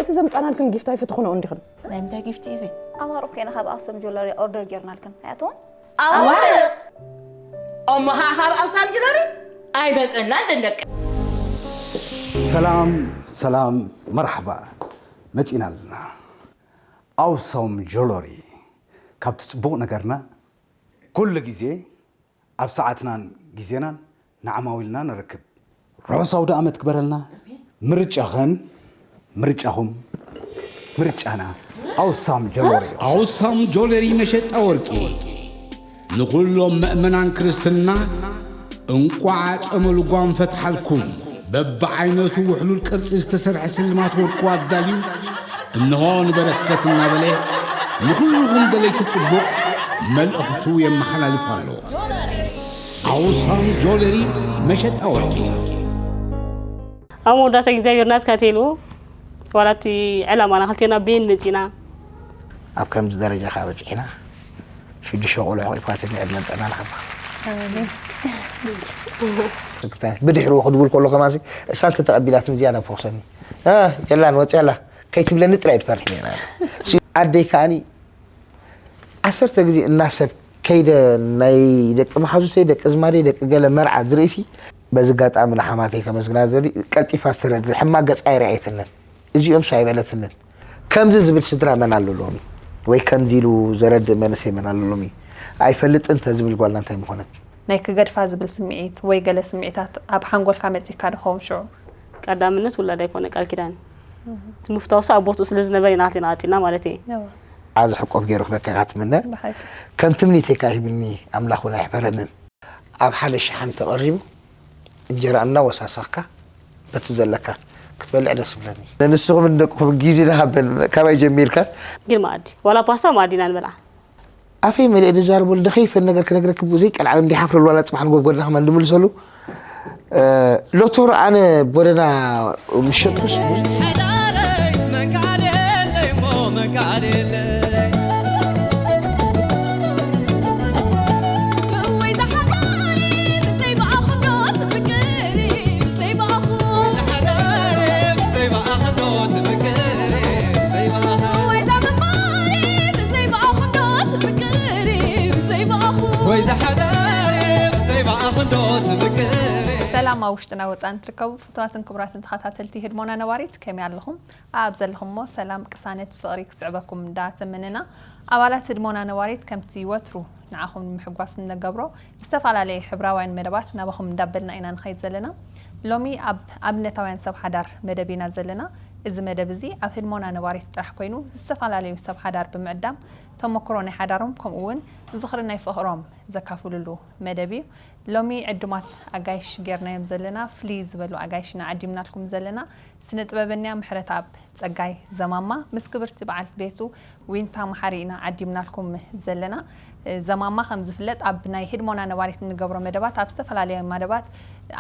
እቲ ዘምጻናልክን ጊፍት ኣይፈተኹንኦ እንዲኽን። ናይ ምንታይ ጊፍት እዩ እዚ? ኣማርቕ ኮይና ካብ ኣክሱም ጆለሪ ኦርደር ጌርናልክን ኣያትዎም። እሞ ኸዓ ካብ ኣክሱም ጅለሪ ኣይመፀናን ደንደቀ። ሰላም ሰላም፣ መርሓባ፣ መፂና ኣለና። ኣውሳም ጆሎሪ። ካብቲ ፅቡቕ ነገርና፣ ኩሉ ግዜ ኣብ ሰዓትናን ግዜናን ንዓማዊልና ንረክብ። ርሑስ ኣውደ ኣመት ክበረልና። ምርጫኸን ምርጫኹም ምርጫና ኣውሳም ጆሎሪ። ኣውሳም ጆለሪ መሸጣ ወርቂ ንኹሎም መእመናን ክርስትና እንቋዕ ጾመ ልጓም ፈትሓልኩም። በብዓይነቱ ውሕሉል ቅርጺ ዝተሰርሐ ስልማት ወርቁ ኣዳልዩ እንሆ ንበረከት እናበለ ንኹልኹም ደለይቲ ጽቡቕ መልእኽቱ የመሓላልፍ ኣሎ። ኣውሳም ጆለሪ መሸጣ ወርቂ። ኣብ መወዳእታ እግዚኣብሔር ናትካ ተይልዎ ዋላ እቲ ዕላማና ክልቴና ቤን መፂና ኣብ ከምዚ ደረጃ ካብ በፂሕና ሽዱሽተ ቆልዑ ሒዝካትኒ ዕድመን ጥዕናን ይሃብካ። ብድሕሪኡ ክድውል ከሎ ከማሲ እሳ እንተተቐቢላትኒ ዝያዳ ፈኹሰኒ። የላን ወፂኣላ ከይትብለኒ ጥራይ ትፈርሕ ነይራ። ኣደይ ከዓኒ ዓሰርተ ግዜ እናሰብ ከይደ ናይ ደቂ መሓዙተይ ደቂ ዝማደይ ደቂ ገለ መርዓ ዝርእሲ በዚ ኣጋጣሚ ንሓማተይ ከመስግና ዝደሊ ቀልጢፋ ዝተረድእ ሕማቅ ገጻ ኣይረኣየትንን። እዚኦም ሳይበለትንን ከምዚ ዝብል ስድራ መን ኣሎ ሎሚ ወይ ከምዚ ኢሉ ዘረድእ መንእሰይ መን ኣሎ ሎሚ ኣይፈልጥን ተዝብል ጓልና እንታይ ምኾነት። ናይ ክገድፋ ዝብል ስምዒት ወይ ገለ ስምዒታት ኣብ ሓንጎልካ መጺካ ዶ ኸውን ሽዑ? ቀዳምነት ውላድ ኣይኮነ ቃል ኪዳን እቲ ምፍታውሳ ኣብ ቦትኡ ስለ ዝነበረ ኢና ክልቴና ቀጺልና ማለት እየ። ኣዚ ሕቆፍ ገይሩ ክበካ ኢኻ ትምነ። ከም ትምኒተይ ከኣ ሂብኒ ኣምላኽ እውን ኣይሕፈረንን። ኣብ ሓደ ሸሓኒ ተቐሪቡ እንጀራ እናወሳሰኽካ በቲ ዘለካ ክትበልዕ ደስ ይብለኒ። ንስኹም ንደቅኹም ግዜ ንሃበን ካባይ ጀሚርካ። ግን መኣዲ ዋላ ፓስታ መኣዲ ኢና ንበልዓ። ኣፈይ መሊአ ዝዛረበሉ ደኸይፈል ነገር ክነግረኪ ብኡ ዘይቀልዓለም እንዲሓፍረሉ ዋላ ጽባሕ ንጎብ ጎድና ከማን ድምልሰሉ ሎቶር ኣነ ጎደና ምሸጥኩስ ሰላም ኣብ ውሽጥና ወፃን ትርከቡ ፍትዋትን ክቡራትን ተኸታተልቲ ህድሞና ነባሪት ከመይ ኣለኹም? ኣብ ዘለኹሞ ሰላም ቅሳነት ፍቕሪ ክስዕበኩም እንዳ ተመነና ኣባላት ህድሞና ነባሪት ከምቲ ወትሩ ንዓኹም ንምሕጓስ እንገብሮ ዝተፈላለየ ሕብራውያን መደባት ናባኹም እንዳበልና ኢና ንኸይድ ዘለና። ሎሚ ኣብ ኣብነታውያን ሰብ ሓዳር መደብ ኢና ዘለና። እዚ መደብ እዚ ኣብ ህድሞና ነባሪት ጥራሕ ኮይኑ ዝተፈላለዩ ሰብ ሓዳር ብምዕዳም ተመክሮ ናይ ሓዳሮም ከምኡ እውን ዝኽሪ ናይ ፍቕሮም ዘካፍሉሉ መደብ እዩ። ሎሚ ዕዱማት ኣጋይሽ ጌርናዮም ዘለና ፍልይ ዝበሉ ኣጋይሽ ኢና ዓዲምናልኩም ዘለና። ስነ ጥበበኛ ምሕረተኣብ ጸጋይ ዘማማ ምስ ክብርቲ በዓልቲ ቤቱ ዊንታ መሓሪ ኢና ዓዲምናልኩም ዘለና። ዘማማ ከም ዝፍለጥ ኣብ ናይ ህድሞና ነባሪት እንገብሮ መደባት ኣብ ዝተፈላለየ መደባት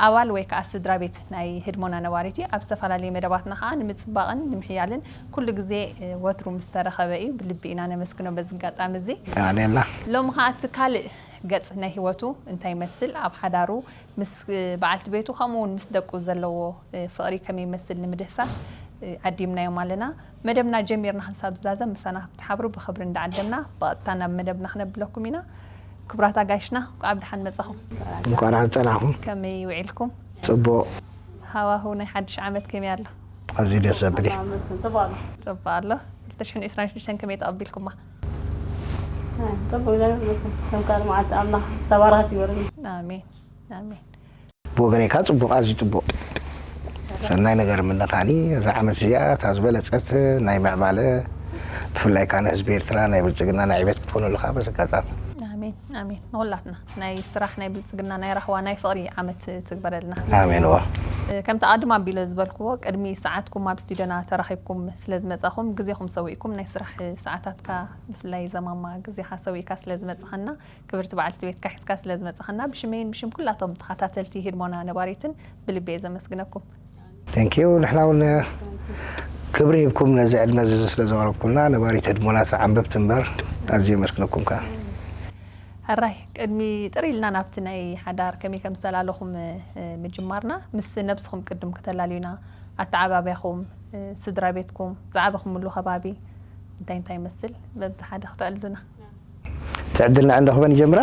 ኣባል ወይ ከዓ ስድራ ቤት ናይ ህድሞና ነባሪት እዩ። ኣብ ዝተፈላለየ መደባትና ከዓ ንምፅባቕን ንምሕያልን ኩሉ ግዜ ወትሩ ምስ ተረኸበ እዩ። ብልቢ ኢና ነመስግኖ በዚ ኣጋጣሚ እዚ። ኣሜን። ሎሚ ከዓ እቲ ካልእ ገጽ ናይ ህይወቱ እንታይ ይመስል፣ ኣብ ሓዳሩ ምስ በዓልቲ ቤቱ ከምኡ እውን ምስ ደቁ ዘለዎ ፍቕሪ ከመይ ይመስል ንምድህሳስ ዓዲምናዮም ኣለና። መደብና ጀሚርና ክንሳብ ዝዛዘም ምሳና ክትሓብሩ ብኽብሪ እንዳዓደምና ብቐጥታ ናብ መደብና ክነብለኩም ኢና። ክቡራት ኣጋይሽና እንኳዕ ብደሓን መጻኹም። እንኳዕ ደሓን ጸናኹም። ከመይ ውዒልኩም? ጽቡቕ። ሃዋህው ናይ ሓድሽ ዓመት ከመይ ኣሎ? ኣዝዩ ደስ ዘብል እዩ። ጽቡቕ ኣሎ። ክልተ ሽሕን ዕስራን ሽዱሽተን ከመይ ተቐቢልኩማ? ጽቡቅ እግዚኣብሔር ይመስገን። ከም ካልእ መዓልቲ ኣምላኽ ሰባራሃት ይበርኒ። ኣሜን ኣሜን። ብወገነይ ከዓ ጽቡቅ፣ ኣዝዩ ጽቡቅ ሰናይ ነገር እምነ። ካኒ እዛ ዓመት እዚኣ እታ ዝበለጸት ናይ ምዕባለ ብፍላይ ከዓ ንህዝቢ ኤርትራ ናይ ብልጽግና ናይ ዕቤት ክትኮነሉ ከዓ በዚ ኣጋጣሚ ኣሜን ኣሜን። ንኹላትና ናይ ስራሕ ናይ ብልጽግና ናይ ራህዋ ናይ ፍቕሪ ዓመት ትግበረልና። ኣሜን። እዋ ከምቲ ኣድማ ኣቢለ ዝበልክዎ ቅድሚ ሰዓትኩም ኣብ ስቱድዮና ተራኺብኩም ስለ ዝመጻኹም ግዜኹም ሰዊእኩም ናይ ስራሕ ሰዓታትካ ብፍላይ ዘማማ ግዜኻ ሰዊእካ ስለ ዝመጻኻና ክብርቲ በዓልቲ ቤትካ ሒዝካ ስለ ዝመጻኻና ብሽመይን ብሽም ኩላቶም ተኸታተልቲ ህድሞና ነባሪትን ብልቢ እየ ዘመስግነኩም። Thank you። ንሕና እውን ክብሪ ሂብኩም ነዚ ዕድመ እዚ ስለ ዘቕረብኩልና ነባሪት ህድሞና ተዓንብብቲ እምበር ኣዝየ የመስግነኩም ከኣ። ሕራይ ቅድሚ ጥር ኢልና ናብቲ ናይ ሓዳር ከመይ ከም ዝተላለኹም ምጅማርና ምስ ነብስኹም ቅድም ከተላልዩና ኣተዓባብያኹም ስድራ ቤትኩም ዝዓበኹምሉ ከባቢ እንታይ እንታይ ይመስል? በብሓደ ክትዕልሉና። ትዕድልና ዕንዶ ክበን ይጀምራ።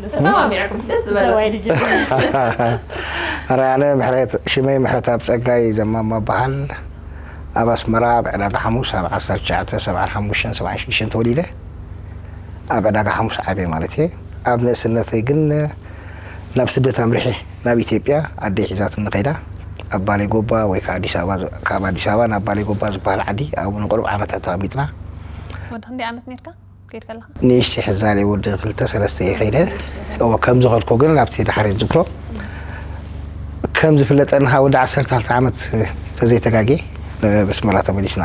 ተሰማሚዕኩም ደስ ዝበለ ሰብኣይ ልጅ ራያነ ምሕረት ሽመይ ምሕረት ኣብ ጸጋይ ዘማማ በሃል ኣብ ኣስመራ ኣብ ዕዳጋ ሓሙስ ኣብ ዓሰርተ ትሽዓተ ሰብዓን ሓሙሽተን ሰብዓን ሽዱሽተን ተወሊደ ኣብ ዕዳጋ ሓሙስ ዓብየ ማለት እየ። ኣብ ንእስነተይ ግን ናብ ስደት ኣምሪሐ ናብ ኢትዮጵያ ኣደይ ሒዛትኒ ከይዳ ኣብ ባሌ ጎባ ወይ ከዓ ኣዲስ ኣበባ ዝ- ካብ ኣዲስ ኣበባ ናብ ባሌ ጎባ ዝበሃል ዓዲ ኣብኡ ንቁሩብ ዓመታት ተቐሚጥና። ወዲ ክንደይ ዓመት ነርካ ከይድ ከለኻ? ንእሽቲ ሕዛለ ወዲ ክልተ ሰለስተ እየ ከይደ። እወ ከም ዝኸድኩ ግን ናብቲ ድሓር ዝክሮ ከም ዝፍለጠና ወዲ ዓሰርተ ክልተ ዓመት ተዘይተጋጌ ናብ ኣስመራ ተመሊስና።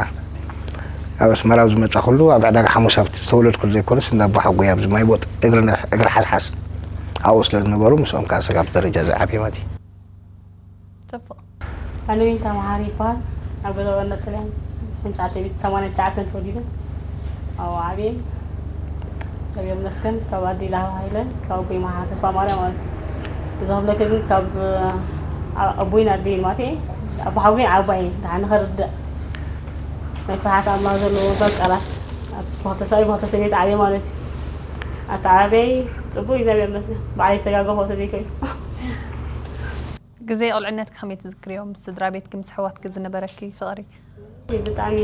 ኣብ ኣስመራ ኣብ ዝመፃ ኩሉ ኣብ ዕዳጋ ሓሙስ ኣብቲ ዝተወለድኩሉ ዘይኮነስ እንዳ ኣቦሓጎይ ኣብዚ ማይ ቦጥ እግሪ ሓስሓስ ኣብኡ ስለ ዝነበሩ ምስኦም ከዓ ስጋብ ደረጃ ዝዓብየ ማለት እዩ። ጽቡቕ። ኣነ ዊንታ መሓሪ ይበሃል። ኣብ ገዛ ዋና ጥልያን ሽሕን ትሽዓተ ሚእትን ሰማንያን ትሽዓተን ተወሊደ። ኣብኡ ዓብየ። እግዚኣብሔር ይመስገን ካብ ኣደይ ላህዋ ሃይለ ካብ ኣቦይ መሓ ተስፋ ማርያም ማለት እዩ። እዛ ክብለከ ግን ካብ ኣቦይን ኣደይን ማለት እዩ። ኣቦሓጎይ ዓባይ ደሓን ንኸርድእ ናይ ፍርሓት ኣምላኽ ዘለዎ በቃላት ኣብ ክልተ ሰብኣይ ብክልተ ሰበይቲ ዓብየ ማለት እዩ። ኣተዓባብያይ ፅቡቅ እግዚኣብሔር ይመስገን ባዕለይ ዝተጋገኹ ተዘይኮይኑ። ግዜ ቁልዕነትኪ ከመይ ትዝክርዮ? ምስ ስድራ ቤትኪ ምስ ኣሕዋትኪ ዝነበረኪ ፍቕሪ? ብጣዕሚ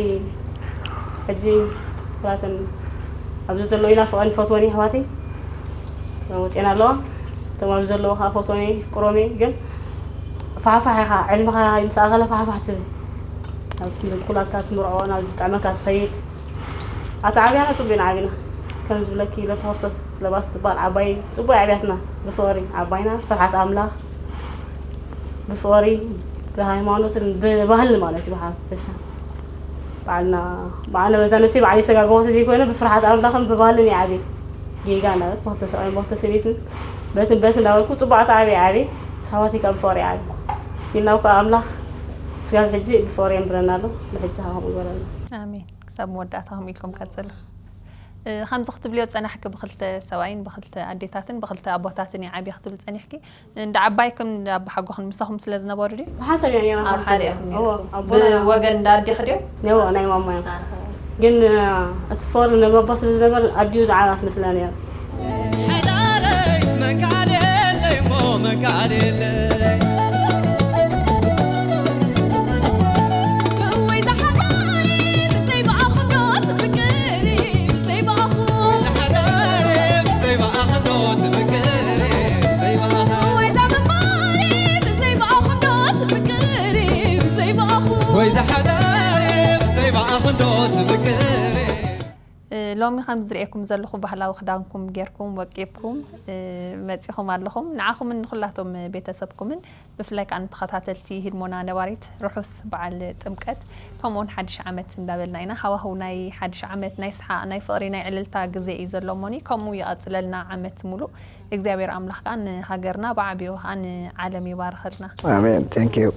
ሕጂ ኩላተን ኣብዚ ዘለዉ ኢና ፍቐን ይፈትወን እዩ ኣሕዋተይ ወፂአን ኣለዋ። እቶም ኣብዚ ዘለዉ ከዓ ፈትወን እየ ይፍቅሮም እየ ግን ፋሕፋሕ ኢኻ ዕድመኻ ምስ ኣኸለ ፋሕፋሕ ትብል ናብ ኩላታ ትምርዖ ናብ ዝጥዕመካ ትኸይድ ኣተዓብያና ፅቡቅ ኢና ዓቢና ከም ዝብለኪ ለተኸርሶስ ለባስ ትባል ዓባይ ፅቡቅ ኣብያትና ብፍቅሪ ዓባይና ፍርሓት ኣምላኽ ብፍቕሪ ብሃይማኖትን ብባህልን ማለት እዩ ብሓፈሻ ባዕልና ባዕለ በዛ ነብሰይ ባዕለይ ዝተጋገወ ተዘይኮይነ ብፍርሓት ኣምላኽን ብባህልን ይዓብየ ጌጋ እንዳበልኩ ክልተ ሰብኣይን ክልተ ሰበይትን በትን በትን እንዳበልኩ ፅቡዓት ዓብየ ዓብየ ሰባትይ ከዓ ብፍቕሪ ይዓብየ ስቲል ናው ከዓ ኣምላኽ ስጋብ ሕጂ ብፍቕሪ የንብረና ኣሎ ንሕጂ ከዓ ከምኡ ይበለና ኣሜን። ክሳብ መወዳእታ ከምኡ ኢልኩም ቀፅሉ። እ፣ ከምዚ ክትብልዮ ዝፀናሕኪ ብክልተ ሰብኣይን ብክልተ ኣዴታትን ብክልተ ኣቦታትን እየ ዓብየ ክትብል ፀኒሕኪ። እንዳ ዓባይክን እንዳ ኣቦሓጎኽን ምሳኹም ስለ ዝነበሩ ድዩ? ብሓንሳብ ኢና ነይርና ኣብ ሓደ ኢኹም ነይርኩም። ኣዎ፣ ኣቦና ብወገን እንዳ ኣዴኺ ድዮም? ነዎ፣ ናይ ማማ እዮም። ግን እቲ ፍቕሪ ነባባ ስለ ዝነበር ኣዲኡ ዝዓባ ትመስላ ነይራ። ሓዳረይ መንካሌለይ ሞ መንካሌለይ ወይ ዝሓዳሪ ብዘይ ብኣኹም ዶ ትፍቅሪ ብዘይ ብኣኹም ሓዳረ ብዘይ ብኣኽዶ ትፍቅሪ ብዘይ ብኣኽ ወይ ዛምባሪ ብዘይ ብኣኹም ዶ ትፍቅሪ ብዘይ ብኣኹም ወይ ዝሓዳረ ብዘይ ብኣኽዶ ትፍቅሪ እ፣ ሎሚ ከም ዝርእየኩም ዘለኹ ባህላዊ ክዳንኩም ጌርኩም ወቂብኩም እ፣ መጺኹም ኣለኹም። ንዓኹምን ንኹላቶም ቤተሰብኩምን ብፍላይ ከዓ ንተኸታተልቲ ህድሞና ነባሪት ርሑስ በዓል ጥምቀት ከምኡውን ሓድሽ ዓመት እንዳበልና ኢና። ሃዋህው ናይ ሓድሽ ዓመት ናይ ሰሓቕ ናይ ፍቕሪ ናይ ዕልልታ ግዜ እዩ ዘሎ እሞኒ ከምኡ ይቐጽለልና ዓመት ሙሉእ እግዚኣብሔር ኣምላኽ ከዓ ንሃገርና ብዓብዩ ከዓ ንዓለም ይባርኸልና። ኣሜን። Thank you።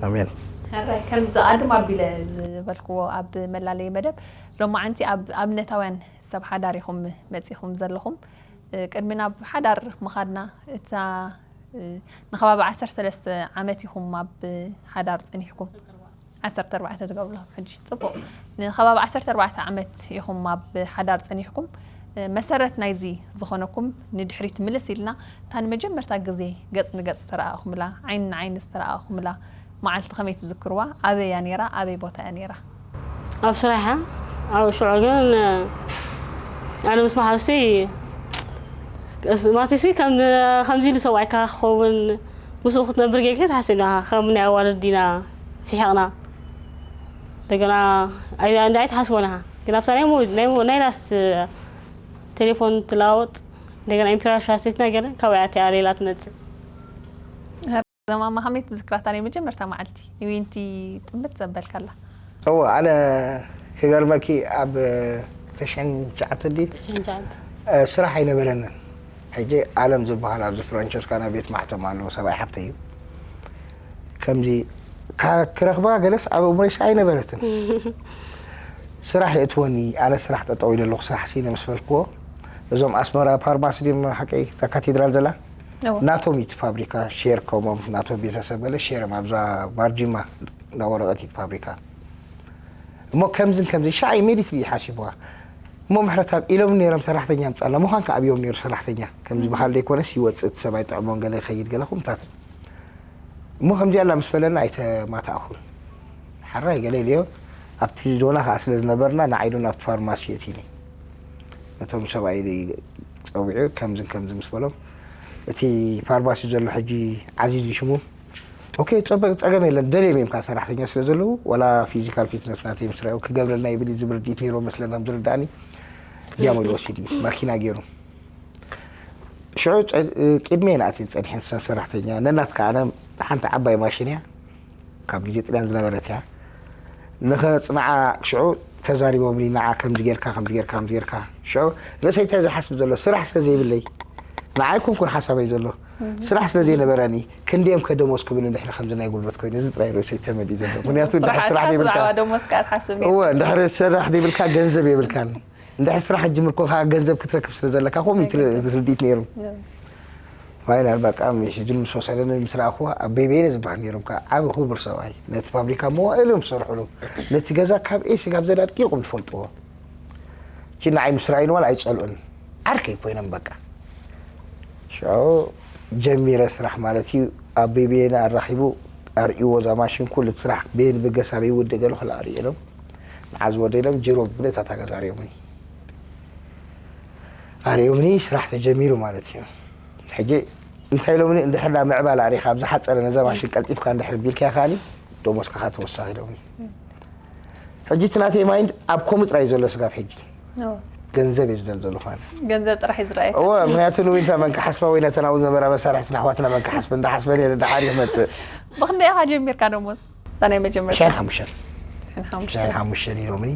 ኣሜን። ሕራይ ከምዚ ኣድም ኣቢለ ዝበልክዎ ኣብ መላለይ መደብ ሎማዓንቲ ኣብ ኣብነታውያን ሰብ ሓዳር ኢኹም መፂኹም ዘለኹም። ቅድሚ ናብ ሓዳር ምኻድና እታ ንኸባቢ ዓሰርተ ሰለስተ ዓመት ኢኹም ኣብ ሓዳር ፀኒሕኩም። ዓሰርተ ኣርባዕተ ትገብርሎም ሕጂ ፅቡቕ። ንኸባቢ ዓሰርተ ኣርባዕተ ዓመት ኢኹም ኣብ ሓዳር ፀኒሕኩም። መሰረት ናይዚ ዝኾነኩም ንድሕሪት ምልስ ኢልና እታ ንመጀመርታ ግዜ ገፅ ንገፅ ዝተረኣእኹምላ ዓይኒ ንዓይኒ ዝተረኣእኹምላ መዓልቲ ከመይ ትዝክርዋ? ኣበይ እያ ነይራ? ኣበይ ቦታ እያ ነይራ? ኣብ ስራሕ ኣብ ሽዑ ግን ኣነ ምስ መሓዙሲ ማለትሲ ከም ከምዚ ኢሉ ሰብኣይካ ክኸውን ምስኡ ክትነብር ጌርካ ትሓስብ ኢና ከም ናይ ኣዋልድ ዲና ስሒቕና እንደገና ኣይትሓስቦን ኢኻ ግን ኣብታ ናይ ላስት ቴሌፎን ትለዋወጥ እንደገና ኢምፔራል ሻሴት ነገር ካብኣ እያ ሌላ ትመፅእ ዘማማ ከመይ ትዝክራታ ናይ መጀመርታ መዓልቲ ንዊንቲ ጥምት ዘበልካላ እወ ኣነ ክገርመኪ ኣብ ተሽዕን ትሽዓተ ድዩ ተሸንጃት ስራሕ ኣይነበረንን ሕጂ ኣለም ዝበሃል ኣብዚ ፍራንቸስካና ቤት ማሕተም ኣለዎ ሰብኣይ ሓብተይ እዩ ከምዚ ክረኽባ ገለስ ኣብ እምሮይስ ኣይነበረትን ስራሕ የእትወኒ ኣነ ስራሕ ጠጠው ኢለ ኣለኹ ስራሕ ሲነ ምስ በልክዎ እዞም ኣስመራ ፓርማሲ ድም ሓቀይ እታ ካቴድራል ዘላ ናቶም እዩ ፋብሪካ ሼር ከምኦም ናቶም ቤተሰብ ገለ ሼርም ኣብዛ ባርጂማ እንዳ ወረቐት እዩ ፋብሪካ እሞ ከምዝን ከምዚ ሻዕ ኢሜዲትሊ ይሓሲብዋ። እሞ ምሕረትኣብ ኢሎም ነይሮም ሰራሕተኛ ምጻላ ምዃን ከ ኣብዮም ነይሩ ሰራሕተኛ ከምዚ በሃል ዘይኮነስ ይወፅእ እቲ ሰብኣይ ጥዕሞን ገለ ይኸይድ ገለ ኩምታት። እሞ ከምዚኣ ኣላ ምስ በለና ኣይተማታእኹን። ሓራይ ገለ ኢለዮ። ኣብቲ ዞና ከዓ ስለ ዝነበርና ንዓይዱ ናብቲ ፋርማሲ የእቲኒ። ነቶም ሰብኣይ ፀዊዑ ከምዝን ከምዚ ምስ በሎም እቲ ፋርማሲ ዘሎ ሕጂ ዓዚዙ ሽሙ። ኦኬ፣ ፀበ- ፀገም የለን። ደልዮም እዮም ከዓ ሰራሕተኛ ስለ ዘለዉ ዋላ ፊዚካል ፊትነስ ናተይ ምስ ረኣዩ ክገብረልና ይብል እዩ ዝብል ርድኢት ነይርዎ መስለና ዝርዳእኒ። እንዲያም ኢሉ ወሲድኒ ማኪና ገይሩ። ሽዑ ጸ- ቅድሜ ናእቲ ጸኒሐን ሰን ሰራሕተኛ ነናት ከዓነ ሓንቲ ዓባይ ማሽን እያ ካብ ግዜ ጥልያን ዝነበረት እያ። ንኸጽንዓ ሽዑ ተዛሪቦምኒ ንዓ ከምዚ ጌርካ ከምዚ ጌርካ ከምዚ ጌርካ። ሽዑ ርእሰይ እንታይ ዝሓስብ ዘሎ ስራሕ ስለ ዘይብለይ ንዓይ ኩንኩን ሓሳበይ ዘሎ ስራሕ ስለ ዘይነበረኒ ክንድዮም ከደሞዝ ክብሉ ድሕሪ ከምዚ ናይ ጉልበት ኮይኑ እዚ ጥራይ ርእሰይ ተመሊኡ ዘሎ ምክንያቱ ድሕሪ ስራሕ ስራሕ ዘይብልካ ደሞዝ ካል ሓስብ እወ ድሕሪ ስራሕ ዘይብልካ ገንዘብ የብልካን። እንድሕር ስራሕ ጅምር ኮንካ ገንዘብ ክትረክብ ስለ ዘለካ ከምኡ እዩ ትር- ትርዲት ነይሩ። ፋይናል በቃ ምሽ ጅም ምስ ወሰደኒ ምስ ረኣኹዋ ኣብ ቤቤነ ዝበሃል ነይሮም ከዓ ዓብ ክቡር ሰብኣይ ነቲ ፋብሪካ መዋእሎም ዝሰርሕሉ ነቲ ገዛ ካብ ኤሲ ካብ ዘዳድ ቂርቁም ትፈልጥዎ። እቲ ንዓይ ምስ ረኣዩኒ ዋላ ኣይፀልኡን ዓርከይ ኮይኖም በቃ ሽዑ ጀሚረ ስራሕ ማለት እዩ። ኣብ ቤቤነ ኣራኺቡ ኣርእዎ እዛ ማሽን ኩሉ እቲ ስራሕ ቤን ብገሳ በይውድእ ገለ ኩሉ ኣርእሎም ንዓ ዝወደሎም ጅሮ ብነታ ታገዛርዮምኒ ኣርእዮምኒ ስራሕ ተጀሚሩ ማለት እዩ። ሕጂ እንታይ ኢሎምኒ እንድሕር ዳ ምዕባል ኣሪኻ ኣብ ዝሓፀረ ነዛ ማሽን ቀልጢፍካ እንድሕር ቢልካያ ከዓኒ ደሞዝካ ተወሳኺ ኢሎምኒ። ሕጂ እቲ ናተይ ማይንድ ኣብ ኮሙ ጥራይ ዘሎ ስጋብ ሕጂ ገንዘብ እየ ዝደል ዘለኹ ኣነ። ገንዘብ ጥራሕ እዩ ዝረኣየካ። እወ ምክንያቱ ንዊንታ መን ክሓስባ ወይ ነተን ኣብኡ ዝነበራ መሳርሕትና ኣሕዋትና መን ክሓስበ እንዳሓስበ ነይረ ደሓር ይመፅእ። ብክንደይ ኢኻ ጀሚርካ ደሞዝ? እታ ናይ መጀመርታ ሽሕን ሓሙሽተን ሽሕን ሓሙሽተን ሽሕን ሓሙሽተን ኢሎምኒ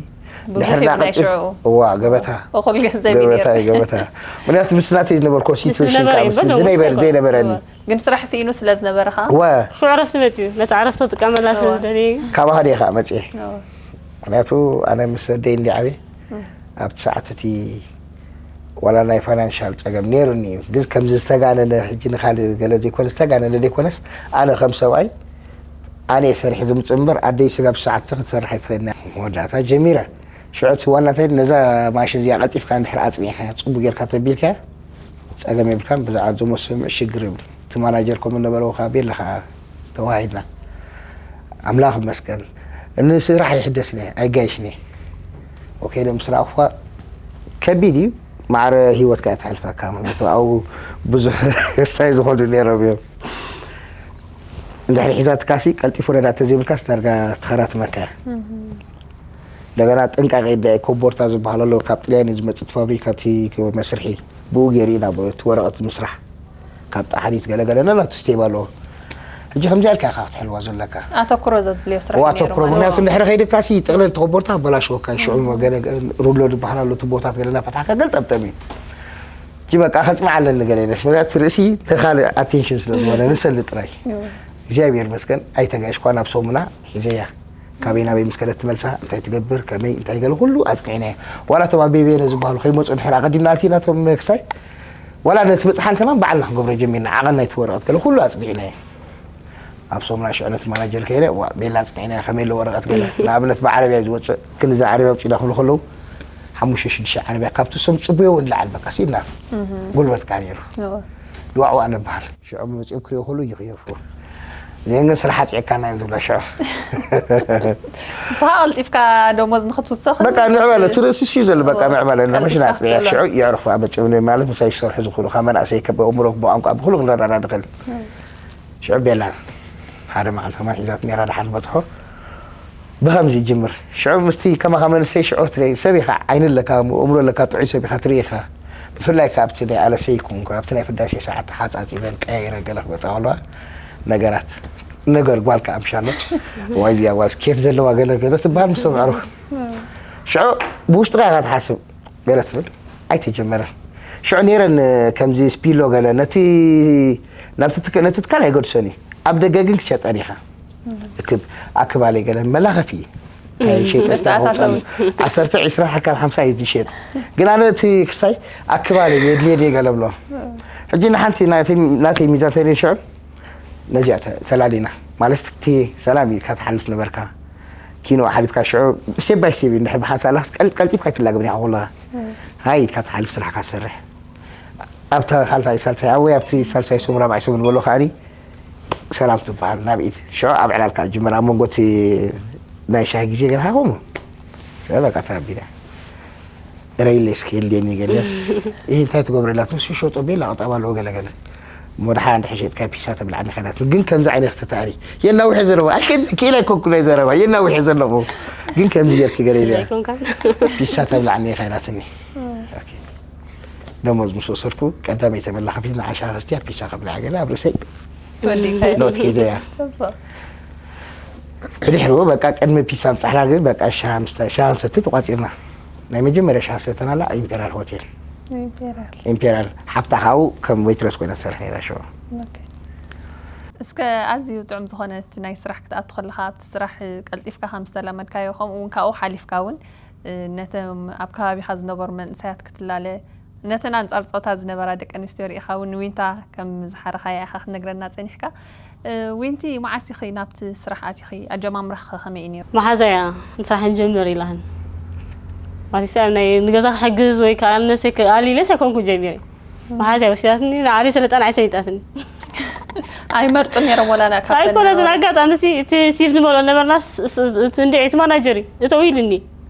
ብዙሕ ድሕሪ እዩ ናይ እንዳቐፅል ሽዑ። እዋ ገበታ እኹል ገንዘብ እዩ ገበታ ነይሩ። እዩ ገበታ ምክንያቱ ምስ ናተይ ዝነበርኮ ሲትዌሽን ዝነበረ ካብ እዩ፣ ምስ በደንብ ዝነበረ ውስጥ ዘይነበረኒ እዋ። ግን ስራሕ ስኢኑ ስለ ዝነበረ ኸዓ እወ ሽዑ ዕረፍቲ መፅዩ ነቲ ዕረፍቲ ጥቀመላ ስለ እዋ። ዝደለየ ካባኻ ድየ ከዓ መፅየ እዋ። ምክንያቱ ኣነ ምስ ኣደይ እንዲ ዓብየ ኣብቲ ሰዓት እቲ ዋላ ናይ ፋይናንሻል ፀገም ነይሩኒ እዩ ግን ከምዚ ዝተጋነነ ሕጂ ንካልእ ገለ ዘይኮነ ዝተጋነነ ዘይኮነስ ኣነ ከም ሰብኣይ ኣነ እየ ሰሪሐ ዝምፅእ እምበር ኣደይ ስጋብ ሰዓት ክትሰርሕ ኣይትኽእልና መወዳእታ ጀሚረ ሽዑ እቲ ዋና እንታይ ነዛ ማሽን እዚኣ ቀልጢፍካ እንድሕር ኣፅኒዕካ ፅቡቅ ጌርካ ተቢልካ ፀገም የብልካን ብዛዕባ ዝሞ ስምዕ ሽግር የብሉ እቲ ማናጀር ከምኡ ነበረው ካብ የለካ ተዋሂድና ኣምላኽ ይመስገን ንስራሕ ይሕደስኒ ኣይጋይሽኒ ኦኬ ኢለ ምስ ረኣኹዋ ከቢድ እዩ ማዕረ ህይወትካ እያ ትሓልፈካ ምክንያቱ ኣብኡ ብዙሕ ክስታይ ዝኾኑ ነይሮም እዮም እንድሕሪ ሒዛትካሲ ቀልጢፉ ረዳ ተዘይብልካስ ዳርጋ ትኸራትመካ እያ እንደገና ጥንቃቄ ዳ ኮቦርታ ዝበሃል ኣሎ ካብ ጥልያን እዩ ዝመፅእ እቲ ፋብሪካ እቲ መስርሒ ብኡ ገይሩ እዩ ናብ እቲ ወረቐት ምስራሕ ካብ ጣሕኒት ገለገለ ነናቱ ስቴብ ኣለዎ ሕጂ ከምዚ ኣልካ ኢኻ ክትሕልዋ ዘለካ ኣተኩሮ ዘድልዮ ስራሕ እዋ እዩ ነይሩ ተኩሮ ማለት ምክንያቱ እዩ። እንድሕሪ ከይድካ ሲ ጥቕለል ተኸቦርታ ኣበላሽወካ እዩ ሽዑ ገለ ሩሎ ዝበሃል ኣሎ ትቦታት ገለ ናፈታሕካ ገል ጠብጠብ እዩ እጂ በቃ ከፅንዓ ኣለኒ ገለ ኢለ ምክንያቱ ርእሲ ንካልእ ኣቴንሽን ስለ ዝኾነ ንሰሊ ጥራይ እግዚኣብሔር መስገን ኣይተጋይሽኳ ናብ ሰሙና ሒዘያ ካበይ ናበይ ምስ ከደት ትመልሳ እንታይ ትገብር ከመይ እንታይ ገለ ኩሉ ኣፅኒዕናዮ ዋላ እቶም ኣብ ቤቤነ ዝበሃሉ ከይመፁ ድሕር ኣቐዲምና ኣቲና እቶም ክስታይ ዋላ ነቲ ምጥሓን ከማን ባዕልና ክንገብሮ ጀሚርና ዓቐን ናይቲ ወረቐት ገለ ኩሉ ኣፅኒዕናዮ ኣብ ሶምና ሽዑ ነቲ ማናጀር ከይደ ዋ ቤላ ኣፅኒዕናዮ ከመይ ኣሎ ወረቐት ገለ ንኣብነት ብዓረብያ እዩ ዝወፅእ ክንዲ እዛ ዓረብያ ኣውፂና ክብሉ ከለዉ ሓሙሽተ ሽዱሽተ ዓረብያ ካብቲ እሶም ፅቡዮ እውን ላዓል በቃ ሲድና ጉልበትካ ነይሩ ድዋዕዋ ነብሃል ሽዑ መፅኦም ክሪኦ ከሉ ይኽየፉ እዚአን ግን ስራሕ ኣፅዒካና እየን ዝብላ ሽዑ ንስኻ ቀልጢፍካ ደሞዝ ንክትውሰኽ በቃ ንዕበለ እቲ ርእሲ እዩ ዘሎ በቃ ምዕባለ እንዳ መሽን ኣፅዒያ ሽዑ የዕርፉ ኣመፅእኒ ማለት ምሳይ ዝሰርሑ ዝኽእሉ ካብ መናእሰይ ከበ እምሮ ብቋንቋ ብኩሉ ክንረዳዳ ንኽእል ሽዑ ቤላ ሓደ መዓልቲ ከማን ሒዛት ነራ ደሓን በፅሖ ብኸምዚ ይጅምር ሽዑ ምስቲ ከማኻ መንእሰይ ሽዑ ትርኢ ሰብ ኢኻ ዓይኒ ኣለካ እምሮ ኣለካ ጥዑይ ሰብ ኢኻ ትርኢ ኢኻ ብፍላይ ከኣ ኣብቲ ናይ ኣለሰይ ይኩን ኣብቲ ናይ ፍዳሴ ሰዓት ተሓፃፂበን ቀያይረ ገለ ክመፃ ከለዋ ነገራት ነገር ጓል ከኣ ምሻሎ ዋይ እዚኣ ጓልስ ኬፍ ዘለዋ ገለ ገለ ትበሃል ምስ ተምዕሩ ሽዑ ብውሽጥኻ ኢኻ ትሓስብ ገለ ትብል ኣይተጀመረን ሽዑ ነይረን ከምዚ ስፒሎ ገለ ነቲ ናብቲ ትክ- ነቲ ትካል ኣይገድሶን እዩ ኣብ ደገ ግን ክሸጠን ኢኻ እክብ ኣክባለይ ገለ መላኸፊ እዩ እንታይ ሸይጠ ስታ መተኣታተዊ። ዓሰርተ ዒስራ ካብ ሓምሳ እዩ ዝሸጥ ግን ኣነ እቲ ክስታይ ኣክባለይ የድልየኒ ገለ ብሎ ሕጂ ንሓንቲ ናተይ- ናተይ ሚዛን ተይለ ሽዑ ነዚኣ ተ- ተላሊና ማለት እቲ ሰላም ኢልካ ትሓልፍ ነበርካ እቲ ኪኖ ሓሊፍካ ሽዑ ስቴፕ ባይ ስቴፕ እዩ። እንድሕር ብሓንሳእ ኣላስ ቀል-፣ ቀልጢፍካ ኣይትላገብን ኢኻ ከለኻ። ሃይ ኢልካ ትሓልፍ ስራሕካ ትሰርሕ። ኣብታ ካልኣይ ሳልሳይ፣ ኣብ ወይ ኣብቲ ሳልሳይ ሰሙን ራብዓይ ሰሙን በሎ ከኣኒ ሰላም ትበሃል ናብ ኢድ። ሽዑ ኣብ ዕላልካ ትጅምር። ኣብ መንጎ እቲ ናይ ሻሂ ግዜ ገለ ሃኹሙ። ሽዑ በቃ ተኣቢዳ። ረይለ እስኪ ህልየኒ ገለስ። ይህ እንታይ ትገብረላ? ትንሱ ሸጦ ቤላ ቅጣብ ኣለዎ ገለ ገለ። እሞ ደሓን እንድሕር ሸጥካ ፒሳ ተብልዓኒ ኸይዳት። ግን ከምዚ ዓይነት ተታሪ። የናውሕ ዘለኹ። ኣይክእል፣ ክኢል ኣይኮንኩን ናይ ዘረባ። የናውሕ ዘለኹ። ግን ከምዚ ጌርኪ ገለ ኢለ። ኣይኮንካን። ፒሳ ተብልዓኒ ኸይዳትኒ። ኦኬ። ደሞዝ ምስ ወሰድኩ ቀዳመይ ተመላኸፊት ንዓሻ ከስትያ ፒሳ ከብልዓ ገለ ኣብ ርእሰይ ትወዲእካ። ኖት ሒዘያ። ጽቡቕ። ብድሕሪኡ በቃ ቅድሚ ፒሳ ምጻሕና ግን በቃ ሻሃ ምስተ-፣ ሻሃ ንሰቲ ተቋጺርና። ናይ መጀመርያ ሻሃ ሰተናላ ኢምፔሪያል ሆቴል። ኢምፔሪያል። ኢምፔሪያል ሓብታ ካብኡ ከም ዌይትረስ ኮይና ትሰርሕ ነይራ ሽዑ። ኦኬ። እስከ ኣዝዩ ጥዑም ዝኾነ እቲ ናይ ስራሕ ክትኣቱ ከለኻ ኣብቲ ስራሕ ቀልጢፍካ ከም ዝተላመድካዮ ከምኡ እውን ካብኡ ሓሊፍካ እውን እ፣ ነተም ኣብ ከባቢኻ ዝነበሩ መንእሰያት ክትላለ፣ ነተን ኣንጻር ጾታ ዝነበራ ደቂ ኣንስትዮ ርኢኻ እውን ንዊንታ ከም ዝሓረኻያ ኢኻ ክትነግረና ጸኒሕካ። እ፣ ዊንቲ፣ መዓስ ኢኺ ናብቲ ስራሕ ኣቲኺ? ኣጀማምራኺ ከ ከመይ እዩ ነይሩ? መሓዛያ ንስራሕ ንጀምር ኢላህን። ማለት ኣብ ናይ ንገዛ ክሕግዝ ወይ ከዓ ነብሰይ ክኣሊ ኢለሽ ኣይኮንኩን ጀሚረ። መሓዛያ ወሲዳትኒ፣ ንዓሊ ስልጣን ኣይሰይጣትኒ። ኣይመርጹን ነይሮም ወላ ና ካብተን ኣይኮነትን። ኣጋጣሚ ሲ እቲ ሲቭ ንመልኦ ነበርና ስ-፣ ስ-፣ እቲ እንድዒ እቲ ማናጀር እዩ። እተው ኢሉኒ።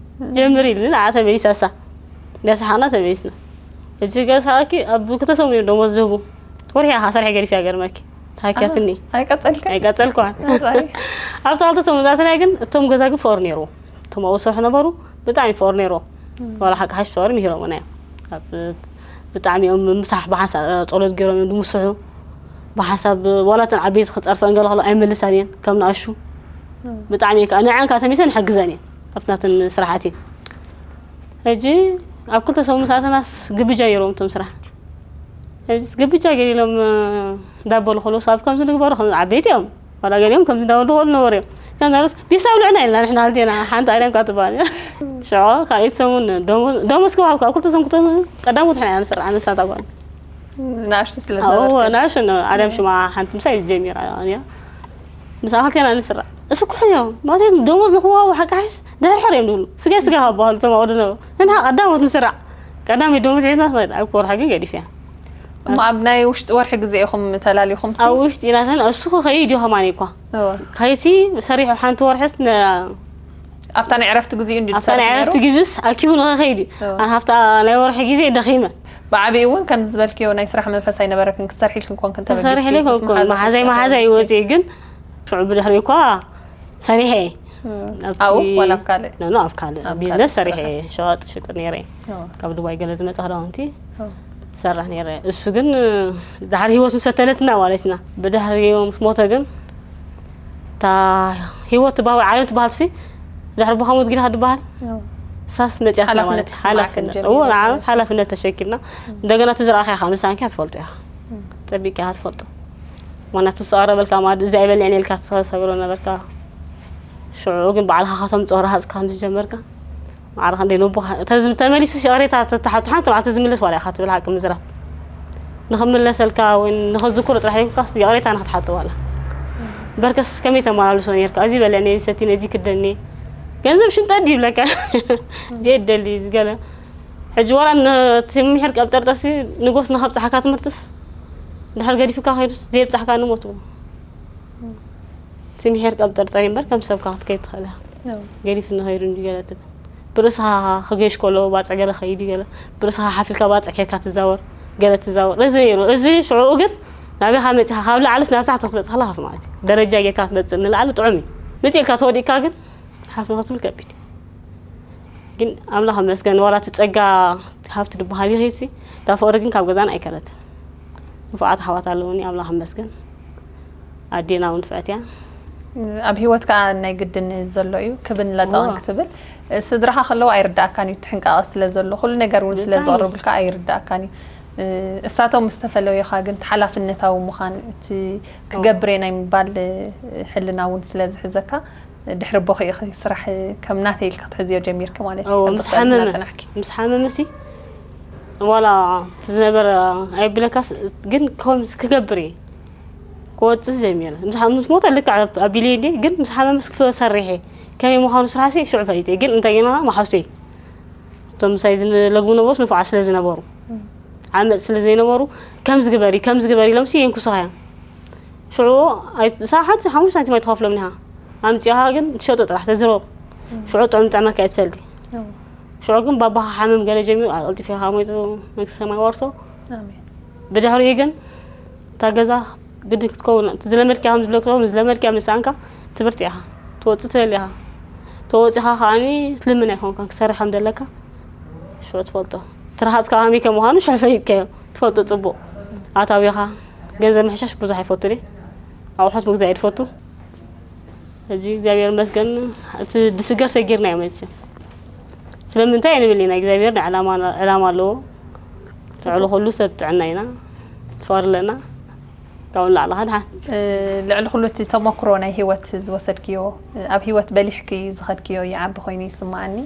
ጀምር ኢሉኒ፣ ንዓ ተመሊሳ እሳ። እንዳሰሓቕና ተመሊስና። ሕጂ ገሳኣኪ ኣብ ክልተ ሰሙን እዮም ደሞዝ ዝህቡ። ወርሒ ኢኻ ሰሪሐ ገዲፈያ ገርመኪ። ተሃክያትኒ። ኣይ ቀጸልካ? ኣይቀጸልኳን። ኣራይ። ኣብታ ክልተ ሰሙን ዝኣተናያ ግን እቶም ገዛ ግን ፍቕሪ ነይርዎ። እቶም ኣብኡ ዝሰርሑ ነበሩ፣ ብጣዕሚ ፍቕሪ ነይርዎ። ዋላ ሓቂ ሓሽ ፍቕሪ ምሂሮምና እዮም። ኣብ ብጣዕሚ እዮም ምሳሕ ብሓንሳብ ጸሎት ገይሮም እዮም ዝምስሑ። ብሓንሳብ ዋላ እተን ዓበይቲ ክጸርፈን ገለ ከሎ ኣይመልሳን እየን፣ ከም ንኣሹ። ብጣዕሚ እየ ከኣ ንዐን ከኣ ተሚሰን ይሕግዘን እየን፣ ኣብቲ ናተን ስራሓት እየን። ሕጂ ኣብ ክልተ ሰሙን ምስ ኣተናስ ግብጃ ገይሮም እቶም ስራሕ። ሕጂ ግብጃ ገይሮም እንዳበሉ ከለውስ ኣብ ከምዚ ንግበሩ፣ ከም ዓበይቲ እዮም። ዋላ ገሊኦም ከምዚ እንዳበሉ ክኾኑ ነበሩ እዮም። ከንዛሉስ ቢሳ ብልዕና ኢልና ንሕና ሃልቴና ሓንቲ ኣርያም ካብ ትበሃል እያ። ሽዑ ካልኣይቲ ሰሙን ደሞ-፣ ደሞዝ ክወሃብ ካብ ክልተ ሰሙን ክልተ ሰሙን ቀዳሞት ሕና ኢና ንስራሕ ንሳታ ጓል። ንኣሽቱ ስለ ኣዎ፣ ዝነበርክን። ንኣሽቱ ነ-፣ ኣርያም ሽማ ሓንቲ ምሳይ ጀሚራ እያ። ምሳኣ ክልቴና ንስራሕ። እሱ ኩሕን እዮም። ማለት ደሞዝ ንክወሃቡ ሓቂ ሓሽ ድሕር ሕር እዮም ዝብሉ። ስጋ ስጋ ካብ በሃሉ እቶም ኣወዱ ነበሩ። ንሕና ቀዳሞት ንስራሕ። ቀዳመይ ደሞዝ ሒዝና ክንኸይድ ኣብ ወርሒ ግን ገዲፍያ። እሞ ኣብ ናይ ውሽጢ ወርሒ ግዜ ኢኹም ተላሊኹም ሲ? ኣብ ውሽጢ ናተን እሱ ክኸይድ እዩ ከማን እኳ። እወ። ከይሲ ሰሪሑ ሓንቲ ወርሕስ ነ-፣ ኣብታ ናይ ዕረፍቲ ግዜኡ እንድዩ ኣብታ ናይ ዝሰርሕ ዕረፍቲ ነይሩ? ግዜስ ኣኪቡ ንኸኸይድ እዩ። እወ። ኣነ ሃብታ ናይ ወርሒ ግዜ ደኺመ። ብዓቢኡ እውን ከምዚ ዝበልክዮ ናይ ስራሕ መንፈስ ኣይነበረክን፣ ክትሰርሒ ኢልክን ኮንክን ተበጊስኪ፣ ተሰሪሕለ ምስ ኮንኩን፣ መሓዛኺ መሓዛይ መሓዛይ ክትሰርሒ። ወፂኡ ግን ሽዑ ብድሕሪ እኳ ሰሪሐ እየ። እም። ኣብቲ ኣብኡ ዋላ ኣብ ካልእ? ኖ፣ ኖ፣ ኣብ ካልእ ኣብ ቢዝነስ ካልእ ሰሪሐ ስራሓት። እየ። ሸቐጥ ሽጥር ነይረ እየ። ኦ። ካብ ዱባይ ገለ ዝመጽእ ክዳውንቲ ኦ። ሰርሕ ነይረ። እሱ ግን፣ እ፣ ድሓር ህይወት ምስ ፈተነትና ማለት ኢና። ብድሕሪኡ ምስ ሞተ ግን፣ እታ ህይወት ትበሃል ወይ ዓለም ትበሃል ትሲ፣ ድሕሪ ብኻ ሞት ጊዳ ድበሃል? ኦ። ሳስ መጽያትና ማለት ሓላፍነት እዩ። ተሰማዕክን ሓላፍነት። ጀሚሩ እዎ፣ ንዓመት ማለት እዩ። ሓላፍነት ተሸኪምና። እም። እንደገና እቲ ዝረኣኻያ ከዓ ምሳንኪ እያ ትፈልጦ ኢኻ። እም። ጸቢቅካ ኢኻ ትፈልጦ። ምኽንያቱ ዝቐረበልካ ማለት እዚ ኣይበልዕን ኢልካ ትሰግሮ ነበርካ። ሽዑ ግን ባዕልኻ ከተምጽኦ ረሃጽካ ምስ ጀመርካ፣ ማዕረ ክንደይ ነቦኻ፣ ተዝ-፣ ተመሊሱ ይቕሬታ ተተሓቱ ሓንቲ መዓልቲ ዝምለስ ዋላ ኢኻ ትብል ሓቂ ምዝራብ። ንኽምለሰልካ ወይ ንኽዝክሮ ጥራሕ ይብካስ ይቕሬታ ንኽትሓቶ ዋላ። በርከስ ከመይ ተመላልሶ ነርካ? እዚ በለኒ፣ እዚ ሰቲኒ፣ እዚ ክደኒ። ገንዘብ ሽምጠድ ይብለካ። እዚ የደሊ፣ እዚ ገለ። ሕጂ ዋላ ነቲ ምሒር ቀብጠርጠሲ ንጎስ ንኸብጽሓካ ትምህርትስ፣ ድሕር ገዲፉካ ከይዱስ፣ ዘየብጽሓካ ንሞት። እቲ ምሒር ቀብጠርጠር እምበር ከም ሰብካ ክትከይድ ትኽእል ኢኻ። ኣዎ። ገዲፉ ንኸይዱ እንዲ ገለ ትብል። ብርእስኻ ክገሽ ከሎ ባጽዕ ገለ ኸይድ እዩ ገለ። ብርእስኻ ሓፊልካ ባጽዕ ኬድካ ትዛወር፣ ገለ ትዛወር። እዚ ነይሩ። እዚ ሽዑኡ ግን ናበይኻ መጺኻ? ካብ ላዕልስ ናብ ታሕቲ ክትበጽሕ ከለኻ ማለት እዩ። ደረጃ ጌርካ ክትበጽእ ንላዕሊ ጥዑም እዩ። መጺእልካ ተወዲእካ ግን ሓፍ ንኽትብል ከቢድ እዩ። ግን ኣምላኽ ይመስገን፣ ዋላ እቲ ጸጋ፣ እቲ ሃብቲ ዝበሃል ይኸይድሲ፣ እታ ፍቕሪ ግን ካብ ገዛና ኣይከደትን። ንፉዓት ኣሕዋት ኣለዉኒ፣ ኣምላኽ ይመስገን። ኣዴና እውን ንፍዕቲ እያ። ኣብ ህይወት ከኣ ናይ ግድን ዘሎ እዩ፣ ክብን ለጠቕን እዋ። ክትብል። ስድራኻ ከለዉ ኣይርድኣካን እዩ፣ እቲ ሕንቃቐ ስለ ዘሎ፣ ኩሉ ነገር እውን ስለ ብጣዕሚ። ዘቕርቡልካ ኣይርድኣካን እዩ። እሳቶም ምስ ተፈለዩኻ ግን፣ እቲ ሓላፍነታዊ ምዃን፣ እቲ ክገብር እየ ናይ ምባል ሕልና እውን ስለ ዝሕዘካ፣ ድሕሪ ኣቦኺ ኢኺ ስራሕ ከም ናተይ ኢልኪ ክትሕዝዮ ጀሚርኪ ማለት እዩ። እዎ፣ ከም ምስ ጥፍኣት ሓመመ፣ እናጸናሕኪ። ምስ ሓመመ ሲ፣ ዋላ እቲ ዝነበረ ኣይብለካስ፣ ግን ከም ክገብር እየ። ክወጽእ ጀሚረ። ምስ ሓ-፣ ምስ ሞተ ልክዕ ኣብ-፣ ኣቢለ እንዴ፣ ግን ምስ ሓመመስ ክሰርሕ እየ። ከመይ ምዃኑ ስራሕሲ ሽዑ ፈሊጠ። ግን እንታይ ገና መሓዙተይ እቶም ምሳይ ዝለግቡ ነበሩስ ንፉዓት ስለ ዝነበሩ፣ ዓመጽ ስለ ዘይነበሩ፣ ከምዚ ግበሪ ከምዚ ግበሪ ኢሎምሲ የንክሱኻ እዮም። ሽዑ ኣይ- ሰዓት ሓንቲ ሓሙሽተ ሳንቲም ኣይትኸፍሎም ኢኻ። ኣምጺኻ ግን ትሸጦ ጥራሕ ተዝርቦ። ሽዑ ጥዑም ጥዕመካ እየ ትሰሊ። ሽዑ ግን ባባኻ ሓመም ገለ ጀሚሩ ኣቐልጢፉ ኢኻ ሞይቱ መንግስቲ ሰማይ ዋርሶ። ኣሜን። ብድሕሪኡ ግን እታ ገዛ ግድን ክትከውን እቲ ዝለመድክያ ከም ዝብለክሎ ዝለመድክያ ምስ ሰኣንካ ትብርቲ ኢኻ። ትወፅእ ትደሊ ኢኻ። ተወፂኻ ከዓኒ ትልምን ኣይኮንካን ክሰርሕ ከም ዘለካ ሽዑ ትፈልጦ። ትረሃፅካ ከመይ ከም ምዃኑ ሽዑ ፈሊጥካዮ ትፈልጦ። ፅቡቕ ኣታዊኻ ገንዘብ ምሕሻሽ ብዙሕ ኣይፈቱን እየ። ኣቑሑት ምግዛእ እየ ዝፈቱ። ሕጂ እግዚኣብሔር ይመስገን እቲ ድስገር ሰጊርና እዮም መቸም። ስለምንታይ ንብል ኢና እግዚኣብሔር ዕላማ ኣለዎ። ትዕሉ ኩሉ ሰብ ጥዕና ኢና ትፈርለና ካብኡ ንላዕሊ ኸድሓ ልዕሊ ኩሉ እቲ ተመክሮ ናይ ህይወት ዝወሰድክዮ ኣብ ህይወት በሊሕኪ ዝኸድክዮ ይዓቢ ኮይኑ ይስማዓኒ።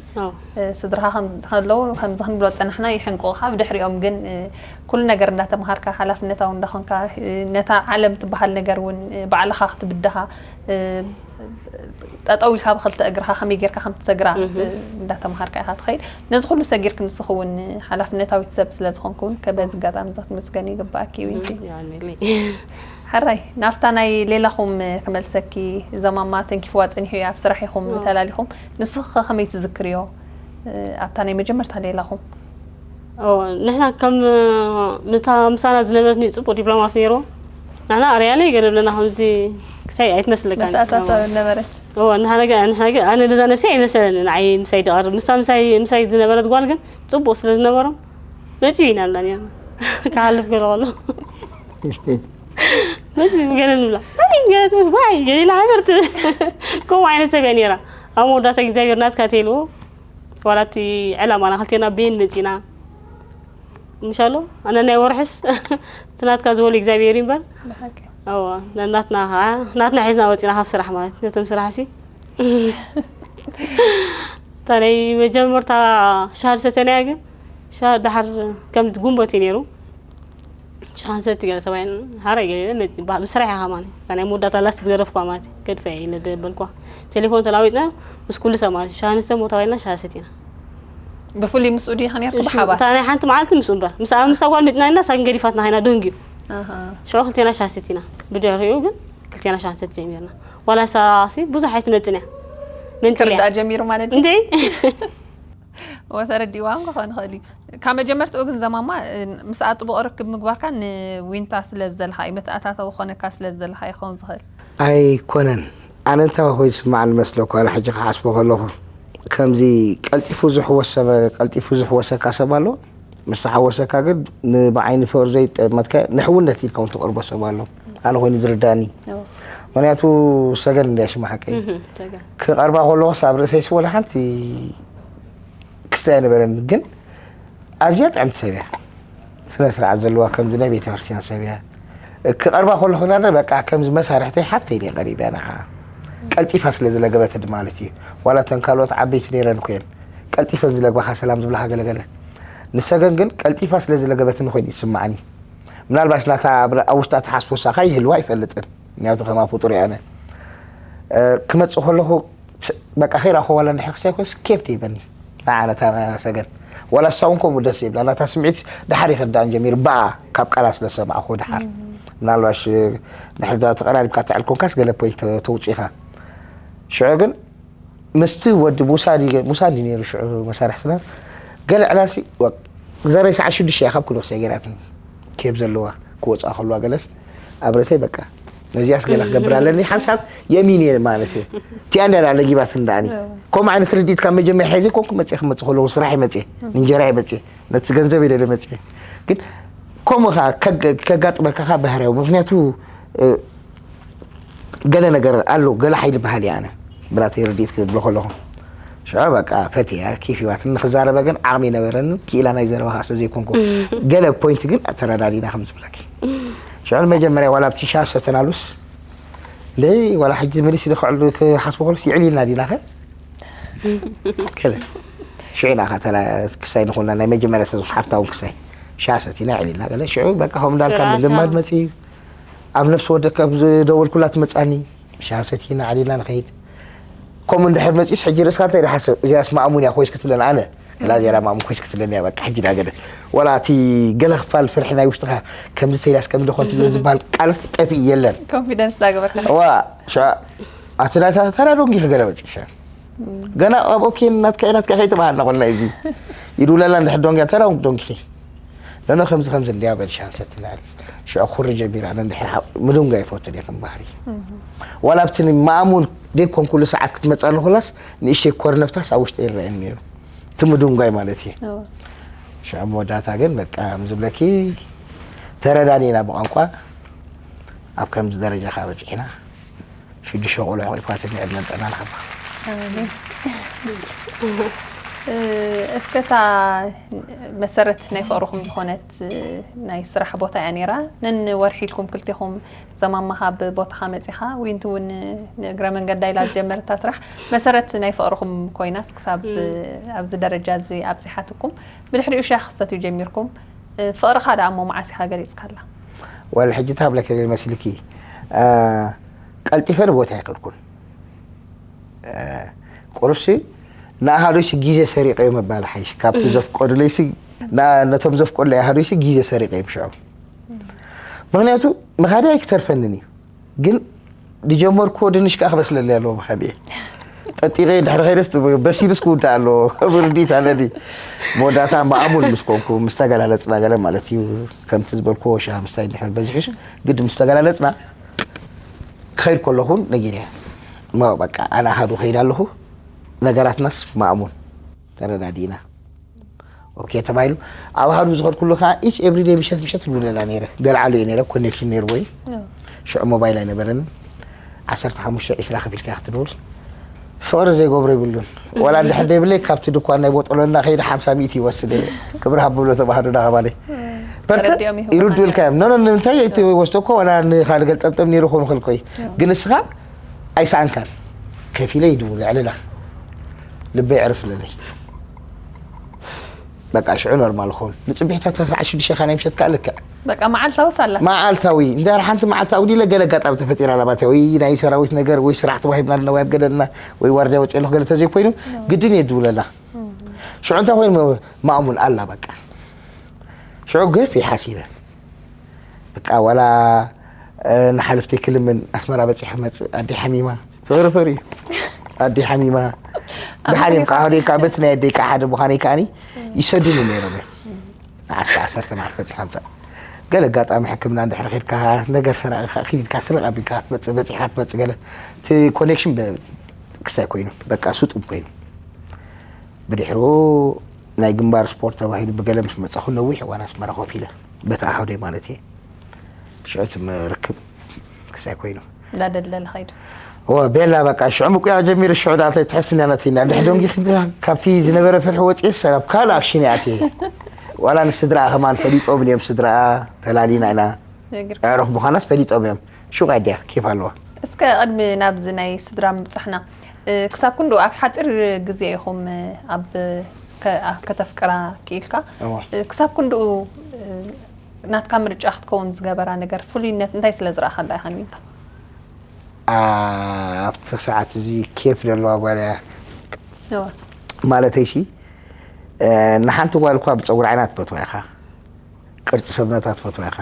ስድራኻ ከለዉ ከምዚ ክንብሎ ዝፀናሕና ይሕንቁኻ ብድሕሪኦም ግን ኩሉ ነገር እንዳተምሃርካ ሓላፍነታዊ እንዳኾንካ ነታ ዓለም ትበሃል ነገር እውን ባዕልኻ ክትብድሃ ጠጠው ኢልካ ብክልተ እግርኻ ከመይ ጌርካ ከም ትሰግራ እንዳተምሃርካ ኢኻ ትኸይድ። ነዚ ኩሉ ሰጊርክ ንስኺ እውን ሓላፍነታዊት ሰብ ስለ ዝኾንክ እውን ከ በዚ ኣጋጣሚ እዚ ክትምስገኒ ይግባኣኪ እዩ። ሕራይ ናብታ ናይ ሌላኹም ክመልሰኪ። እዛ ማማ ተንኪፍዋ ጸኒሑ እዩ ኣብ ስራሕ ኢኹም ተላሊኹም። ንስኺ ከ ከመይ ትዝክርዮ ኣብታ ናይ መጀመርታ ሌላኹም? ንሕና ከም ምታ ምሳና ዝነበረት ጽቡቅ ዲፕሎማሲ ነይርዎ። ንሕና ኣርያና ይገለብለና ከምዚ ክሳይ ኣይትመስለካ መተኣታተብ ነበረት። ንሕና ኣነ በዛ ነብሰይ ኣይመሰለኒ ንዓይ ምሳይ ድቐርብ ምሳ ምሳይ ዝነበረት ጓል ግን ጽቡቅ ስለ ዝነበሮም መጺኡ ኢና ብላ ነርና ክሓልፍ ገለ ከሎ መጺኡ ገለ ንብላ ዋይ ገሊላ ሃገርት ከምኡ ዓይነት ሰብ እያ ነይራ። ኣብ መወዳእታ እግዚኣብሔር ናትካ ተይልዎ ዋላ እቲ ዕላማና ክልቴና ቤን መጺና ምሻሎ ኣነ ናይ ወርሕስ እቲ ናትካ ዝበሉ እግዚኣብሔር እዩ እምበር ብሓቂ እዋ ናትና ከዓ ናትና ሒዝና ወፂና ካብ ስራሕ ማለት ነቶም ስራሕ ሲ እታ ናይ መጀመርታ ሻሃድ ሰተናያ ግን ሻሃድ ዳሓር ከም ጉንበት እዩ ነይሩ ሻሃን ሰቲ ገለ ተባይን ሃረ ገለ ብስራሕ ኢኻ ማለት እታ ናይ መወዳእታ ላስት ዝገደፍኳ ማለት ገድፈ ኢለ ደበልኳ ቴሌፎን ተላዊጥና ምስ ኩሉ ሰብ ማለት ሻሃን ሰተ ሞታ ባይልና ሻሃ ሰቲና ብፍሉይ ምስኡ ድዩ ኸ ነርኩ ብሓባር እታ ናይ ሓንቲ መዓልቲ ምስኡ እምበር ምስ ኣብ ምሳ ጓል መጥና ኢና ሳግን ገዲፋትና ኸይና ደንጊዩ ሽዑ ክልቴና ሻሃ ሰቲና ብድሕሪኡ ግን ክልቴና ሻሃ ሰቲ ጀሚርና ዋላ ሳሲ ብዙሕ ኣይትመጥን እያ መንትልያ ክርዳእ ጀሚሩ ማለት ድዩ እንዴ ወተረዲእዋ ክኾን ይኽእል እዩ ካብ መጀመርትኡ ግን ዘማማ ምስ ኣጥብቆ ርክብ ምግባርካ ንዊንታ ስለ ዝደልኻ እዩ መተኣታተዊ ክኾነካ ስለ ዝደልኻ ይኸውን ዝኽእል ኣይኮነን ኣነ እንታይ ኮይኑ ዝስማዓኒ መስለኩ ዋላ ሕጂ ክሓስቦ ከለኹ ከምዚ ቀልጢፉ ዝሕወስ ሰብ ቀልጢፉ ዝሕወሰካ ሰብ ኣሎ ምስ ተሓወሰካ ግን ንብዓይኒ ፍቕሪ ዘይጠመትካ ንሕውነት ኢልካ እውን ትቕርቦ ሰብ ኣሎ ኣነ ኮይኑ ዝርዳእኒ ምክንያቱ ሰገን እንድያ ሽማ ሓቀይ ክቐርባ ከለኹስ ኣብ ርእሰይስ ወላ ሓንቲ ክስታይ ኣይነበረን ግን ኣዝያ ጥዕምቲ ሰብ እያ ስነ ስርዓት ዘለዋ ከምዚ ናይ ቤተክርስትያን ሰብ እያ ክቐርባ ከለኹ ና በቃ ከምዚ መሳርሕተይ ሓብተይ እየ ቀሪበ ንዓ ቀልጢፋ ስለ ዝለገበትኒ ማለት እዩ ዋላ ተን ካልኦት ዓበይቲ ነይረን እኮ እየን ቀልጢፈን ዝለግባኻ ሰላም ዝብላኻ ገለገለ ንሰገን ግን ቀልጢፋ ስለ ዝለገበትኒ ኮይኑ ይስማዓኒ ምናልባሽ ናታ ኣብ ውሽጣ ትሓስቦ ሳኻ ይህልዋ ኣይፈልጥን ምክንያቱ ከማ ፍጡር እየ ኣነ ክመፅእ ከለኹ በቃ ኸይራ ኮ ዋላ እንድሕር ክሳይ ኮስ ኬፍ ደይበኒ ንዓነ እታ ሰገን ዋላ እሳ እውን ከምኡ ደስ ይብላ ናታ ስምዒት ድሓር ይኸዳእን ጀሚሩ ብኣ ካብ ቃላ ስለ ሰማዕኹ ድሓር ምናልባሽ ድሕር ተቐራሪብካ ትዕል ኮንካስ ገለ ፖይንት ተውፂኻ ሽዑ ግን ምስቲ ወዲ ሙሳ ድዩ ነይሩ ሽዑ መሳርሕትና ገለ ዕላሲ ዘረይ ሰዓት ሽዱሽተ እያ ካብ ኩሉ ክሳይ ገይራትኒ ኬብ ዘለዋ ክወፅኣ ከለዋ ገለስ ኣብ ርእሰይ በቃ ነዚኣስ ገለ ክገብር ኣለኒ ሓንሳብ የሚን እየ ማለት እየ እቲኣ እንዳ ለጊባት እንዳኣኒ ከምኡ ዓይነት ርድኢት ካብ መጀመርያ ሒዘ ኮንኩ መፅእ ክመፅእ ከለኹ ስራሕ ይመፅእ እንጀራ ይመፅእ ነቲ ገንዘብ ኢለ መፅእ ግን ከምኡ ከጋጥመካ ካ ባህርያዊ ምክንያቱ ገለ ነገር ኣሎ ገለ ሓይሊ በሃል እየ ኣነ ብላተይ ርድኢት ክብሎ ከለኹ ሽዑ በቃ ፈትያ ኬፍ ሂባትኒ ንክዛረበ ግን ዓቕሚ ይነበረኒ ክኢላ ናይ ዘረባ ከዓ ስለዘይኮንኩ ገለ ፖይንት ግን ተረዳዲና ከም ዝብለኪ ሽዑ ንመጀመርያ ዋላ ኣብቲ ሻ ሰተናሉስ እንደ ዋላ ሕጂ መሊስ ኢለ ክዕሉ ክሓስቦ ከሉስ ይዕል ኢልና ዲና ከ ገለ ሽዑ ኢና ክሳይ ንኮና ናይ መጀመርያ ሰዙ ሓፍታ እውን ክሳይ ሻ ሰቲና ይዕል ኢልና ገለ ሽዑ በቃ ከም እንዳልካ ልማድ መፅዩ ኣብ ነፍሲ ወደካ ዝደወልኩላ ትመፃኒ ሻሂ ሰቲና ዓሊልና ንኸይድ ከምኡ እንድሕር መጺኡስ ሕጂ ርእስኻ እንታይ ይሓስብ? እዚኣስ ማእሙን እያ ኮይስ ክትብለን ኣነ? እላ እዚኣ ማእሙን ኮይስ ክትብለን እያ፣ በቃ ሕጂ ዳገለ። ዋላ እቲ ገለ ክፋል ፍርሒ ናይ ውሽጥኻ ከምዚ ተይላስ ከምዚ ደኾን ትብለን ዝበሃል ቃልስ ጠፊእ የለን። ኮንፊደንስ ዳገበርካ። ዋ፣ ሻ-፣ ኣቲ ናታ ተራ ዶንጊ ክገለ መጺሻ። ገና ኣብ ኦኬ ናትካ ናትካ ከይተባሃልና ቆልና እዚ። ይድውለላ እንድሕር ዶንጊ ተራ ዶንጊ። ለኖ ከምዚ ከምዚ እንዲያ በል ሻንሰ ትልዕል። ሽዑ ኩሪ ጀሚራ ነንድሕር ሓ-፣ ምድንጓ ይፈቱ ዲኽም ባህሪ። ዋላ ኣብቲ ማእሙን ደይኮን ኩሉ ሰዓት ክትመጻ ንኹላስ ንእሽተይ ኮርነብታስ ኣብ ውሽጢ ይረኣየኒ ነይሩ። እቲ ምድንጓይ ማለት እዩ። እዎ። ሽዑ መወዳእታ ግን በቃ ከም ዝብለኪ ተረዳዲእና ብቋንቋ ኣብ ከምዚ ደረጃ ከዓ በፂሕና። ሽዱሽተ ቆልዑ ኣሕቂፋትኒ ዕድመን ጥዕናን ሃባ። ኣሜን። እ፣ እስከ እታ መሰረት ናይ ፍቕርኹም ዝኾነት፣ እ፣ ናይ ስራሕ ቦታ እያ ነይራ። ነንወርሒ ኢልኩም ክልቴኹም ዘማማኻ ብቦታኻ መጺኻ፣ ዊንቲ እውን ንእግረ መንገዳ ኢላ ዝጀመረታ ስራሕ መሰረት ናይ ፍቕርኹም ኮይናስ ክሳብ፣ እ፣ ኣብዚ ደረጃ እዚ ኣብጺሓትኩም። ብድሕሪኡ ሻሂ ክሰትዩ ጀሚርኩም። እ፣ ፍቕርኻ ደኣ እሞ መዓስ ኢኻ ገሊጽካላ? ወላ ሕጂ ታብለከ መስልኪ፣ እ፣ ቀልጢፈ ንቦታ ኣይከድኩን። እ፣ ቁሩብሲ ንኣሃዱሲ ግዜ ሰሪቀ ምባል ሓይሽ። ካብቲ ዘፍቀዱለይሲ፣ ና-፣ ነቶም ዘፍቀዱለይ ኣሃዱሲ ግዜ ሰሪቀ እዮም ሽዑ። ምኽንያቱ ምኻደይ ኣይክተርፈንን እዩ። ግን ዝጀመርኩዎ ድንሽ ከዓ ክበስለለይ ኣለዎ ምኻደይ። ጠጢቐ ድሕሪ ከይደስ በሲሉስ ክውዳእ ኣለዎ። ብርዲት ኣለኒ። መወዳእታ ማእሙን ምስ ኮንኩ፣ ምስ ተገላለጽና ገለ ማለት እዩ። ከምቲ ዝበልኩዎ ሻሂ ምስታይ ድሕሪ በዚሑስ ግድ ምስ ተገላለጽና፣ ክኸይድ ከለኹን ነጊረያ። እሞ በቃ ኣነ ኣሃዱ ከይድ ኣለኹ፣ ነገራትናስ ማእሙን ተረዳዲእና። ኦኬ ተባሂሉ። ኣብ ኣሃዱ ዝኸድኩሉ ከዓ ኢች ኤቭሪ ዴይ ምሸት ምሸት ይድውለላ ነይረ። ገልዓሉ እየ ነይረ፣ ኮኔክሽን ነይርዎ እዩ። ሽዑ ሞባይል ኣይነበረንን። ዓሰርተ ሓሙሽተ ዒስራ ከፊልካ ክትድውል። ፍቕሪ ዘይገብሮ ይብሉን። ዋላ እንድሕር ደይብለይ ካብቲ ድኳን ናይ ቦጠሎና ከይደ ሓምሳ ሚእቲ ይወስድ እየ። ክብሪ ሃብ ብሎ ተባህዶ ዳኸባለይ። በርከ ተረዲኦም ይህቡኻ ይርዱልካ እዮም። ኖ፣ ኖ፣ ንምንታይ እቲ ወስዶ እኮ ዋላ ንኻልእ ገልጠምጠም ነይሩ ክኾን ይኽእል እኮ እዩ። ግን ንስኻ ኣይሰኣንካን። ከፊለ ይድውል፣ ዕልላ። ልበይ ዕርፍ ለለይ። በቃ ሽዑ ኖርማል ኾን። ንጽቢሕታ ተስዓ ሽዱሽተ ኻና ምሸት ከኣ ልክዕ። በቃ መዓልታዊ ሳላ። መዓልታዊ፣ እንድሕር ሓንቲ መዓልታዊ ዲለ ገለ ኣጋጣሚ ተፈጢራ ኣላ ማለት ወይ ናይ ሰራዊት ነገር ወይ ስራሕ ተዋሂብና ኣለና ወይ ኣብ ገደልና ወይ ዋርድያ ወፂኤ ኣለኹ ገለ ተዘይኮይኑ ግድን እየ ድውለላ። ሽዑ እንታይ ኮይኑ ማእሙን ኣላ በቃ። ሽዑ ገፍ ይሓሲበ። በቃ ዋላ፣ እ፣ ንሓለፍተይ ክልምን ኣስመራ በፂሐ ክመፅእ ኣደይ ሓሚማ። ፍቕሪ ፍቕሪ እዩ። ኣደይ ሓሚማ። ደሓን እዮም ከዓ፣ ኣደይ ከዓ በቲ ናይ ኣደይ ከዓ ሓደ ምዃነይ ከዓኒ ይሰዱኒ ነይሮም እዮም። ንዓስካ ዓሰርተ መዓልቲ በፂሕካ ምፃእ። ገለ ኣጋጣሚ ሕክምና እንድሕር ኸድካ፣ ነገር ሰራቒኻ፣ ኪድ ኢልካ፣ ስርቕ ኣቢልካ ክትመፅእ፣ በፂሕካ ትመፅእ ገለ። እቲ ኮኔክሽን ብ-፣ ክሳይ ኮይኑ፣ በቃ ስጡም ኮይኑ። ብድሕሩ ናይ ግንባር ስፖርት ተባሂሉ ብገለ ምስ መጻኹ ነዊሕ እዋን ኣስመራ ኮፍ ኢለ። በቲ ኣሃደይ ማለት እየ። ሽዑ እቲ ርክብ ክሳይ ኮይኑ። እንዳደልደለ ኸይዱ። እወ፣ ቤላ በቃ ሽዑ ምቁያ ጀሚሩ፣ ሽዑ ዳኣ እንታይ ትሕስን እያ ናተይ፣ እንዳ ድሕዶንጊ ክንዲ ካብቲ ዝነበረ ፍርሒ ወፂኤ፣ ናብ ካልእ ኣክሽን እየ ኣትየ። ዋላ ንስድራኣ ከማን ፈሊጦም እዮም፣ ስድራኣ ተላሊና ኢና። ነጊርካ። ኣዕሩኽ ምዃናስ ፈሊጦም እዮም። ሹቕ ኣድያ፣ ኬፍ ኣለዋ። እስከ ቅድሚ ናብዚ ናይ ስድራ ምብጻሕና፣ እ፣ ክሳብ ክንድኡ ኣብ ሓጺር ግዜ ኢኹም፣ እ፣ ኣብ ከ-፣ ኣ-፣ ከተፍቅራ ክኢልካ፣ እዋ። እ፣ ክሳብ ክንድኡ፣ እ፣ ናትካ ምርጫ ክትከውን ዝገበራ ነገር ፍሉይነት እንታይ ስለ ዝረኣኻላ ኢኻ ንዊንታ? ኣ-፣ ኣብቲ ሰዓት እዚ ኬፍ ዘለዋ ጓል እያ። እዋ። ማለተይሲ፣ እ፣ ንሓንቲ ጓል እኳ ብፀጉሪ ዓይና ትፈትዋ ኢኻ፣ ቅርፂ ሰብነታ ትፈትዋ ኢኻ።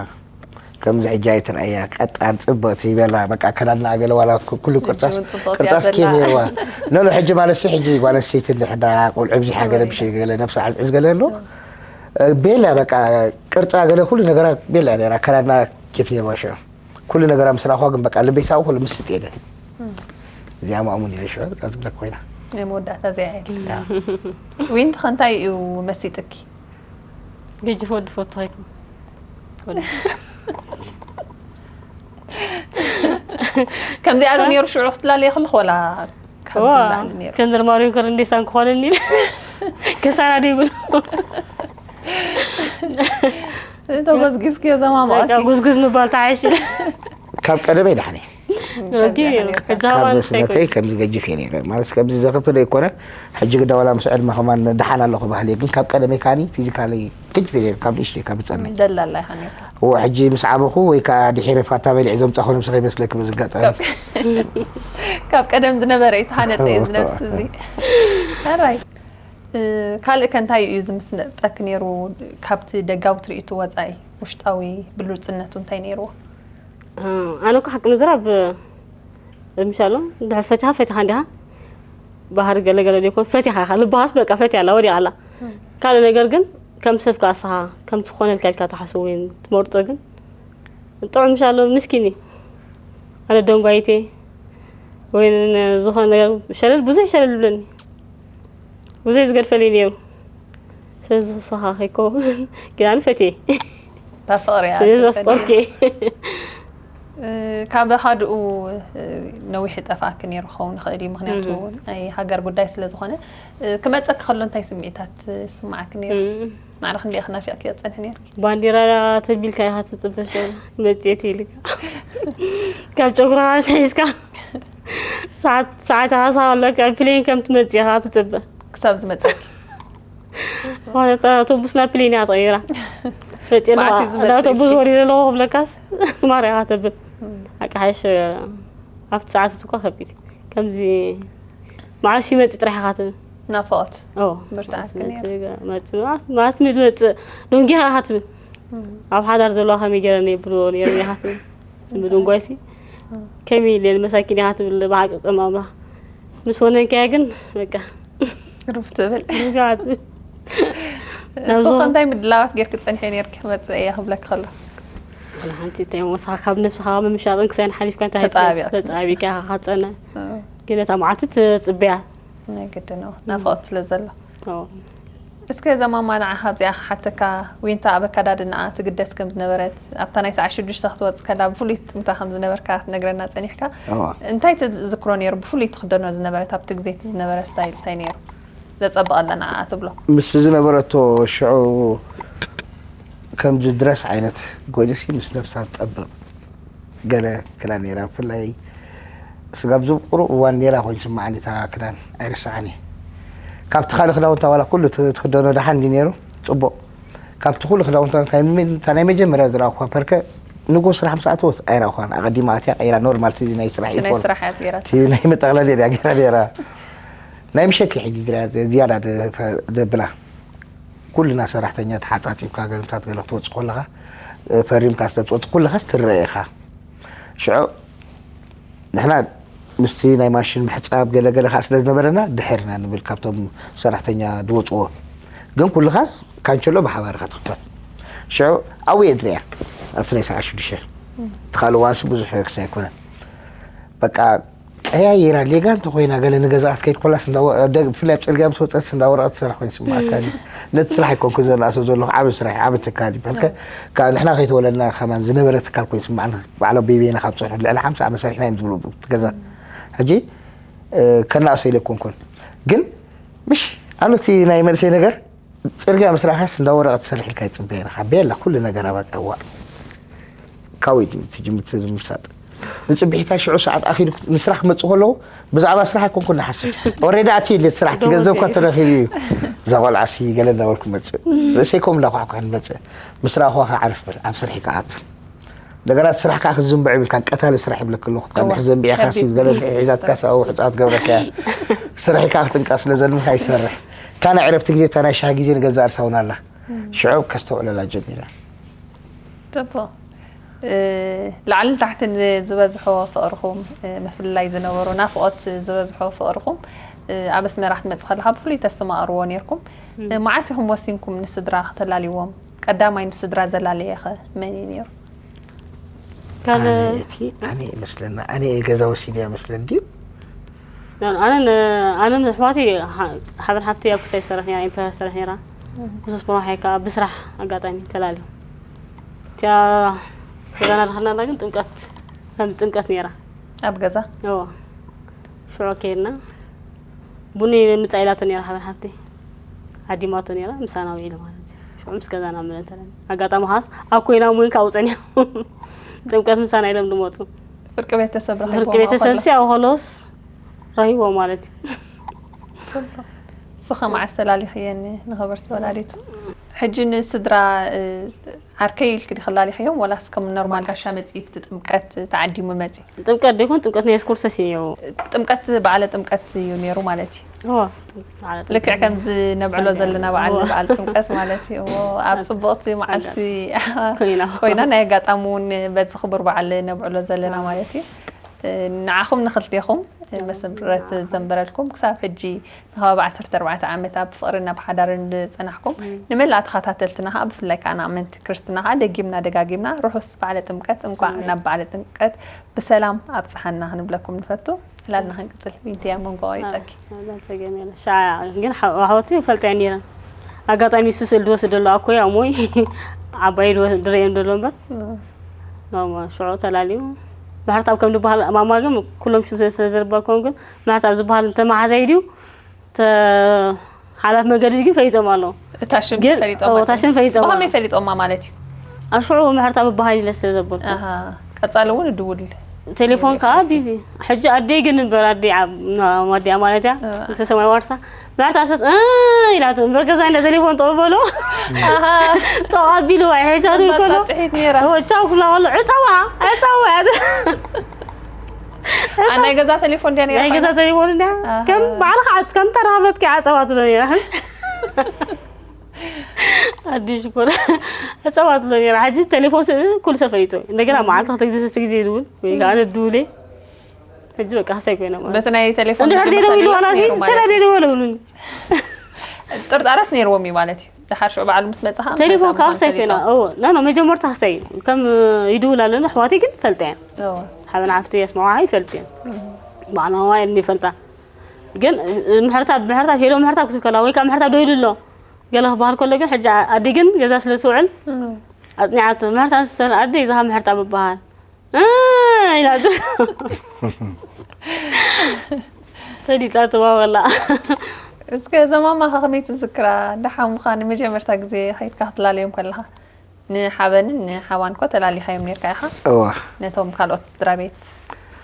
ከምዚ ሕጂ ኣይትርኣያ፣ ቀጣን ፅብቕቲ ይበላ፣ በቃ ኣከዳድና ገለ ዋላ ኩ-፣ ኩሉ ቅርፃስ፣ ሕጂ እውን ፅብቕቲ ቅርፃስ እያ ኬፍ ዘላ። ነይርዋ። ኖ፣ ኖ፣ ሕጂ ማለትሲ ሕጂ ጓል ኣንስተይቲ እንድሕር ዳ ቆልዑ ብዚሓ ገለ ብሽ ገለ ነብሳ ዕዝዕዝ ገለ ኣሎ። እ፣ ቤላ በቃ ቅርፃ ገለ ኩሉ ነገራ ቤላ ነይራ፣ ኣከዳድና ኬፍ ነይርዋ ሽዑ። ኩሉ ነገራ ምስ ረኣኹዋ ግን በቃ ልበይ ሳቡ ኩሉ ምስጥ ኢለ። እዚኣ ማእሙን ኢለ ሽዑ በቃ ዝብለክ ኮይና። ናይ መወዳእታ እዚኣ እያ ኢልካ። ዊንቲ ከ እንታይ እዩ መሲጥኪ? ገጅፍ ወዲ ፈቱ ኣይኮን። ከምዚኣ ዶ ነይሩ ሽዑ ክትላለየ ከለኹ ወላ ካብዚ ዋ፣ ንላዕሊ ነይሩ? ከም ዘርማሪዮ ከር እንዴ ሳንክ ኾነኒ። ከሳራ ዶ ይብሉ? ተጎዝጊዝክዮ ዘማማኣኪ። በቃ ጉዝጉዝ ምባል ተሓይሽ። ካብ ቀደመይ ዳሕኒ ኦኬ፣ ሕጂ ካብ ሃዋን ንእስነተይ እንታይ ከምዚ ገጅፍ እየ ነይረ። ማለት ከምዚ ዘኽፍል ኣይኮነ። ሕጂ ግዳ ዋላ ምስ ዕድመ ከማን ደሓን ኣለኹ ባህሊ እየ። ግን ካብ ቀደመይ ከዓኒ ፊዚካሊ ገጅፍ እየ ነይረ። ካብ ንእሽተይ ካብ ዝጸንሕ። ደላላ ኢኻ ነይርካ። እወ፣ ሕጂ ምስ ዓበኹ ወይ ከኣ ድሒረ ፋታ በሊዕ ዘምጻኹ ነብስኻ ይመስለኪ በዚ ኣጋጣሚ። ካብ ቀደም ዝነበረ እዩ ተሃነጸ እዩ እዚ ነብሲ እዚ። ሕራይ። እ፣ ካልእ ከ እንታይ እዩ ዝምስጠክ ነይሩ ካብቲ ደጋዊ ትርኢቱ ወጻኢ? ውሽጣዊ ብሉጽነቱ እንታይ ነይርዎ? እ፣ ኣነ እኮ ሓቂ ምዝራብ፣ እ፣ ምሻሎ፣ እንድሕር ፈቲኻ፣ ፈቲኻ እንዲኻ። ባህሪ ገለ ገለ ዘይኮን፣ ፈቲኻ ኢኻ። ልባኻስ በቃ ፈትያ ኣላ፣ ወዲቓ ኣላ። ካልእ ነገር ግን ከም ሰብ ከኣ ንስኻ ከም ትኾነልካ ኢልካ ትሓስቦ ወይ ትመርጾ ግን ጥዑም ምሻሎ፣ ምስኪን እዩ። ኣነ ደንጓይቴ ወይ ን-፣ ዝኾነ ነገር ሸለል፣ ብዙሕ ሸለል ይብለኒ። ብዙሕ ዝገድፈለይ ነይሩ። ስለዚ ንስኻ ከይኮ ግን ኣነ ፈትየ። እታ ፍቕሪ እያ ስለዚ ትፈልጥ። ኣፍቀርኩ። እ፣ ካብ ሃድኡ፣ እ፣ ነዊሕ ይጠፍኣኪ ነይሩ ክኸውን ይኽእል እዩ፣ ምኽንያቱ እም። ናይ ሃገር ጉዳይ ስለ ዝኾነ። እ፣ ክመጸኪ ከሎ እንታይ ስምዒታት ይስምዓኪ ነይሩ? እም። ማዕረ ክንደይ ኢኺ ናፊቕክዮ ትጸንሒ ነይርኪ? ባንዲራ ተቢልካ ኢኻ ትጽበ፣ ሸው መጽኤት ኢልካ። ካብ ጨጉራ ሒዝካ ሰዓት፣ ሰዓት ሃሳ ከሎ ካብ ፕሌን ከም ትመጽእ ኢኻ ትጽበ። ክሳብ ዝመጸኪ። ማለት ኣውቶቡስ ናብ ፕሌን እያ ተቐይራ። መጽእ ኣለዋ። መዓስ እዩ ዝመጽእ ናብ ኣውቶቡስ ኢልኪ? ወሪደ ኣለኹ ክብለካስ ማርያ ኢኻ ተብል። እም። ሓቂ ሓይሽ ኣብቲ ሰዓት እኮ ከቢድ እዩ። ከምዚ መዓስ ይመጽእ ጥራሕ ኢኻ ትብል። ናፍቖት ኦ፣ ብርትዓት መዓስ ከመይ ይመጽእ፣ መዓስ፣ መዓስ እዩ ዝመጽእ፣ ደንጊኻ ኢኻ ትብል። እም። ኣብ ሓዳር ዘለዋ ከመይ ገይረ ነይ ብሎ ነይረ ኢኻ ትብል። እም። ምድንጓይሲ እም። ከመይ ኢለ ንመሳኪን ኢኻ ትብል ብሓቂ ጸማምራ። ምስ ወነንካያ ግን በቃ ሩፍ ትብል። ሩፍ ትብል። እሱ ናብዞ ከ እንታይ ምድላዋት ጌርኪ ጸኒሐ ኔርኪ ክመጽእ እየ ክብለኪ ከሎ? ወላ ሓንቲ እንታይ ወሳኻ ካብ ነብስኻ ምምሻጥን ክሳይን ሓሊፍካ እንታይ ተጻቢያ ክትመጽእ? ተጻቢካ ኢኻ ክትጸንሕ። እም። ግን እታ መዓልቲ ትጽበያ። ናይ ግድን፣ ኣዎ። ናፍቖት ስለ ዘሎ። ኣዎ። እስከ እዛ ማማ ንዓኻ ኣብዚኣ ክሓተካ፣ ዊንታ ኣብ ኣከዳድናኣ ትግደስ ከም ዝነበረት፣ ኣብታ ናይ ሰዓት ሽዱሽተ ክትወጽእ ከላ ብፍሉይ ትጥምታ ከም ዝነበርካ ክትነግረና ጸኒሕካ። ኣዎ። እንታይ ትዝክሮ ነይሩ? ብፍሉይ ትኽደኖ ዝነበረት ኣብቲ ግዜ እቲ ዝነበረ ስታይል እንታይ ነይሩ? ዘጸብቐላ ንዓኣ ትብሎ? ምስ ዝነበረቶ ሽዑ ከምዚ ድረስ ዓይነት ጎይንሲ ምስ ነብሳ ዝጠብቕ ገለ ክዳን ነይራ። ብፍላይ ስጋብ ዝብ ቁሩብ እዋን ነይራ ኮይኑ ስምዓኒ እታ ክዳን ኣይርስዓን እየ። ካብቲ ካልእ ክዳውንታ ዋላ ኩሉ ት-፣ ትኽደኖ ደሓን እንዲ ነይሩ ጽቡቕ። ካብቲ ኩሉ ክዳውንታ እንታይ ምን-፣ እታ ናይ መጀመርያ ዝረኣኹዋ ፐርከ ንጎ ስራሕ ምስ ኣተወት ኣይረኣኹዋን። ኣቐዲማ ኣትያ ቀይራ ኖርማል እቲ ናይ ስራሕ እቲ ናይ ዩኒፎርም። ስራሕ እያ ገይራ። እቲ ናይ መጠቕለሊ እያ ገይራ ነይራ። ናይ ምሸት እየ ሕጂ ዝሪኣ ዝ-፣ ዝያዳ ደ-፣ ፈ-፣ ደብላ። ኩልና ሰራሕተኛ ተሓጻጺብካ ገለምታት ገለ ክትወጽእ ከለኻ፣ እ፣ ፈሪምካ ስለ ትወጽእ ኩለኻስ ትረአ ኢኻ። ሽዑ ንሕና ምስቲ ናይ ማሽን ምሕጻብ ገለ ገለ ከኣ ስለ ዝነበረና ድሕር ኢና ንብል ካብቶም ሰራሕተኛ ዝወጽዎ። ግን ኩልኻስ ካንቸሎ ብሓባር ኢኻ ትኽፈት። ሽዑ ኣብኡ እየ ዝሪኣ ኣብቲ ናይ ሰዓት ሽዱሽተ። እቲ ካልእ እዋንሲ ብዙሕ ክሳይ ኣይኮነን። በቃ ቀያይራ ሌጋ እንተኾይና ገለ ንገዛ ክትከይድ ኮላስ እንዳ ወ-፣ ደግ-፣ ብፍላይ ኣብ ጽርግያ ምስ ወጸትስ እንዳ ወረቐት ትሰርሕ ኮይኑ ይስምዓካ እዩ። ነቲ ስራሕ ኣይኮንኩን ዘናእሶ ዘለኹ ዓቢ ስራሕ እዩ፣ ዓቢ ትካል እዩ። በልከ ካብ ንሕና ከይተወለድና ከማን ዝነበረ ትካል ኮይኑ ይስምዓና። ባዕሎም በይበይና ካብ ዝሰርሑ ልዕሊ ሓምሳ ዓመት ሰሪሕና እዮም ዝብሉ እቲ ገዛ። ሕጂ፣ እ፣ ከናእሶ ኢለ ኣይኮንኩን። ግን ምሽ ኣሎ እቲ ናይ መንእሰይ ነገር ጽርግያ ምስ ረኣኻስ እንዳ ወረቐት ትሰርሕ ኢልካ ይጽበየና። ቤላ ኩሉ ነገር ኣባቃዋ። ካዊድ ትጅምር ትምሳጥ። ንጽብሒታ ሽዑ ሰዓት ኣኺሉ ንስራሕ ክመጽእ ከለዉ ብዛዕባ ስራሕ ኣይኮንኩን ንሓስብ። ኦሬዲ ኣትዩ ኢለ ስራሕ ደሞዝ ትገንዘብካ እዩ። ተረኺቡ እዩ። እዛ ቆልዓሲ ገለ እንዳበልኩ መጽእ። ርእሰይ ከም እንዳኳሕኳሕ ንመጽእ። ምስ ረኣኹዋ ከዓ ዓርፍ በል፣ ኣብ ስርሒ ከዓ ኣቱ። እንደገና ስራሕ ከዓ ክዝንብዕ ይብልካ፣ ቀታሊ ስራሕ ይብለክ ኣለኹ። ካብ እዋ። ንሕ ዘንቢዕካ ሲ ከቢድ። ገለ ሒዛትካ ሳው ሕጻት ገብረካ። ስራሕ ከዓ ክትንቃ ስለ ዘለካ ይሰርሕ። እታ ናይ ዕረፍቲ ግዜ፣ እታ ናይ ሻሂ ግዜ ንገዛእ ርሳውና ኣላ። ሽዑ ከስተውዕለላ ጀሚረ። ጽቡቕ። እ፣ ላዕልን ታሕትን ዝበዝሖ ፍቕርኹም፣ እ፣ ምፍልላይ ዝነበሮ ናፍቖት ዝበዝሖ ፍቕርኹም፣ እ፣ ኣብ ኣስመራ ክትመጽእ ከለኻ ብፍሉይ ተስተማቕርዎ ኔርኩም። እ፣ መዓስ ኢኹም ወሲንኩም ንስድራ ከተላልይዎም? ቀዳማይ ንስድራ ዘላለየኸ መን እዩ ኔሩ? ካልእ ኣነ እቲ፣ ኣነ ይመስለና፣ ኣነ እየ ገዛ ወሲነ እያ መስለን ድዩ? ኣነ ን-፣ ኣነ ን ኣሕዋተይ ሓ-፣ ሓበን ሓብተይ ኣብ ክሳይ ትሰርሕ ነይራ፣ ኢምፔረር ትሰርሕ ነይራ። እም። ምስ ኣስመራ ሓይካ ብስራሕ ኣጋጣሚ ተላልዮም። እቲኣ ገዛና ድኸናላ ግን ጥምቀት፣ ከም ጥምቀት ነይራ። ኣብ ገዛ? እዎ። ሽዑ ከይድና ቡኒ ምጻእ ኢላቶ ነይራ ሓበን ሓብተይ። ዓዲማቶ ነይራ፣ ምሳና ውዒሉ ማለት እዩ። ሽዑ ምስ ገዛና መለስ ተለና። ኣጋጣሚ ኻስ ኣብ ኮይና እውን ካብኡ ጸኒሖም። ጥምቀት ምሳና ኢሎም ድመጹ። ፍርቂ ቤተሰብ ፍርቂ ረኺብዎም ቤተሰብ ከሎ። ሲ ኣብ ሆሎስ ረኺቦም ማለት እዩ። ንስኺ መዓስ ተላሊኽየን ንኽብርቲ ወላዲቱ? ሕጂ ንስድራ፣ እ፣ ዓርከይ ኢልኪ ዲኺ ላሊኽዮም ወላስ ከም ኖርማል ጋሻ መጺኡ ኣብቲ ጥምቀት ተዓዲሙ መጺኡ? ጥምቀት ዶ ይኹን ጥምቀት ናይ የሱስ ክርስቶስ እዩ። ጥምቀት በዓለ ጥምቀት እዩ ነይሩ ማለት እዩ። እዎ፣ ማለት ልክዕ ከምዚ ነብዕሎ ዘለና በዓል እዎ። በዓል ጥምቀት ማለት እዩ። እዎ፣ ኣብ ጽቡቕቲ መዓልቲ ኮይና። ኮይና ናይ ኣጋጣሚ እውን በዚ ክቡር በዓል ነብዕሎ ዘለና ማለት እዩ። ንዓኹም ንኽልቴኹም መሰረት ዘንበረልኩም ክሳብ ሕጂ ንኸባቢ ዓሰርተ ኣርባዕተ ዓመት ኣብ ፍቕርን ኣብ ሓዳርን ዝጸናሕኩም ንመላእ ተኸታተልትና ከዓ ብፍላይ ከዓ ንኣመንቲ ክርስትና ከዓ ደጊምና ደጋጊምና ርሑስ በዓለ ጥምቀት እንኳዕ ናብ በዓለ ጥምቀት ብሰላም ኣብጽሓና ክንብለኩም ንፈቱ። ዕላልና ክንቅጽል ዊንትያ መንጎ ቆሪጸኪ። ግን ሓወቲ ይፈልጠ ነይረን ኣጋጣሚ እሱ ስእል ድወስድ ኣሎ ኣኮይ ኣሞይ ዓባይ ድረየን ደሎ እምበር ሽዑ ተላልዩ ማሕርታብ ከም ዝበሃል ማማ ግን ኩሎም ሽም ስለ ዘርበልኮም ግን ማሕርታብ ዝበሃል እንተመሓዛይ ድዩ ሓላፍ መገዲ ግን ፈሊጦም ኣለዉ። እታ ሽም ግን ፈሊጦም እታ ሽም ፈሊጦም ብኸመይ ፈሊጦማ ማለት እዩ? ኣብ ሽዑ ማሕርታብ በሃል ኢለ ስለ ዘበልኩ ኣሃ፣ ቀጻሊ እውን እድውል ቴሌፎን ከዓ ቢዚ ሕጂ ኣደይ ግን እምበር ኣደይ ወዲያ ማለት እያ ሰሰማይ ዋርሳ ማሕርታብ ሰት ኢላቱ እምበር ገዛ እንደ ቴሌፎን ጠው በሎ ጠው ኣቢሉ ዋይ ሕጂ ኣድውል ከሎ ጻጽሒት ነይራ ቻው ክብላ ከሎ ዕፀዋ ዕፀዋ ናይ ገዛ ቴሌፎን ድያ ነይራ ናይ ገዛ ቴሌፎን እንድያ ከም ባዕልኻ ዓፅ ከም ተራኸበትኪ ዓፀዋ ትብሎ ነይራ ኣዲሽ ኮ ዕፀዋ ትብሎ ነይራ ሕጂ ቴሌፎን ኩሉ ሰብ ፈሊጡ እንደገና መዓልቲ ክልተ ግዜ ሰስተ ግዜ ይድውል ወይ ከዓ ንድውሌ ሕጂ በቃ ክሳይ ኮይና ማለት በቲ ናይ ቴሌፎን እንድሕር ዘይደው ኢሉ ዋላ ተላደይ ደወለ ብሉኒ ጥርጣረስ ነይርዎም እዩ ማለት እዩ። ድሓር ሽዑ በዓሉ ምስ መጽኻ ቴሌፎን ከዓ ክሳይ ኮይና እዎ ና መጀመርታ ክሳይ ከም ይድውል ኣለና ኣሕዋተይ ግን ፈልጠያን ሓበን ሓፍቲ የስማዋ ይፈልጥያን ባዕላ ዋ የድኒ ይፈልጣ ግን ምሕርታ ምሕርታ ሄሎ ምሕርታ ክትከላ ወይ ከዓ ምሕርታ ደው ኢሉ ኣሎ ገለ ክበሃል ከሎ ግን ሕጂ ኣዲ ግን ገዛ ስለ ትውዕል ኣጽኒዓቶ ምሕርታ ምስተል ኣዲ እዛ ምሕርታ ምበሃል ኢላ ፈሊጣ ተዋወላ እስከ እዞም ኣማኻ ከመይ ትዝክራ? ደሓ ምዃን ንመጀመርታ ግዜ ከይድካ ክትላለዮም ከለኻ ንሓበንን ንሓዋን ኮ ተላሊኻዮም ነርካ ኢኻ? እዋ ነቶም ካልኦት ስድራ ቤት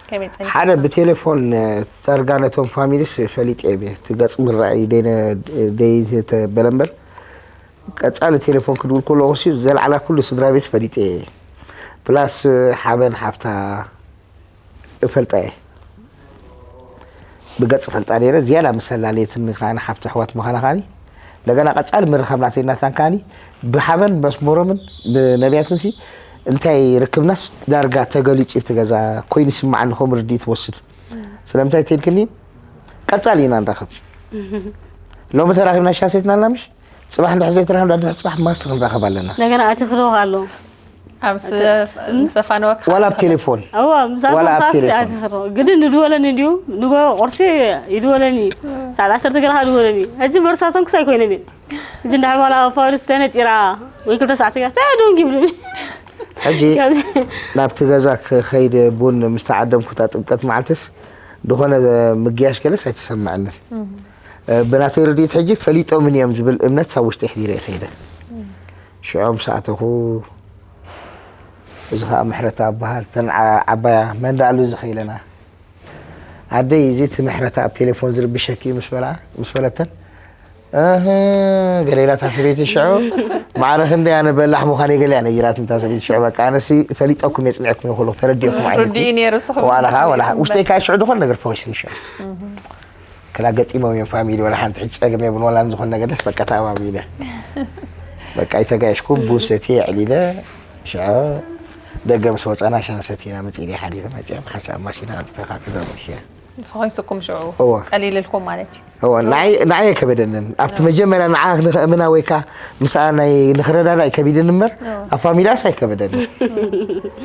ከመይ ጸኒሕካ? ሓደ ብቴሌፎን ዳርጋ ነቶም ፋሚሊስ ፈሊጠ እየ እቲ ገጽ ምርኣይ ደይነ ደይ ተበለ እምበር ቀጻሊ ቴሌፎን ክድውል ከለኹ ሲ ዘለዓላ ኩሉ ስድራ ቤት ፈሊጠ እየ ፕላስ ሓበን ሓፍታ እፈልጣ እየ ብገጽ ፈልጣ ነይረ ዝያዳ ምስ ኣላለየትኒ ከዓኒ ሓብቲ ኣሕዋት ምዃና ከዓኒ እንደገና ቀጻሊ ምርኻብ ናተይ ናታን ከዓኒ ብሓበን መስመሮምን ብነቢያቱን ሲ እንታይ ርክብናስ ዳርጋ ተገሊጹ እዩ እቲ ገዛ ኮይኑ ይስምዓኒ ከምኡ ርድኢት ወስድ ስለምንታይ ተልክኒ ቀጻሊ ኢና ንራኸብ ሎሚ ተራኺብና ሻሰይትና ኣላ ምሽ ጽባሕ እንድሕር ዘይተራኺብና ድሕሪ ጽባሕ ማስቲ ክንራኸብ ኣለና እንደገና ኣቲ ክረኽ ኣሎ ኣብ ሰፋነወካ ዋላ ኣብ ቴሌፎን እዋ ምሳሌ ዋላ ኣብ ፋስ ቴሌፎን። ኣትኽሮ ግድን ንድወለኒ ድዩ ንጎ ቁርሲ ይድወለኒ ሰዓት ዓሰርተ ገለኻ ድወለኒ ሕጂ መርሳቶም ክሳይ ኮይነን እየ ሕጂ እንዳ ሕማላ ፋሪስ ተነጢራ ወይ ክልተ ሰዓት ገ ታ ደንጊ ይብሉኒ ሕጂ ናብቲ ገዛ ክኸይድ ቡን ምስ ተዓደምኩ እታ ጥምቀት መዓልትስ ዝኾነ ምግያሽ ገለስ ኣይተሰምዐንን ብናተይ ርድኢት ሕጂ ፈሊጦምን እዮም ዝብል እምነት ሳብ ውሽጢ ኣሕዲረ ይኸይደ ሽዑ ምስ ኣተኹ እዚ ከዓ ምሕረታ በሃል ተን ዓባያ መን ደኣሉ እዚ ከይለና ኣደይ እዚ እቲ ምሕረታ ኣብ ቴሌፎን ዝርብሸኪ እዩ ምስ በላ ምስ በለተን እህ ገለ ኢላ እታ ሰበይቲ ሽዑ ማዕረ ክንደይ ኣነ በላሕ ምዃነይ ገለ እያ ነጊራትኒ እታ ሰበይቲ ሽዑ በቃ ኣነሲ ፈሊጠኩም እየ ፅኒዐኩም እየ ኩሉ ተረዲኦኩም ዓይነት ርድኡ ነይሩ ስኹም ዋላ ከዓ ዋላ ውሽጠይ ከዓ ሽዑ ዝኾነ ነገር ፈኺስኒ ሽዑ ክላ ገጢሞም እዮም ፋሚሊ ዋላ ሓንቲ ሕጂ ፀገም የብን ዋላ ዝኾነ ነገር ደስ በቃ ተኣማሚነ በቃ ኣይተጋየሽኩም ቡን ሰትየ ኣዕሊለ ሽዑ ደገ ምስ ወፃና ሻሂ ሰቲና መፂና ሓዲረ መፂኣ ሓንሳብ ኣማሲና ቀልጢፈ ከዓ ገዛ መሊሰ ፈኺስኩም ሽዑ እወ ቀሊልልኩም ማለት እዩ እወ ንዓይ ንዓይ ኣይከበደንን ኣብቲ መጀመርያ ንዓ ንኸእምና ወይ ከዓ ምስኣ ናይ ንኽረዳዳ ኣይከቢድን እምበር ኣብ ፋሚላስ ኣይከበደንን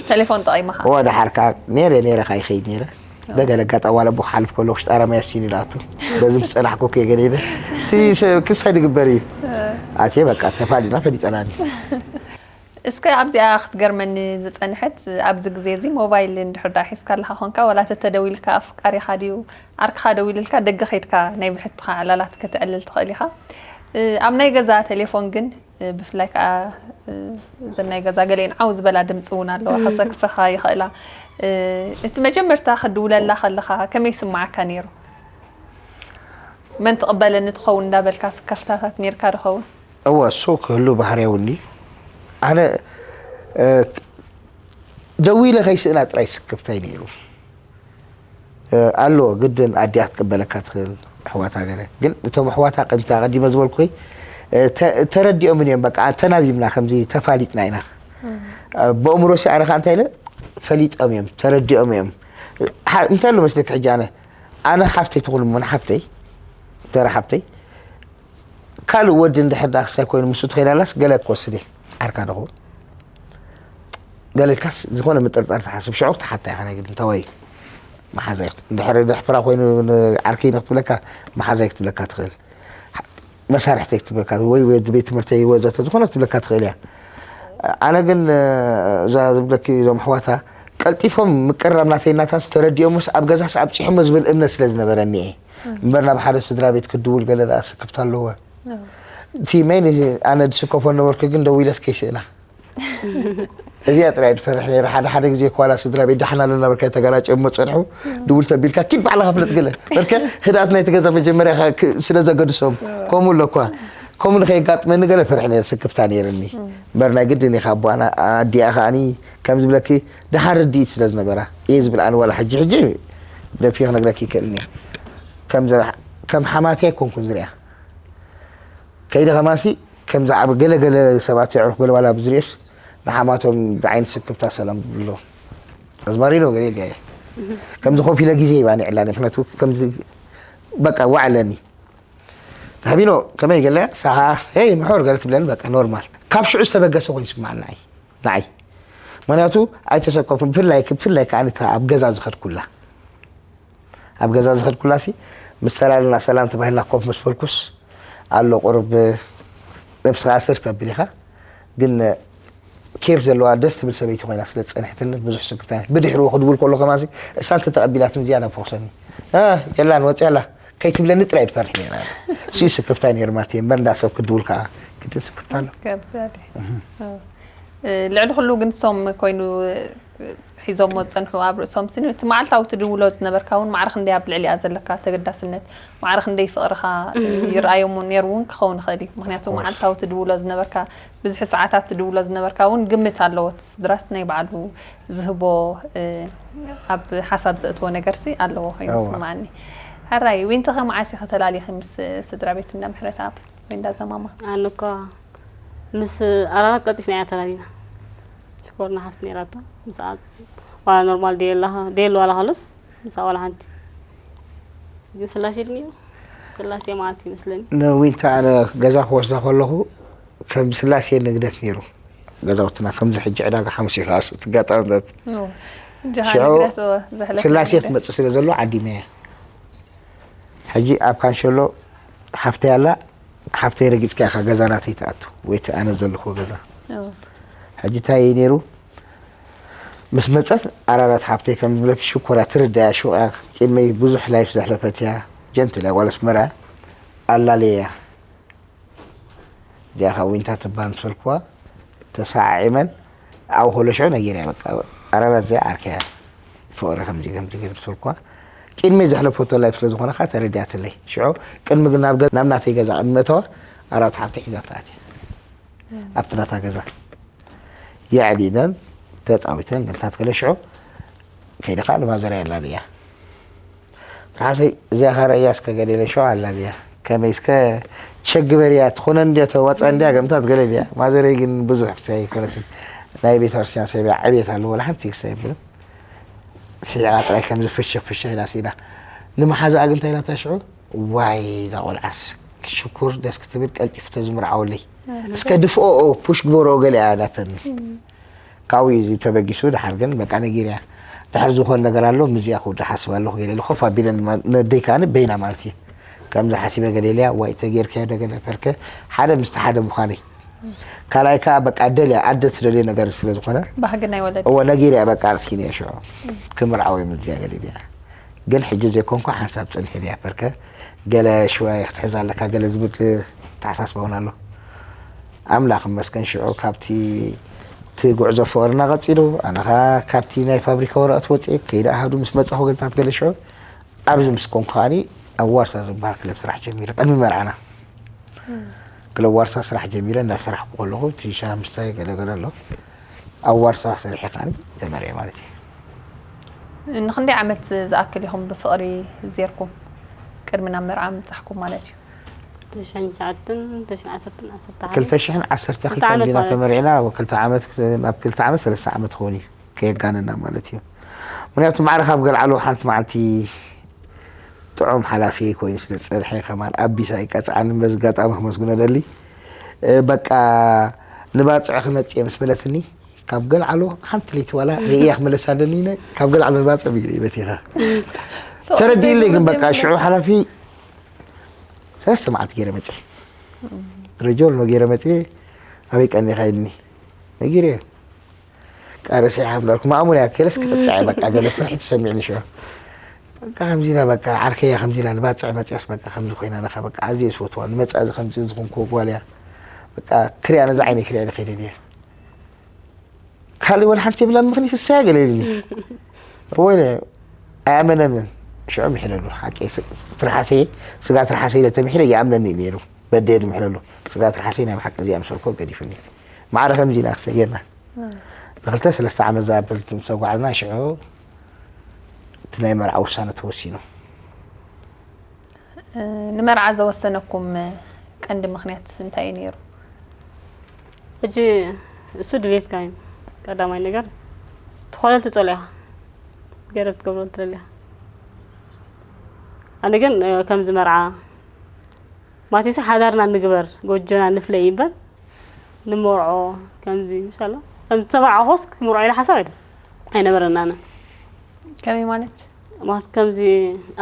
ቴሌፎን ጠቒምኻ እወ ደሓር ከዓ ነይረ ነይረ ከዓ ይኸይድ ነይረ በገለ ኣጋጣሚ ዋላ ኣቦ ክሓልፍ ከሎ ክሽጣራ ማይ ኣስቲኒ ዳኣቱ በዚ ምስ ጸናሕኩ ከ ገለ ኢለ እቲ ክሳይ ድግበር እዩ ኣትየ በቃ ተፋሊና ፈሊጠናኒ እስከ ኣብዚኣ ክትገርመኒ ዝጸንሐት ኣብዚ ግዜ እዚ ሞባይል እንድሕር ደኣ ሒዝካ ኣለኻ ኾንካ ዋላ ተተደዊልካ ኣፍቃሪኻ ድዩ ዓርክኻ ደዊልልካ ደገ ኸይድካ ናይ ብሕትኻ ዕላላት ከተዕልል ትኽእል ኢኻ ኣብ ናይ ገዛ ቴሌፎን ግን ብፍላይ ከዓ እዘን ናይ ገዛ ገሊአን ዓው ዝበላ ድምፂ እውን ኣለዋ፣ ከሰክፍኻ ይኽእላ። እቲ መጀመርታ ክድውለላ ከለኻ ከመይ ይስምዓካ ነይሩ? መን ትቕበለኒ ትኸውን እንዳበልካ ስከፍታታት ነይርካ ዶ ኸውን? እወ፣ እሱ ክህሉ ባህርያዊ እንዲ። ኣነ ደዊለ ከይስእና ጥራይ ስክፍታይ ነይሩ። ኣሎ ግድን ኣዲኣ ክትቅበለካ ትኽእል፣ ኣሕዋታ ገለ። ግን እቶም ኣሕዋታ ከምቲ ኣቐዲመ ዝበልኩኺ ተረዲኦምን እዮም። በቃ ተናቢብና ከምዚ ተፋሊጥና ኢና። ብኣእምሮሲ ኣነ ከዓ እንታይ ኢለ ፈሊጦም እዮም፣ ተረዲኦም እዮም። እንታይ ኣሎ መስለኪ ሕጂ ኣነ ኣነ ሓፍተይ ትኹን እሞ ንሓፍተይ ተራ ሓፍተይ ካልእ ወዲ እንድሕር ደኣ ክሳይ ኮይኑ ምስኡ ተኸይዳላስ ገለ ክወስድ እየ። ዓርካ ዶ ክብል ገለ ኢልካስ ዝኾነ ምጥርጣር ትሓስብ ሽዑ ክትሓታ ኢኻ። ናይ ግድን ተወይ መሓዛይ ክት- እንድሕር ደሕፍራ ኮይኑ ዓርከይ ንክትብለካ መሓዛይ ክትብለካ ትኽእል። መሳርሕተይ ክትብለካ ወይ ወዲ ቤት ትምህርተይ ወዘተ ዝኾነ ክትብለካ ትኽእል እያ። ኣነ ግን እዛ ዝብለኪ እዞም ኣሕዋታ ቀልጢፎም ምቅራብ ናተይ እናታስ ተረዲኦምስ ኣብ ገዛስ ኣብፂሖሞ ዝብል እምነት ስለ ዝነበረኒ እየ። እምበር ናብ ሓደ ስድራ ቤት ክድውል ገለ ደኣ ስክፍታ ኣለዎ። እቲ መይን ኣነ ዝስከፎ ነበርኩ ግን ደዊለስ ከይስእና እዚኣ ጥራይ ድፈርሕ ነይረ። ሓደ ሓደ ግዜ እኳ ዋላ ስድራ ቤት ደሓን ኣለና በልካ ተጋራጨ እሞ ጸንሑ ድውል ተቢልካ ኪድ ባዕልኻ ፍለጥ ገለ በልከ ህድኣት ናይቲ ገዛ መጀመርያ ስለ ዘገድሶም ከምኡ ኣለኳ ከምኡ ንኸየጋጥመኒ ገለ ፈርሕ ነይረ ስክፍታ ነይርኒ እምበር ናይ ግድን ኢኻ ኣቦ ኣዲኣ ከዓኒ ከም ዝብለኪ ደሓን ርድኢት ስለ ዝነበራ እየ ዝብል ኣነ ዋላ ሕጂ ሕጂ ደፊ ክነግረኪ ይክእልኒ ከም ሓማትያ ኣይኮንኩን ዝሪኣ ከይደ ከማሲ ከምዚ ኣብ ገለ ገለ ሰባት የዕሩኽ ገለ ዋላ ብዝርእስ ንሓማቶም ብዓይኒ ስክብታ ሰላም ዝብሉ ኣለዉ። ኣዝማሪኖ ገለ ኢልያ እየ። ከምዚ ኮፍ ኢለ ግዜ ይባኒ ዕላኒ ምክንያቱ ከምዚ በቃ ዋዕለኒ። ዳህቢኖ ከመይ ገለ ሳኻ ሄይ ምሑር ገለ ትብለኒ በቃ ኖርማል። ካብ ሽዑ ዝተበገሰ ኮይኑ ይስምዓኒ ንዓይ ንዓይ ምክንያቱ ኣይተሰከፍኩን ብፍላይ ብፍላይ ከዓኒ እታ ኣብ ገዛ ዝኸድኩላ ኣብ ገዛ ዝኸድኩላሲ ምስ ተላልና ሰላም ተባሂልና ኮፍ ምስ በልኩስ ኣሎ ቁሩብ ነብስኻ ስር ተብል ኢኻ ግን ኬፍ ዘለዋ ደስ ትብል ሰበይቲ ኮይና ስለ ዝፀንሕትኒ ብዙሕ ስክፍታ ብድሕሪኡ ክድውል ከሎ ከማሲ እሳ እንተተቐቢላትኒ ዝያዳ ፈኩሰኒ የላን ወፅያ ኣላ ከይትብለኒ ጥራይ ድፈርሕ ነይራ እሱ ስክፍታ ነይሩ ማለት እየ እምበር እንዳ ሰብ ክድውል ከዓ ግድን ስክፍታ ኣሎ ልዕሊ ኩሉ ግን ሶም ኮይኑ ሒዞሞ ዝጸንሑ ኣብ ርእሶም ስኒ እቲ መዓልታዊ ትድውሎ ዝነበርካ እውን ማዕረ ክንደይ ኣብ ልዕሊኣ ዘለካ ተገዳስነት ማዕረ ክንደይ ፍቕርኻ ይርኣዮም እውን ነይሩ እውን ክኸውን ይኽእል እዩ ምክንያቱ መዓልታዊ ትድውሎ ዝነበርካ ብዝሒ ሰዓታት ትድውሎ ዝነበርካ እውን ግምት ኣለዎ እቲ ስድራስ ናይ ባዕሉ ዝህቦ ኣብ ሓሳብ ዘእትዎ ነገርሲ ኣለዎ ኮይኑ ዝስማዓኒ ሕራይ ዊንተኸ መዓስ ኢኸ ተላሊኺ ምስ ስድራ ቤት እንዳ ምሕረት ኣብ ወይ እንዳ ዘማማ ኣነ እኳ ምስ ኣራራት ቀልጢፍና ኢና ተላሊና ሽኮርና ሓፍት ነይራቶ ምስኣ ዋላ ኖርማል ደየላ ደየሉ ዋላ ከሎስ ምስኣ ዋላ ሓንቲ ግን ስላሴ ድንዮ ስላሴ ማለት ይመስለኒ ንዊንታ ኣነ ገዛ ክወስዳ ከለኹ ከም ስላሴ ንግደት ነይሩ ገዛውትና ከምዚ ሕጂ ዕዳጋ ሓሙስ ይከኣሱ ትጋጣምታት ሽዑ ስላሴ ትመፅእ ስለ ዘሎ ዓዲመ እያ ሕጂ ኣብ ካንሸሎ ሓፍተይ ኣላ ሓፍተይ ረጊፅካ ኢኻ ገዛ ናተይ ትኣቱ ወይ እቲ ኣነ ዘለኹዎ ገዛ ሕጂ እንታይ እዩ ነይሩ ምስ መፀት ኣራራት ሓፍተይ ከም ዝብለኪ ሽኮር እያ ትርዳያ ሹቕ እያ ቅድመይ ብዙሕ ላይፍ ዘሕለፈት እያ ጀንትል እያ ጓል ኣስመራ ኣላልየያ እዚኣ ካብ ዊንታ ትበሃል ምስ በልክዋ ተሰዓዒመን ኣብኡ ከሎ ሽዑ ነጊረያ በቃ ኣራራት እዚኣ ዓርከያ ፍቕሪ ከምዚ ከምዚ ገይሩ ምስ በልክዋ ቅድመይ ዘሕለፈቶ ላይፍ ስለ ዝኾነ ከዓ ተረዲኣትለይ ሽዑ ቅድሚ ግን ናብ ገ- ናብ ናተይ ገዛ ቅድሚ ምእተዋ ኣራት ሓብቲ ሒዛታ ኣትያ ኣብቲ ናታ ገዛ የዕሊለን ተፃዊተን ገንታት ገለ ሽዑ ከይደ ከዓ ንማዘር ኣላልያ ትሓሰይ እዚኣ ከ ረእያ እስከ ገለ ኢለ ሽዑ ኣላልያ ከመይ እስከ ቸግበር እያ ትኾነ እንድያ ተዋፃ እንድያ ገምታት ገለ ኢልያ ማዘረይ ግን ብዙሕ ክሳይ ኣይኮነትን ናይ ቤተክርስትያን ሰብ እያ ዕብየት ኣለዎ ወላ ሓንቲ ክሳይ ይብልን ስዒራ ጥራይ ከምዚ ፍሽኽ ፍሽኽ ኢላ ስኢና ንመሓዛኣ ግን እንታይ ኢላታ ሽዑ ዋይ እዛ ቆልዓስ ሽኩር ደስ ክትብል ቀልጢፉ ተዝምርዓወለይ እስከ ድፍኦ ፑሽ ግበሮ ገለ እያ ናተኒ ካብኡ እዩ ተበጊሱ ድሓር ግን በቃ ነጊርያ ድሕር ዝኾን ነገር ኣሎ ምዚኣ ክውዳ ሓስብ ኣለኹ ገለ ኢለ ኮፍ ኣቢለ ነደይ ከዓኒ በይና ማለት እዩ ከምዚ ሓሲበ ገለ ኢለያ ዋይ ተጌርካዮ ዶ ገለ ፈልከ ሓደ ምስቲ ሓደ ምዃነይ ካልኣይ ከዓ በቃ ደልያ ኣደ ትደልዮ ነገር ስለ ዝኾነ ባህጊ ናይ ወለዲ እወ ነጊርያ በቃ ኣቕሲንዮ ሽዑ ክምርዓው እዮም እዚኣ ገለ ኢለያ ግን ሕጂ ዘይኮንኩ ሓንሳብ ፅንሒ ኢለያ ፈልከ ገለ ሽወያ ክትሕዛ ኣለካ ገለ ዝብል ተሓሳስባ እውን ኣሎ። ኣምላኽ ይመስገን ሽዑ ካብቲ እቲ ጉዕዞ ፍቕርና ቀጺሉ፣ ኣነ ኸኣ ካብቲ ናይ ፋብሪካ ወረቐት ወጺኤ ከይደ ኣሃዱ ምስ መጻኹ ገልታት ገለ ሽዑ ኣብዚ ምስ ኮንኩ ከኣኒ ኣብ ዋርሳ ዝበሃል ክለብ ስራሕ ጀሚረ። ቅድሚ መርዓና ክለብ ዋርሳ ስራሕ ጀሚረ፣ እንዳሰራሕኩ ከለኹ እቲ ሻምስታይ ገለ ገለ ኣሎ። ኣብ ዋርሳ ሰሪሐ ከኣኒ ተመርዐ ማለት እዩ። ንክንደይ ዓመት ዝኣክል ኢኹም ብፍቕሪ ዜርኩም? ቅድሚ ናብ መርዓ ምብጻሕኩም ማለት እዩ። ክልተ ሽሕን ትሽዓተን፣ ክልተ ሽሕን ዓሰርተን፣ ዓሰርተ ሓደ። ክልተ ሽሕን ዓሰርተ ክልተን ዓመት ዲና ማለት እዩ። ተመሪዕና፣ ኣብ ክልተ ዓመት ናብ ክልተ ዓመት ሰለስተ ዓመት ክኸውን እዩ ከየጋነና ማለት እዩ። ምክንያቱ ማዕረ ካብ ገልዓሎ ሓንቲ መዓልቲ ጥዑም ሓላፊ ኮይኑ ስለ ዝጸንሐ ከማን ኣቢሳ ይቀጽዓኒ በዚ ኣጋጣሚ ከመስግኖ ደሊ። እ፣ በቃ ንባጽዕ ክመጽእ እየ ምስ በለትኒ ካብ ገልዓሎ ሓንቲ ለይቲ ዋላ ርእያ ክመለሳ ደሊ ኢለ ካብ ገልዓሎ ንባጽዕ ብኢደ በቲኻ ተረዲእለይ። ግን በቃ ሽዑ ሓላፊ ሰለስተ መዓልቲ ገይረ መጽእ ረጆርኖ ገይረ መጽእ ኣበይ ቀኒኻ ኢልኒ ነጊረ ቃረሰ ይሓብለልኩ ማእሙን እያ ከለስ ክቅጻዕ እየ በቃ ገለ ፍርሒ ተሰሚዕኒ ሽዑ በቃ ከምዚና በቃ ዓርከያ ከምዚና ንባጽዕ መጽያስ በቃ ከምዚ ኮይና ነኻ በቃ ኣዝየ ዝፈትዋ ንመጻኢ ከምዚ ዝኾንኩ ጓል እያ በቃ ክሪያ ነዛ ዓይነይ ክሪያ ኢለ ከይደ ድየ ካልእ ወላ ሓንቲ የብላ ምኽንያት እሳያ ገለ ኢልኒ ወይ ኣያመነንን ሽዑ ምሒለሉ ሓቂ ትርሓሰየ ስጋ ትርሓሰየ ኢለ ተምሒለ ይኣምነኒ እዩ ነይሩ በደየ ድምሕለሉ ስጋ ትርሓሰየ ናይ ብሓቂ እዚኣ ምሰልኮ ገዲፍኒ ማዕረ ከምዚ ኢና ክሰየና ንክልተ ሰለስተ ዓመት ዝኣበል ምስ ተጓዓዝና ሽዑ እቲ ናይ መርዓ ውሳነ ተወሲኑ። ንመርዓ ዘወሰነኩም ቀንዲ ምኽንያት እንታይ እዩ ነይሩ? ሕጂ እሱ ድሌትካ እዩ ቀዳማይ ነገር ትኾለል ትጸልኦ ኢኻ ገረብ ትገብሮ ትደሊ ኢኻ ኣነ ግን ከምዚ መርዓ ማቲሲ ሓዳርና ንግበር ጎጆና ንፍለይ ይበል ንምርዖ ከምዚ ምሻሎ ከምዚ ተመርዓኹስ ክምርዖ ኢለ ሓሳብ ኣይደ ኣይነበረና ኣነ ከመይ ማለት ማስ ከምዚ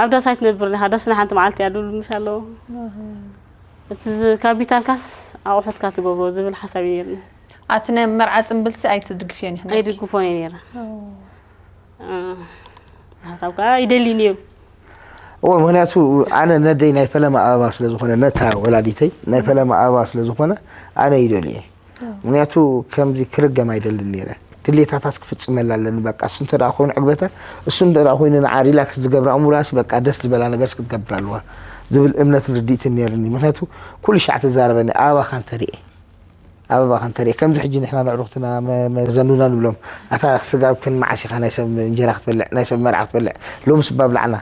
ኣብ ዳስ ኣይትነብር ዲኻ ዳስና ሓንቲ መዓልቲ እያ ድብሉ ምሻሎ እቲ ካፒታልካስ ኣቑሑትካ ትገብሮ ዝብል ሓሳብ እዩ ነርኒ ኣቲ ናይ መርዓ ፅምብልሲ ኣይትድግፍዮን ኢኽን ኣይድግፎን እየ ነረ ካብ ከዓ ይደሊ ነይሩ እዎ ምክንያቱ ኣነ ነደይ ናይ ፈለማ ኣበባ ስለዝኮነ ነታ ወላዲተይ ናይ ፈለማ ኣበባ ስለዝኮነ ኣነ ይደልየ ምክንያቱ ከምዚ ክርገም ኣይደልን ነይረ ድሌታታስ ክፍፅመላ ኣለኒ በቃ እሱ እንተ ኮይኑ ዕግበተ እሱ እንተ ኮይኑ ንዓ ሪላክስ ዝገብራ እሙራስ በቃ ደስ ዝበላ ነገርስ ክትገብር ኣለዋ ዝብል እምነትን ርድኢትን ነይርኒ ምክንያቱ ኩሉ ሻዕ ትዛረበኒ ኣበባካ እንተሪኤ ኣበባ ከንተርኢ ከምዚ ሕጂ ንሕና ነዕሩኽትና መዘኑና ንብሎም ኣታ ስጋብ ክን መዓስ ኢኻ ናይ ሰብ እንጀራ ክትበልዕ ናይ ሰብ መርዓ ክትበልዕ ሎምስ እባ ብላዕና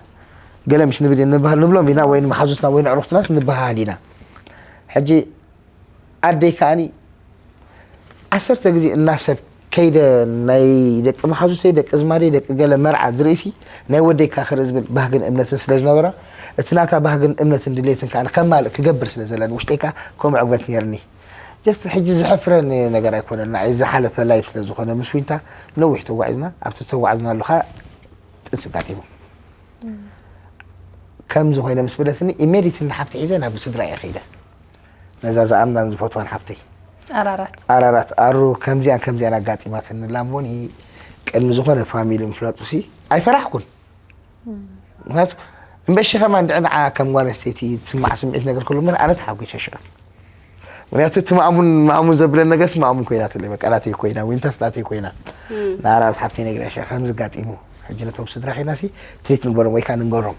ገለ ምሽ ንብል ንብሃል ንብሎም ኢና ወይ ንመሓዙትና ወይ ነዕሩኽትናስ ንበሃል ኢና ሕጂ ኣደይ ከኣኒ ዓሰርተ ግዜ እናሰብ ከይደ ናይ ደቂ መሓዙተይ ደቂ ዝማደይ ደቂ ገለ መርዓ ዝርእሲ ናይ ወደይ ካክርኢ ዝብል ባህግን እምነትን ስለ ዝነበራ እቲ ናታ ባህግን እምነትን ድሌትን ከዓ ከማልእ ክገብር ስለ ዘለኒ ውሽጠይ ከዓ ከምኡ ዕግበት ነይርኒ ጀስት ሕጂ ዝሕፍረኒ ነገር ኣይኮነን ንዓይ ዝሓለፈ ላይፍ ስለ ዝኾነ ምስ ዊንታ ነዊሕ ተጓዒዝና ኣብቲ ዝተጓዓዝናሉ ከዓ ጥንሲ ኣጋጢሙ ከምዚ ኮይነ ምስ በለትኒ ኢሜዲትሊ ንሓብቲ ሒዘ ናብ ስድራ እየ ከይደ ነዛ ዝኣምናን ዝፈትዋን ሓብተይ ኣራራት ኣራራት ኣሩ ከምዚኣን ከምዚኣን ኣጋጢማትኒ ላምቦኒ ቅድሚ ዝኾነ ፋሚሊ ምፍላጡሲ ኣይፈራሕኩን ምክንያቱ እምበሺ ከማን ድዕንዓ ከም ጓል ኣንስተይቲ ትስማዕ ስምዒት ነገር ከሎ ምን ኣነ ተሓጒሰ ሽዑ ምክንያቱ እቲ ማእሙን ማእሙን ዘብለን ነገርስ ማእሙን ኮይናትለይ በቃ ናተይ ኮይና ዊንታስ ናተይ ኮይና ንኣራርት ሓብተይ ነግርያ ሽዑ ከምዚ ጋጢሙ ሕጂ ነቶም ስድራ ኮይናሲ ትሪት ንግበሮም ወይ ከዓ ንንገሮም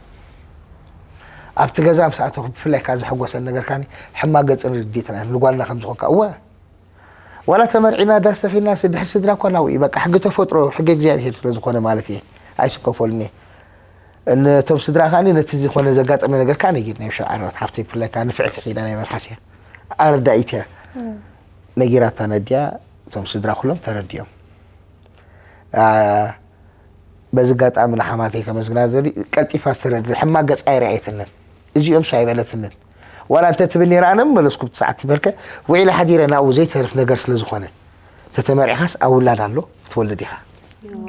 ኣብቲ ገዛ ምስ ኣተኹ ብፍላይ ከዓ ዘሐጎሰን ነገር ከዓኒ ሕማቅ ገፅን ርድኢትን እያ ንጓልና ከም ዝኾንካ እወ ዋላ ተመርዒና ዳስ ተኺልና ድሕሪ ስድራ እኳ ናብኡ እዩ በቃ ሕጊ ተፈጥሮ ሕጊ እግዚኣብሄር ስለ ዝኾነ ማለት እየ ኣይስከፈሉን እየ ነቶም ስድራ ከዓኒ ነቲ ዝኾነ ዘጋጠመ ነገር ከዓ ነጊርና እዮም ሸብዓራት ሓፍተይ ብፍላይ ከዓ ንፍዕቲ ኺዳ ናይ መልሓስ እያ ኣረዳኢት እያ ነጊራታ ነዲያ እቶም ስድራ ኩሎም ተረዲኦም በዚ ኣጋጣሚ ንሓማተይ ከመስግና ዝደሊ ቀልጢፋ ዝተረድእ ሕማቅ ገጻ ኣይረኣየትንን እዚኦም ሳ ኣይበለትንን ዋላ እንተ ትብል ነይራ ኣነ መለስኩ ብትሰዓት ትበልከ ውዒለ ሓዲረ ናብኡ ዘይተርፍ ነገር ስለ ዝኾነ ተተመሪዕኻስ ኣብ ውላድ ኣሎ ክትወልድ ኢኻ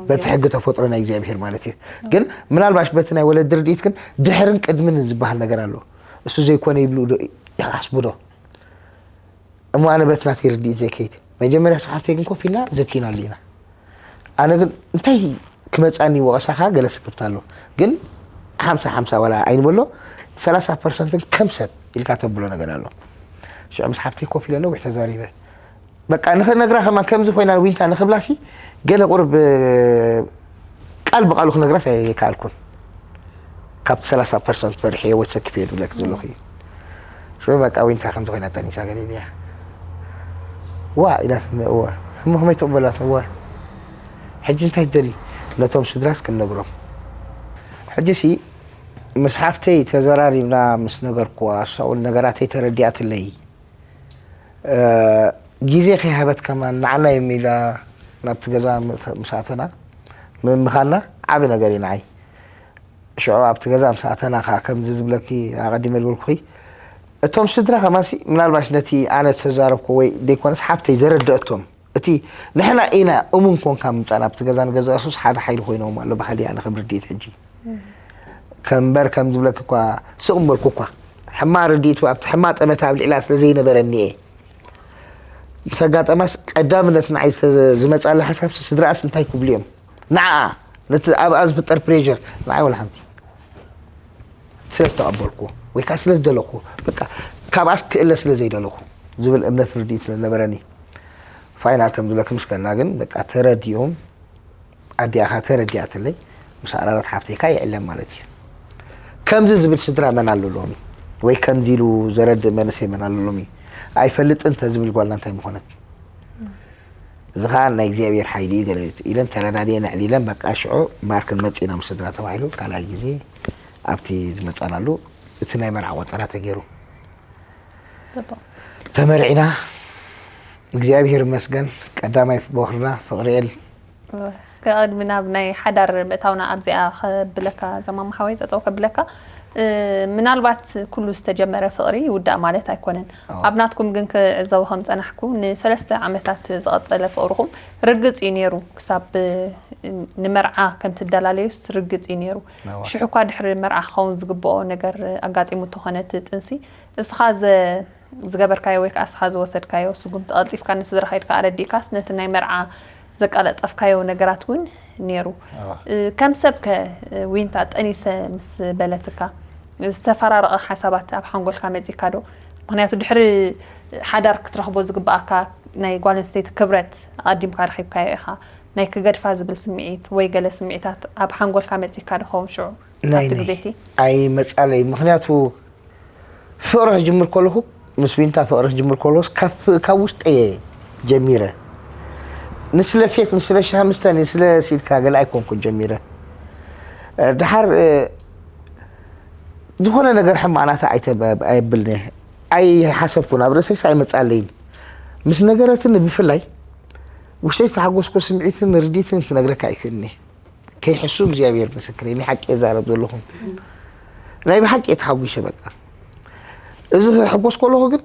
በቲ ሕጊ ተፈጥሮ ናይ እግዚኣብሄር ማለት እዩ ግን ምናልባሽ በቲ ናይ ወለዲ ርድኢት ግን ድሕርን ቅድምን ዝበሃል ነገር ኣሎ እሱ ዘይኮነ ይብሉ ዶ ይሓስቡ ዶ እሞ ኣነ በቲ ናተይ ርድኢት ዘይከይድ መጀመርያ ሰሓብተይ ግን ኮፍ ኢልና ዘቲናሉ ኢና ኣነ ግን እንታይ ክመፃኒ ወቀሳኻ ገለ ስክፍታ ኣሎ ግን ሓምሳ ሓምሳ ዋላ ኣይንበሎ ሰላሳ ፐርሰንትን ከም ሰብ ኢልካ ተብሎ ነገር ኣሎ ሽዑ ምስ ሓብተይ ኮፍ ኢለ ነዊሕ ተዛሪበ። በቃ ንኽነግራ ከማን ከምዚ ኮይና ዊንታ ንኽብላሲ ገለ ቁርብ ቃል ብቃሉ ክነግራስ ኣይከኣልኩን። ካብቲ ሰላሳ ፐርሰንት ፈሪሐ ወይ ሰኪፈ እየ ዝብለክ ዘለኹ እዩ። ሽዑ በቃ ዊንታ ከምዚ ኮይና ጠኒሳ ገለ ኢለያ። ዋ ኢላትኒ። እወ። እሞ ከመይ ትቕበላት? እወ። ሕጂ እንታይ ትደሊ? ነቶም ስድራስ ክንነግሮም። ሕጂሲ ምስ ሓፍተይ ተዘራሪብና ምስ ነገርኩዋ፣ እሳ እውን ነገራተይ ተረዲኣትለይ። ግዜ ከይሃበት ከማን ንዓና እዮም ኢላ ናብቲ ገዛ ምስ ኣተና ምምኻና ዓቢ ነገር እዩ ንዓይ። ሽዑ ኣብቲ ገዛ ምስ ኣተና ከኣ ከምዚ ዝብለኪ ኣቐዲመ ዝበልኩኺ እቶም ስድራ ከማንሲ ምናልባሽ ነቲ ኣነ ዝተዛረብኩ ወይ ደይኮነስ ሓብተይ ዘረድአቶም እቲ ንሕና ኢና እሙን ኮንካ ምምጻእ ናብቲ ገዛ ንገዛ የሱስ ሓደ ሓይሊ ኮይኖም ኣሎ ብሓሊ ኣነ ከም ርድኢት ሕጂ ከምበር ከም ዝብለኪ እኳ ስቕ እምበልኩ እኳ ሕማ ርድኢት ኣብቲ ሕማ ጠመተ ኣብልዕላ ስለ ዘይነበረኒ እየ ምስ ኣጋጠማስ ቀዳምነት ንዓይ ዝመፃለ ሓሳብ ስድራኣስ እንታይ ክብሉ እዮም ንዓ ነቲ ኣብኣ ዝፍጠር ፕሬር ንዓይ ወላ ሓንቲ ስለ ዝተቐበልኩ ወይ ከዓ ስለ ዝደለኹ በቃ ካብኣስ ክእለ ስለ ዘይደለኹ ዝብል እምነት ርድኢት ስለ ዝነበረኒ ፋይናል ከም ዝብለኪ ምስከና ግን በቃ ተረዲኦም ኣዲኣኻ ተረዲኣትለይ ምስ ኣራራት ሓብተይካ ይዕለም ማለት እዩ። ከምዚ ዝብል ስድራ መን ኣሎ ሎሚ? ወይ ከምዚ ኢሉ ዘረድእ መንእሰይ መን ኣሎ ሎሚ? ኣይፈልጥን ተዝብል ጓልና እንታይ ምኾነት? እዚ ኸዓ ናይ እግዚኣብሔር ሓይሊ እዩ ገለ ኢለን ተረዳድየን ኣዕሊለን በቃ ሽዑ ማርክን መጺና ምስ ስድራ ተባሂሉ ካልኣይ ግዜ ኣብቲ ዝመጻናሉ እቲ ናይ መርዓ ቆጸራ ተገይሩ። ተመርዒና እግዚኣብሔር ይመስገን ቀዳማይ ቦኽርና ፍቕርኤል እስከ ቅድሚ ናብ ናይ ሓዳር ምእታውና ኣብዚኣ ከብለካ ዘማማ ሓወይ ጠጠው ከብለካ ምናልባት ኩሉ ዝተጀመረ ፍቕሪ ይውዳእ ማለት ኣይኮነን ኣብ ናትኩም ግን ክዕዘቡ ከም ፀናሕኩ ንሰለስተ ዓመታት ዝቐፀለ ፍቕርኹም ርግፅ እዩ ነይሩ ክሳብ ንመርዓ ከም ትደላለዩስ ርግፅ እዩ ነይሩ ሽሑ እኳ ድሕሪ መርዓ ክኸውን ዝግብኦ ነገር ኣጋጢሙ ተኾነ እቲ ጥንሲ እስኻ ዝገበርካዮ ወይ ከዓ እስኻ ዝወሰድካዮ ስጉምቲ ቀልጢፍካ ንስድራኻ ኢልካ ኣረዲእካስ ነቲ ናይ መርዓ ዘቃለጠፍካዮ ነገራት እውን ነይሩ። ከም ሰብ ከ ዊንታ ጠኒሰ ምስ በለትካ ዝተፈራረቐ ሓሳባት ኣብ ሓንጎልካ መፂካ ዶ? ምክንያቱ ድሕሪ ሓዳር ክትረኽቦ ዝግበኣካ ናይ ጓል ኣንስተይቲ ክብረት ኣቐዲምካ ረኺብካዮ ኢኻ። ናይ ክገድፋ ዝብል ስምዒት ወይ ገለ ስምዒታት ኣብ ሓንጎልካ መፂካ ዶ ኸውን ሽዑ? ናይ ኣብቲ ናይ ግዜ እቲ ኣይመጻለይ ምክንያቱ ፍቅሪ ክጅምር ከለኩ ምስ ዊንታ ፍቅሪ ክጅምር ከለኩስ ካብ ውሽጠ እየ ጀሚረ ንስለ ፌክ ንስለ ሻምስተን ንስለ ሲልካ ገለ ኣይኮንኩን ጀሚረ ድሓር ዝኾነ ነገር ሕማቅ ናታ ኣይብልን እየ ኣይሓሰብኩን ኣብ ርእሰይስ ኣይመጻለይን ምስ ነገረትኒ ብፍላይ ውሽጠይ ዝተሓጎስኮ ስምዒትን ርዲትን ክነግረካ ኣይክእልን እየ ከይሕሱ እግዚኣብሔር ምስክረይ ናይ ሓቂ እዛረብ ዘለኹ ናይ ብሓቂ እየ ተሓጒሰ በቃ እዚ ክሕጎስ ከለኹ ግን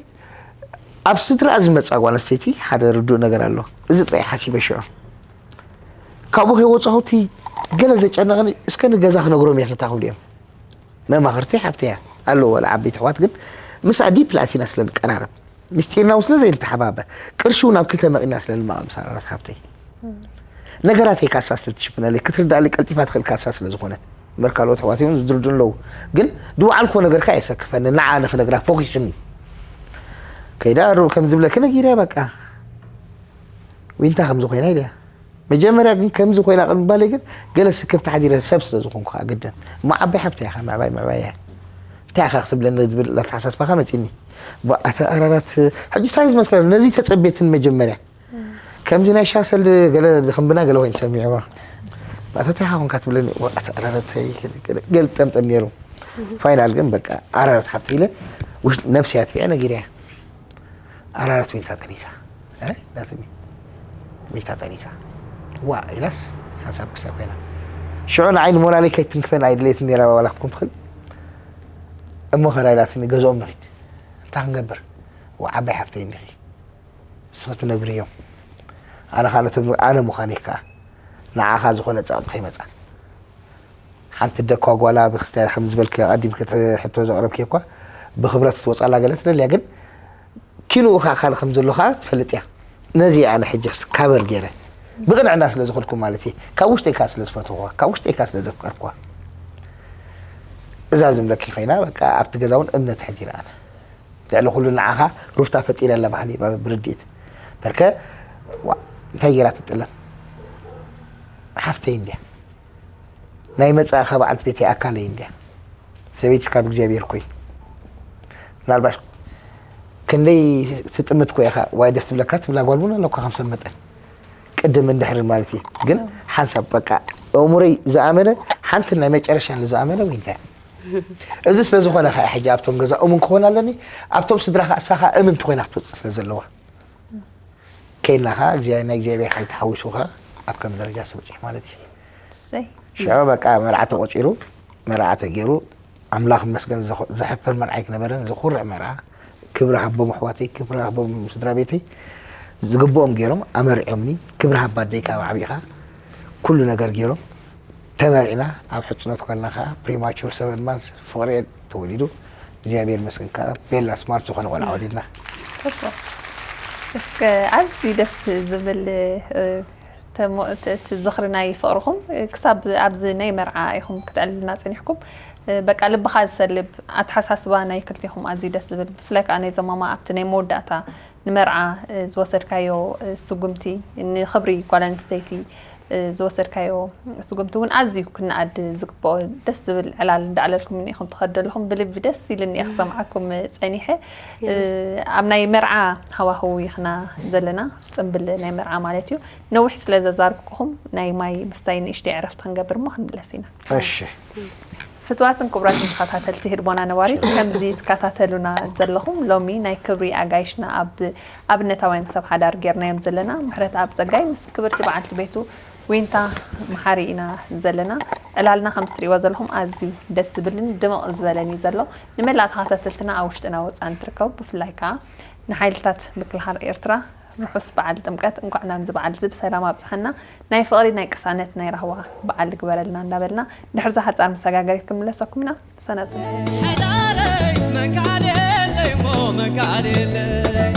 ኣብ ስድራ ዝመፃ ጓል ኣንስተይቲ ሓደ ርዱእ ነገር ኣሎ እዚ ጥራይ ሓሲበ ሽዑ ካብኡ ከይወፃኹ እቲ ገለ ዘጨነቐኒ እስከ ንገዛ ክነግሮም እየ ክንታ ክብሉ እዮም መማኽርቲ ሓብተያ ኣለዎ ወላ ዓበይቲ ኣሕዋት ግን ምስኣ ዲፕሊ ኣቲና ስለ ንቀራረብ ምስጢርና እውን ስለ ዘይንተሓባበር ቅርሺ እውን ኣብ ክልተ መቒልና ስለ ንማቐል ምስ ኣራራት ሓብተይ ነገራተይ ካሳ ስለ ትሽፍነለይ ክትርዳእለይ ቀልጢፋ ትኽእል ካሳ ስለ ዝኾነት እምበር ካልኦት ኣሕዋተይ እውን ዝድርዱ ኣለዉ ግን ዝወዓልክዎ ነገር ከኣ የሰክፈኒ ንዓ ኣነ ክነግራ ፎኪስኒ ከይዳ ከም ዝብለኪ ነጊረያ በቃ ዊንታ ከምዚ ኮይና ኢለያ መጀመርያ ግን ከምዚ ኮይና ቅድሚ ባለይ ግን ገለ ስክብ ተሓዲረ ሰብ ስለ ዝኾንኩ ከዓ ግድን እሞ ዓባይ ሓብተይ ኢኻ ምዕባይ ምዕባይ እያ እንታይ ኢኻ ክትብለኒ ዝብል ኣተሓሳስባኻ መፂኒ ኣተ ኣራራት ሕጂ እንታይ ዝመስለኒ ነዚ ተፀቤትን መጀመርያ ከምዚ ናይ ሻሰል ገለ ዝኽንብና ገለ ኮይኑ ሰሚዕዋ ኣተ እንታይ ኢኻ ኮንካ ትብለኒ ኣተ ኣራራተይ ገለ ጠምጠም ነይሩ ፋይናል ግን በቃ ኣራራት ሓብቲ ኢለ ነብሲ ኣትቢዐ ነጊረያ ኣራራት ዊንታ ጠኒሳ ናትኒ ዊንታ ጠኒሳ ዋ ኢላስ ሓንሳብ ክሳብ ኮይና ሽዑ ንዓይ ንሞራለይ ከይትንክፈን ኣይድለየትን ነራ ዋላ ክትኮን ትኽእል እሞ ኸዳ ኢላትኒ ገዝኦም ንኺድ እንታይ ክንገብር ዓባይ ሓፍተይ እንዲኺ ንስኺ ትነግርዮም ኣነ ኻ ነቶም ኣነ ምዃነይ ከዓ ንዓኻ ዝኾነ ጸቕጢ ከይመጻ ሓንቲ ደኳ ጓላ ብክስትያ ከም ዝበልክ ኣቀዲምክ እቲ ሕቶ ዘቅረብክ እኳ ብክብረት ክትወፃላ ገለ ትደልያ ግን ኪንኡ ከዓ ካልእ ከም ዘሎ ከዓ ትፈልጥ እያ ነዚ ኣነ ሕጂ ክስ ካበር ገይረ ብቅንዕና ስለ ዝኽልኩ ማለት እየ ካብ ውሽጠይ ከዓ ስለ ዝፈትኹዋ ካብ ውሽጠይ ከዓ ስለ ዘፍቀርኩዋ እዛ ዝምለኪ ኮይና በቃ ኣብቲ ገዛ እውን እምነት ሕዲረ ኣነ ልዕሊ ኩሉ ንዓኻ ሩፍታ ፈጢረ ኣለ ባህሊ ብርድኢት በርከ እንታይ ገይራ ትጥለም ሓፍተይ እንድያ ናይ መጻእኻ በዓልቲ ቤተይ ኣካለይ እንድያ ሰበይትስ ካብ እግዚኣብሔር ኮይ ምናልባሽ ክንደይ ትጥምት ኮ ኢኻ ዋይ ደስ ትብለካ ትብላ ጓል እውን ኣለኳ ከም ሰብ መጠን ቅድም እንድሕርን ማለት እዩ ግን ሓንሳብ በቃ እሙረይ ዝኣመነ ሓንቲ ናይ መጨረሻ ዝኣመነ ወይ እንታይ እዚ ስለ ዝኾነ ከ ሕጂ ኣብቶም ገዛ እሙን ክኾን ኣለኒ ኣብቶም ስድራኻ እሳኻ እምንቲ ኮይና ክትወፅእ ስለ ዘለዋ ከይድና ኸዓ እግዚኣብሔር ናይ እግዚኣብሔር ሓይሊ ተሓዊሱ ኸዓ ኣብ ከም ደረጃ ስብፅሕ ማለት እዩ እሰይ ሽዑ በቃ መርዓ ተቆፂሩ መርዓ ተገይሩ ኣምላኽ መስገን ዘሕፍር መርዓ ኣይክነበረን ዘኹርዕ መርዓ ክብሪ ሃቦም ኣሕዋተይ ክብሪ ሃቦም ስድራ ቤተይ ዝግብኦም ገይሮም ኣመርዕዮምኒ ክብሪ ሃባ ኣደይ ካብ ዓቢኻ ኩሉ ነገር ገይሮም ተመርዕና ኣብ ሕፅኖት ከለና ከዓ premature seven months ፍቅሪ ተወሊዱ እግዚኣብሔር መስገን ከዓ ቤላ smart ዝኾነ ቆልዓ ወሊድና እስከ ኣዝዩ ደስ ዝብል እቲ ዝኽሪ ናይ ፍቕርኹም ክሳብ ኣብዚ ናይ መርዓ ኢኹም ክትዕልልና ጸኒሕኩም በቃ ልብኻ ዝሰልብ ኣተሓሳስባ ናይ ክልቴኹም ኣዝዩ ደስ ዝብል ብፍላይ ከዓ ናይ ዘማማ ኣብቲ ናይ መወዳእታ ንመርዓ ዝወሰድካዮ ስጉምቲ ንኽብሪ ጓል ኣንስተይቲ ዝወሰድካዮ ስጉምቲ እውን ኣዝዩ ክነኣድ ዝግብኦ ደስ ዝብል ዕላል እንዳዕለልኩም እኒኢኹም ትኸዱ ኣለኹም ብልቢ ደስ ኢልኒ እየ ክሰምዓኩም ፀኒሐ ኣብ ናይ መርዓ ሃዋህው ይኽና ዘለና ፅምብል ናይ መርዓ ማለት እዩ ነዊሕ ስለ ዘዛርብኩኹም ናይ ማይ ምስታይ ንእሽተይ ዕረፍቲ ክንገብር እሞ ክንምለስ ኢና እሺ ፍትዋትን ክቡራትን ተኸታተልቲ ህድሞና ነባሪት ከምዚ ትከታተሉና ዘለኹም ሎሚ ናይ ክብሪ ኣጋይሽና ኣብ ኣብነታውያን ሰብ ሓዳር ጌርናዮም ዘለና ምሕረት ኣብ ጸጋይ ምስ ክብርቲ በዓልቲ ቤቱ ዊንታ መሓሪ ኢና ዘለና ዕላልና ከም ትሪእዎ ዘለኹም ኣዝዩ ደስ ዝብልን ድምቕ ዝበለን እዩ ዘሎ ንመላእ ተኸታተልትና ኣብ ውሽጥና ወፃን ትርከቡ ብፍላይ ከዓ ንሓይልታት ምክልኻል ኤርትራ ርሑስ በዓል ጥምቀት እንኳዕ ናብዚ በዓል እዚ ብሰላም ኣብፅሓና ናይ ፍቕሪ ናይ ቅሳነት ናይ ራህዋ በዓል ግበረልና እንዳበልና ድሕርዛ ሓፃር መሰጋገሪት ክንምለሰኩም ኢና ምሳና ፅንሑ ሓዳረይ መንካል የለይ ሞ መንካል የለይ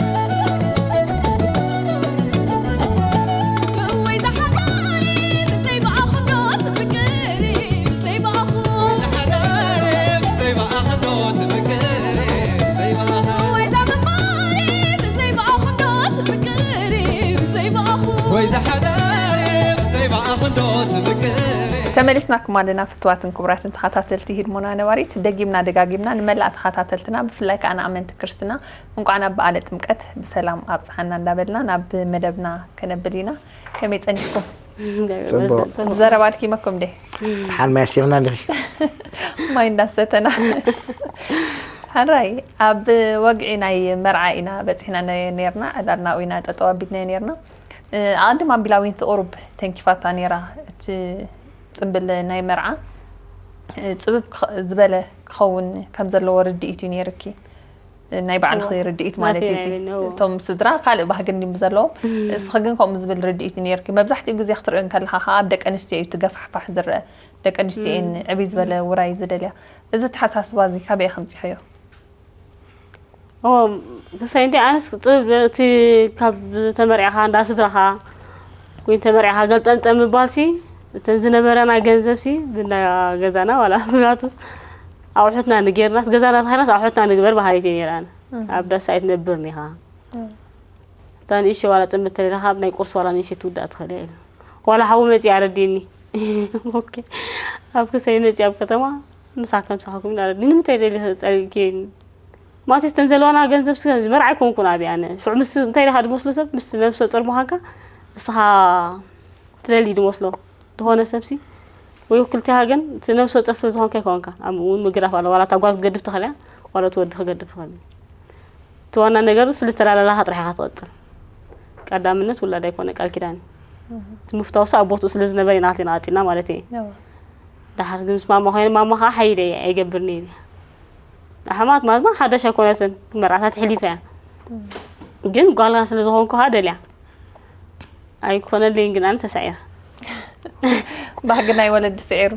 ተመሊስናኩም ኣለና ፍትዋትን ክቡራትን ተኸታተልቲ ሂድሞና ነባሪት ደጊምና ደጋጊምና ንመላእ ተኸታተልትና ብፍላይ ከዓ ንኣመንቲ ክርስትና እንቋዕ ናብ በዓለ ጥምቀት ብሰላም ኣብፅሓና እንዳበልና ናብ መደብና ከነብል ኢና ከመይ ፀኒሕኩም ዘረባ ኣድኪመኩም ደ ሓን ማይ ኣስቲኽና ዲኺ ማይ እንዳሰተና ሓራይ ኣብ ወግዒ ናይ መርዓ ኢና በፂሕና ነርና ዕላልናኡ ኢና ጠጠው ኣቢልናዮ ነርና ኣቐድም ኣቢላ ዊንቲ ቁሩብ ተንኪፋታ ነይራ እቲ ፅምብል ናይ መርዓ ፅብብ ዝበለ ክኸውን ከም ዘለዎ ርድኢት እዩ ነይርኪ ናይ ባዕልኺ ርድኢት ማለት እዩ እቶም ስድራ ካልእ ባህጊ እንዲም ዘለዎም እስኺ ግን ከምኡ ዝብል ርድኢት ነይርኪ መብዛሕትኡ ግዜ ክትርኢ እንከለኻ ከዓ ኣብ ደቂ ኣንስትዮ እዩ ትገፋሕፋሕ ዝረአ ደቂ ኣንስትዮ እየን ዕብይ ዝበለ ውራይ ዝደልያ እዚ ተሓሳስባ እዚ ካበይ ከምፂኸዮ ክሳይ እንዲ ኣነስ ጥብ እቲ ካብ ተመርዕኻ እንዳ ስድራኻ ወይ ተመርዕኻ ገልጠምጠም ምባልሲ እተን ዝነበረና ገንዘብሲ ብና ገዛና ዋላ ምናቱስ ኣቑሑትና ንጌርናስ ገዛና ተኻይናስ ኣቑሑትና ንግበር በሃሊት እየ ነይረ ኣነ ኣብ ዳስ ኣይትነብር ኒኻ እታ ንእሽተ ዋላ ፅምት ተለና ካብ ናይ ቁርሲ ዋላ ንእሽተ ትውዳእ ትኽእል እያ ኢሉ ዋላ ሓዊ መፂእ ኣረዲኒ ኦኬ ኣብ ክሳይ መፂእ ኣብ ከተማ ምሳከም ሳኸኩም ኢና ንምንታይ ደሊ ጸሪግኪ ማለትስ እተን ዘለዋና ገንዘብ ስ መርዓ ኣይኮንኩን ኣብየ ኣነ ሽዑ ምስ እንታይ ኢኻ ድመስሎ ሰብ ምስ ነብሰ ጡር ምዃንካ እስኻ ትደሊ ድመስሎ ዝኾነ ሰብሲ ወይ ክልቲኻ ግን እቲ ነብሰ ጡር ስለ ዝኾንካ ኣይኮንካ ኣብኡ እውን ምግራፍ ኣሎ ዋላ እታ ጓል ክትገድፍ ትኽእል እያ ዋላ እቲ ወዲ ክገድፍ ይኽእል እዩ እቲ ዋና ነገሩ ስለ ተላላላኻ ጥራሕ ኢኻ ትቐጽል ቀዳምነት ውላድ ኣይኮነ ቃል ኪዳን እዩ እቲ ምፍታውሲ ኣብ ቦትኡ ስለ ዝነበረ ኢና ክልቴና ቀጺልና ማለት እየ ድሓር ግን ምስ ማማ ኮይነ ማማ ከዓ ሓይለ እየ ኣይገብርን እየ ኣሕማት ማለት ማ ሓዳሽ ኣይኮነትን መርዓታት ሕሊፋ እያ ግን ጓልና ስለ ዝኾንኩ ከዓ ደልያ ኣይኮነለይን ግን ኣነ ተሳዒረ ባህጊ ናይ ወለዲ ስዒሩ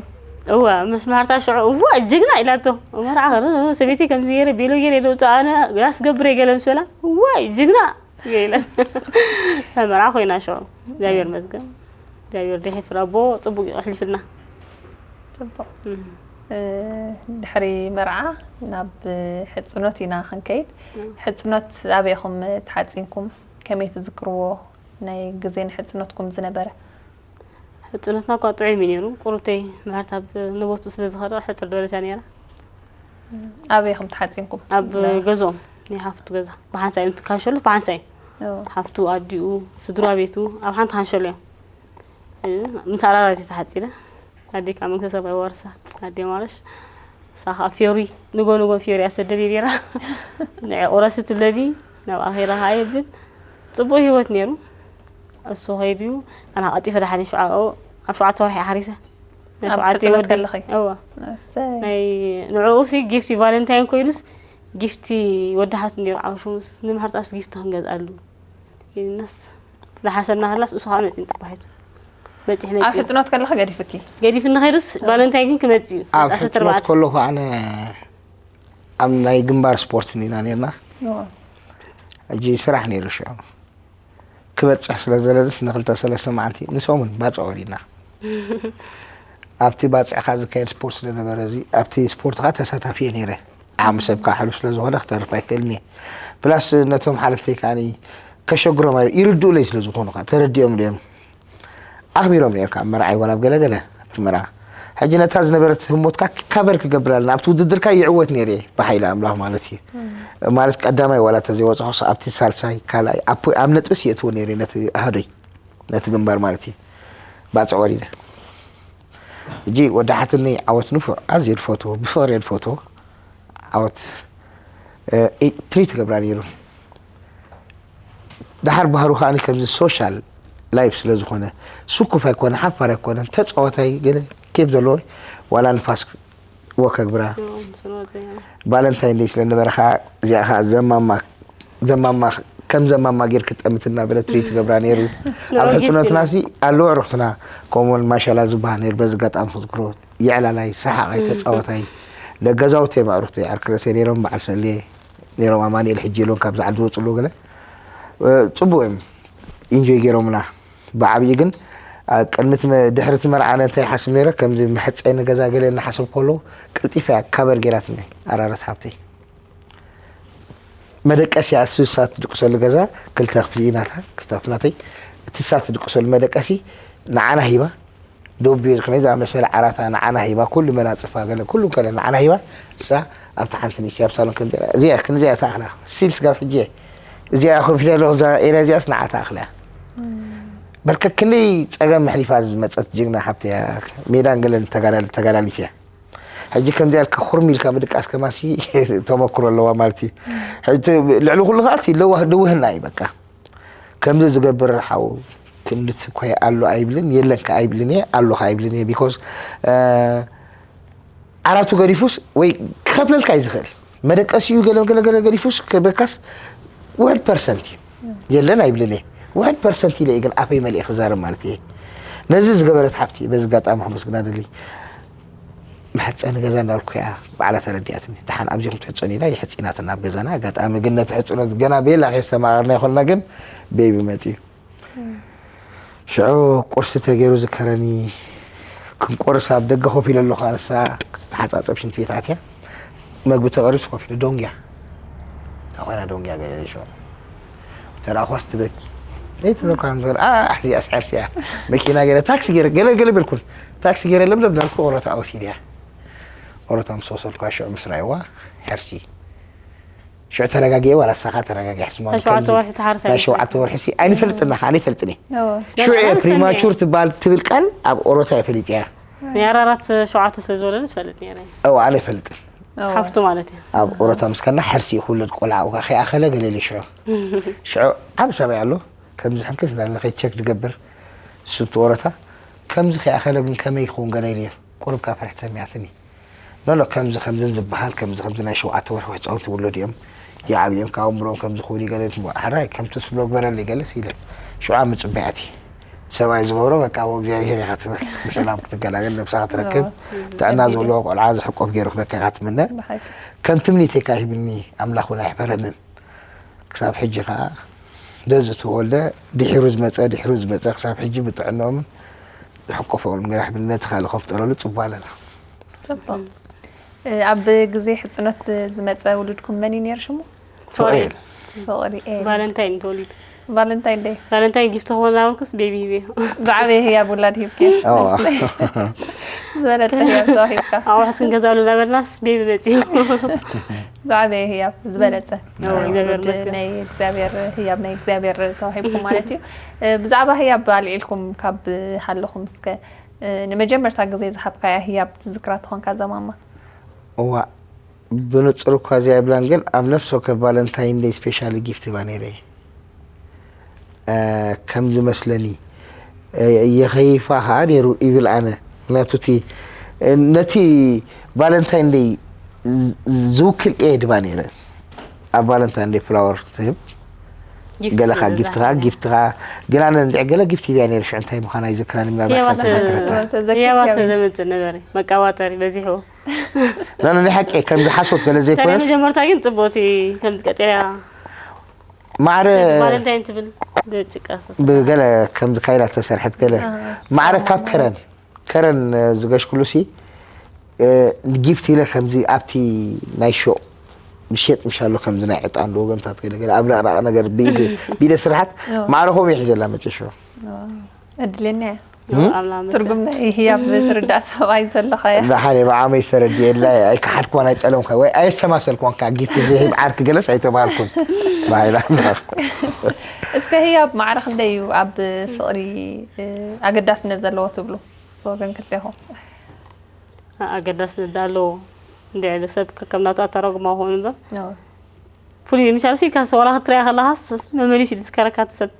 እወ ምስ ማርታ ሽዑ እዋ ጅግና ኢላቶ መርዓ ሰበይተይ ከምዚ ገይረ ቤሎ ገይረ ደውፅእ ኣነ ያስገብር እየ ገለ ምስ በላ እዋይ ጅግና ገይለ ተመርዓ ኮይና ሽዑ እግዚኣብሔር መስገን እግዚኣብሔር ደሒፍራ ኣቦ ፅቡቅ እዩ ኣሕሊፍልና ፅቡቅ ድሕሪ መርዓ ናብ ሕጽኖት ኢና ክንከይድ። ሕጽኖት ኣበይ ኢኹም ተሓጺንኩም? ከመይ ትዝክርዎ ናይ ግዜ ንሕጽኖትኩም ዝነበረ? ሕጽኖትና እኳ ጥዑይ እዩ ነይሩ። ቁሩብተይ ምሕርት ኣብ ንቦቱ ስለ ዝኸደ ሕጽር ዝበለት እያ ነይራ። ኣበይ ኢኹም ተሓጺንኩም? ኣብ ገዝኦም ናይ ሓፍቱ ገዛ ብሓንሳእ እዮም ትካንሸሉ ብሓንሳእ እዩ። ሓፍቱ ኣዲኡ ስድራ ቤቱ ኣብ ሓንቲ ካንሸሎ እዮም። ምስ ኣራራት ተሓጺነ ኣዴ ካብ መንግስተ ሰማይ ወርሳ ኣዴ ማረሽ። ንሳ ከዓ ፊዮሪ ንጎ ንጎ ፊዮሪ ኣሰደብ ነይራ። ንዒ ቁረሲ ትብለኒ ናብ ኣኼራ ከዓ የብል። ጽቡቅ ህይወት ነይሩ። እሱ ከይዱ ኣና ቀጢፈ ደሓን ሸውዓ ኣብ ሸውዓተ ወርሒ ሓሪሰ ናይ ኣብ ሸውዓተ ሕጽኖት ወዲ ከለኺ? እዋ ኣሰይ። ናይ ንዕኡ ሲ ጊፍቲ ቫለንታይን ኮይኑስ ጊፍቲ ወዲ ሓቱ ነይሩ ዓውሹ ምስ ንምሕርጻስ ጊፍቲ ክንገዝኣሉ ኢልናስ ዝሓሰብና ከላስ እሱ ከዓ መጺን ጽባሒቱ በጺሕ ኣብ መጺ ሕጽኖት ከለኺ ገዲፍኪ? ገዲፍ እንኸይዱስ ቫለንታይን ግን ክመጽእ እዩ ኣብ ዓሰርተ ሕጽኖት ኣርባዕተ ከለኹ ኣነ ኣብ ናይ ግንባር ስፖርት ኢና ነርና። ሕጂ ስራሕ ነይሩ ሽዑ ክበጽሕ ስለ ዘለልስ ንክልተ ሰለስተ መዓልቲ ንሰሙን ባጽዕ ወሪድና። ኣብቲ ባጽዕካ ዝካየድ ስፖርት ስለነበረ እዚ ኣብቲ ስፖርትካ ተሳታፊ እየ ነይረ። ዓቕሚ ሰብካ ሕሉፍ ስለ ዝኾነ ክተርፍ ኣይክእልን እየ። ፕላስ ነቶም ሓለፍተይ ከዓኒ ከሸግሮም ኣይሩ ይርድኡለይ ስለ ዝኾኑ ከዓ ተረዲኦም እዮም ኣኽቢሮም እዮም ካብ መርዓይ ዋላ ኣብ ገለገለ ኣብቲ መርዓ ሕጂ ነታ ዝነበረት ህሞትካ ካቨር ክገብር ኣለና ኣብቲ ውድድርካ ይዕወት ነይረ ብሓይሊ ኣምላኽ ማለት እዩ ማለት ቀዳማይ ዋላ ተዘይወፅኹስ ኣብቲ ሳልሳይ ካልኣይ ኣብ ነጥብስ የእትዎ ነይረ ነቲ ኣህዶይ ነቲ ግንባር ማለት እዩ ባፅዕ ወሪደ ሕጂ ወዳሓትኒ ዓወት ንፉዕ ኣዝየ ዝፈትዎ ብፍቕሪ ዝፈትዎ ዓወት ትሪት ገብራ ነይሩ። ደሓር ባህሩ ከዓኒ ከምዚ ሶሻል ላይፍ ስለ ዝኾነ ስኩፍ ኣይኮነ ሓፋር ኣይኮነን ተፃዋታይ ገለ ኬፍ ዘለዎ ዋላ ንፋስ ወከግብራ ቫለንታይን ደይ ስለ ነበረ ከዓ እዚኣ ከዓ ዘማማ ዘማማ ከም ዘማማ ጌር ክጠምት እናበለ ትሪት ገብራ ነይሩ ኣብ ሕፅኖትና ሲ ኣለዎ ዕርክትና ከምኡውን ማሻላ ዝበሃል ነይሩ በዚ ጋጣሚ ክዝክሮ ይዕላላይ ሰሓቓይ ተፃዋታይ ደገዛውቲ እዮም ኣዕሩኽተይ ዓርክረሰይ ነይሮም በዓል ሰሌ ነይሮም ኣማኒኤል ሕጂ የለውን ካብዚ ዓዲ ዝወፁ ኣለዉ ገለ ፅቡቅ እዮም ኢንጆይ ገይሮምና ብዓብዪ ግን ቅድሚ ድሕሪ እቲ መርዓ ኣነ እንታይ ይሓስብ ነይረ ከምዚ መሕፀኒ ገዛ ገለ እናሓሰብ ከለዉ ቀልጢፈ እያ ካቨር ገይራትኒ ኣራረት ሓብተይ መደቀሲ እያ እሱ እሳ ትድቅሰሉ ገዛ ክልተ ክፍሊ እዩ ናታ ክልተ ክፍሊ ናተይ እቲ እሳ ትድቅሰሉ መደቀሲ ንዓና ሂባ ዶብ ቢር ከመይ ዝኣመሰለ ዓራታ ንዓና ሂባ ኩሉ መናፅፋ ገለ ኩሉ ከለ ንዓና ሂባ እሳ ኣብቲ ሓንቲ ንእሽተይ ኣብ ሳሎን ከም እዚኣ እዚኣ ክንዚኣ ተኣኽላ ስቲል ስጋብ ሕጂ እየ እዚኣ ኮፍ ኢለ ኣለኹ እዛ ኤርያ እዚኣስ ንዓ ተኣኽላ እያ በርከ ክንደይ ፀገም መሕሊፋ ዝመፀት ጅግና ሓብቲ እያ ሜዳን ገለን ተጋዳል- ተጋዳሊት እያ ሕጂ ከምዚ ያልካ ኩርም ኢልካ ምድቃስ ከማሲ ተመክሮ ኣለዋ ማለት እዩ ሕጂ ልዕሊ ኩሉ ከዓልቲ ለዋህ ድውህና እዩ በቃ ከምዚ ዝገብር ሓው ክንድቲ እኮ ኣሎ ኣይብልን የለን ከ ኣይብልን እየ ኣሎ ከ ኣይብልን እየ because ዓራቱ ገዲፉስ ወይ ክኸፍለልካ እዩ ዝኽእል መደቀሲኡ ገለ ገለ ገለ ገዲፉስ ክበካስ ውሕድ ፐርሰንት እዩ የለን ኣይብልን እየ ውሕድ ፐርሰንት ኢለ እየ ግን ኣፈይ መሊእ ክዛረብ ማለት እየ ነዚ ዝገበረት ሓብቲ በዚ ኣጋጣሚ ከመስግና ደሊ መሕፀኒ ገዛ እንዳልኩ እያ ባዕላ ተረዲኣትኒ ድሓን ኣብዚኹም ትሕፀኑ ኢላ ይሕፂናትና ኣብ ገዛና ኣጋጣሚ ግን ነቲ ሕፅኖት ገና ቤላ ከየስተማቐርና ይኮንና ግን ቤቢ መፅዩ ሽዑ ቁርሲ ተገይሩ ዝከረኒ ክንቆርስ ኣብ ደገ ኮፍ ኢለ ኣለኹ ኣነሳ ክትተሓፃፀብ ሽንቲ ቤት ኣትያ መግቢ ተቐሪሱ ኮፍ ኢለ ዶንግያ እንታይ ኮይና ዶንግያ ገለ ኢለ ሽዑ ተረኣኹዋስ ትበኪ ዘይተዘርኳ ዝብል ኣሕዚኣ ስዕርሲ እያ መኪና ገለ ታክሲ ገለ ገለ ገለ በልኩን ታክሲ ገለ ለምለም ናልኩ ኦሮታ ኣወሲድ እያ ኦሮታ ምስ ወሰድኳ ሽዑ ምስ ረኣይዋ ሕርሲ ሽዑ ተረጋጊኤ ዋላ ንሳኻ ተረጋጊሐ ስማ ናይ ሸውዓተ ወርሒ ተሓርሳ ናይ ሸውዓተ ወርሒ ሲ ኣይንፈልጥና ከዓ ኣይፈልጥን እየ እወ። ሽዑ እየ ገና ፕሪማቹር ትበሃል ትብል ቃል ኣብ ኦሮታ እየ ፈሊጥያ ናይ ኣራራት ሸውዓተ ስለ ዝወለደ ትፈልጥ ነይረ እው ኣነ ይፈልጥን እወ። ሓፍቱ ማለት እዩ ኣብ ኦሮታ ምስ ከና ሕርሲ ክውለድ ቆልዓ ከይኣኸለ ገለ ኢለ ሽዑ ሽዑ ዓብ ሰብኣይ ኣሎ ከምዚ ሕንክስ እንዳለ ከይቸክ ዝገብር ስብቲ ኦሮታ ከምዚ ከይኣኸለ ግን ከመይ ይኸውን ገለ ኢለ ቁሩብ ካብ ፍርሕቲ ሰሚዓትኒ ኖኖ ከምዚ ከምዝን ዝበሃል ከምዚ ከምዚ ናይ ሸውዓተ ወርሒ ህፃውንቲ ውለዱ እዮም ይዓብዮም ካብ ኣእምሮኦም ከምዚ ክውን ይገለ ሕራይ ከምቲ ስብሎ ግበረለይ ገለስ ኢለ ሽዑ ኣብ ምፅባይ ኣትየ ሰብኣይ ዝገብሮ በቃ ዎ እግዚኣብሄር ኢኻ ትብል ብሰላም ክትገላገል ነብሳ ክትረክብ ጥዕና ዘለዎ ቆልዓ ዝሕቆፍ ገይሩ ክበካ ኢኻ ትምነ ብሓቂ። ከም ትምኒተይ ካሂብኒ ኣምላኽ እውን ኣይሕፈረንን ክሳብ ሕጂ ከዓ ደዚ ተወልደ ድሒሩ ዝመፀ ድሒሩ ዝመፀ ክሳብ ሕጂ ብጥዕንኦምን ዝሕቆፈኦምን ገና ሕብልነት ካልእ ከፍጠረሉ ፅቡቅ ኣለና ፅቡቅ ኣብ ግዜ ሕጽኖት ዝመጸ ውሉድኩም መን እዩ ነይሩ ሽሙ? ፍቕሪኤል። ፍቕሪኤል። ቫለንታይን ተወሊዱ። ቫለንታይን ደይ። ቫለንታይን ጊፍት ክኾን ዳበልኩስ ቤቢ ሂበዮ። ዝዓበየ ህያብ ውላድ ሂብኪ። ኣዋ። ዝበለጸ ህያብ ተዋሂብካ። ኣቑሑት ክንገዛሉ እናበልናስ ቤቢ መፅዩ። ዝዓበየ ህያብ ዝበለጸ። ኣዎ፣ እግዚኣብሔር ውሉድ ይመስገን። ናይ እግዚኣብሔር ህያብ ናይ እግዚኣብሔር ተዋሂብኩም ማለት እዩ። እ፣ ብዛዕባ ህያብ ኣልዒልኩም ካብ ሃለኹም እስከ፣ እ፣ ንመጀመርታ ግዜ ዝሃብካያ ህያብ ትዝክራ ትኾንካ ዘማማ? እዋ፣ ብንጹር እኳ እዚኣ ይብላን፣ ግን ኣብ ነፍሲ ወከፍ ቫለንታይን ደይ ስፔሻሊ ጊፍት ይባ ነይረ። እ፣ ከም ዝመስለኒ፣ እ፣ የኸይፋ ኸዓ ነይሩ ይብል ኣነ። ምክንያቱ እቲ፣ እ፣ ነቲ ቫለንታይን ደይ ዝ-፣ ዝውክል እየ ድባ ነይረ። ኣብ ቫለንታይን ደይ ፍላወር ትህብ። ጊፍት ገለኻ ስለ ጊፍትኻ፣ ዝሃበ። ጊፍትኻ። ግን ኣነ እንድዒ ገለ ጊፍት ሂብያ ነይረ፣ ሽዑ እንታይ ምዃና ኣይዝክራን፣ ምናልባት ህያባ ሳተ ስለ-፣ ዘክረታ። ተዘኪርካ ህያባ ስለ ቤት። ዘምጽእ ነበረ። መቃባጠሪ በዚሑ። ና፣ ናይ ሓቂ ከምዚ ሓሶት ገለ ታዲያ ዘይኮነስ፣ መጀመርታ ግን ጽቡቕቲ ከምዚ ቀጠልያ ማዕረ ቫለንታይን ትብል ብጭቃ ዝተሰርሐ። ብገለ ከምዚ ካይላ ተሰርሐት ገለ። ኣሃ፣ ማዕረ ሳማ ካብ ከረን፣ ማለት። ከረን፣ እ፣ ዝገሽኩሉሲ፣ እ፣ ጊፍት ኢለ ከምዚ ኣብቲ ናይ ሾቕ ዝሸጥ ምሻሎ ከምዚ ናይ ዕጣን ዶ ገምታት ገለ ገለ ኣብ ረቕራቕ ነገር ብኢድ፣ ብኢደ ስራሓት ኣዎ። ማዕረ ከምኡ ይሕዘላ መጨሾ። እድለኛ እያ። ኣምላኽ መስገን። ትርጉም ናይ ህያብ ትርዳእ ሰብኣይ ዘለኻ እያ። ደሓን እየ፣ ብዓመይ ዝተረድኤላ እየ፣ ኣይከሓድኩዋን ኣይጠለምኳ ወይ ኣየስተማሰልኩዋን፣ ከዓ ጊፍት ዝህብ ዓርኪ ገለስ ኣይተባሃልኩን። ብሃይላ ኣምላኽ። እስከ ህያብ ማዕረ ክንደይ እዩ ኣብ ፍቕሪ፣ እ፣ ኣገዳስነት ዘለዎ ትብሉ ብወገን ክልቴኹም? ኣገዳስነት ዶ ኣለዎ? እንድዒ ሰብ ከከም ናቱ ኣተረጉማ ክኾን እምበር። ኣዎ። ፍሉይ እዩ። ምሻል ሲ ካስ ዋላ ክትሪኣ ከለኻስ መመሊሱ እዩ ዝዝከረካ እቲ ሰብ።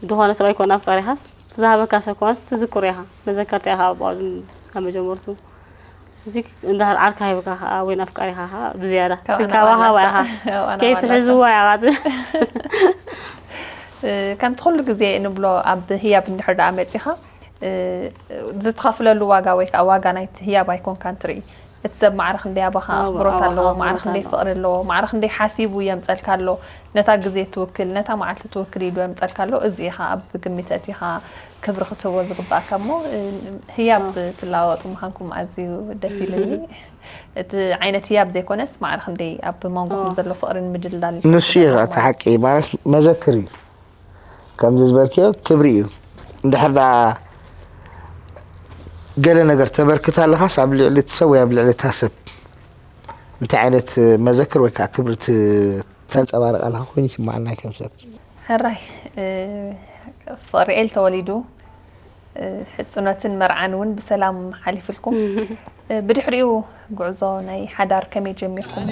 ዝኾነ ሰብ ኣይኮነ ኣፍቃሪኻስ፣ ትዝሃበካ ሰብ ከማስ ትዝክሮ ኢኻ። መዘከርታ ኢኻ ኣብ ባዕሉ ካብ መጀመርቱ። እዚ እንድሕር ዓርካ ሂብካ ኸዓ ወይ ኣፍቃሪኻ ኸዓ ብዝያዳ ካብኣ ትንከባኸባ ናባኣ ኢኻ። ናባኣ ናባኣ ከይትሕዝዋ ኢኻ። እ፣ ከምቲ ኩሉ ግዜ እንብሎ ኣብ ህያብ እንድሕር ደኣ መጺኻ፣ እ፣ ዝትኸፍለሉ ዋጋ ወይ ከዓ ዋጋ ናይቲ ህያብ ኣይኮንካን ትርኢ። እቲ ሰብ ማዕረ ክንደይ ኣባኻ ኣዎ፣ ኣኽብሮት ኣባኻ ኣለዎ፣ ማዕረ ኣኽብሮት ክንደይ ኣለዎ። ፍቕሪ ኣለዎ፣ ማዕረ ክንደይ ሓሲቡ የምጸልካ ኣሎ፣ ነታ ግዜ ትውክል፣ ነታ መዓልቲ ትውክል ኢሉ የምጸልካ ኣሎ። እዚ ኢኻ ኣብ ግምት ኣእቲኻ ክብሪ ክትህቦ ዝግባኣካ እሞ፣ እ፣ ህያብ ትለዋወጡ ምዃንኩም ኣዝዩ ደስ ኢሉኒ። እቲ ዓይነት ህያብ ዘይኮነስ ማዕረ ክንደይ ኣብ መንጎኹም ኣዎ። ዘሎ ፍቕርን ምድላል ንሱ እዩ እቲ ሓቂ ማለት መዘክር እዩ። ከምዚ ዝበልክዮ ክብሪ እዩ። እንድሕር ደኣ ገለ ነገር ተበርክት ኣለኻስ ኣብ ልዕሊ እቲ ሰብ ወይ ኣብ ልዕሊ እታ ሰብ እንታይ ዓይነት መዘክር ወይ ከዓ ክብሪ ት-፣ ተንጸባርቕ ኣለኻ ኮይኑ ይስምዓና እዩ ከም ሰብ። ሕራይ፣ እ፣ ፍቕሪኤል ተወሊዱ፣ እ፣ ሕጽኖትን መርዓን እውን ብሰላም ሓሊፍልኩም። እ፣ ብድሕሪኡ ጉዕዞ ናይ ሓዳር ከመይ ጀሚርኩም?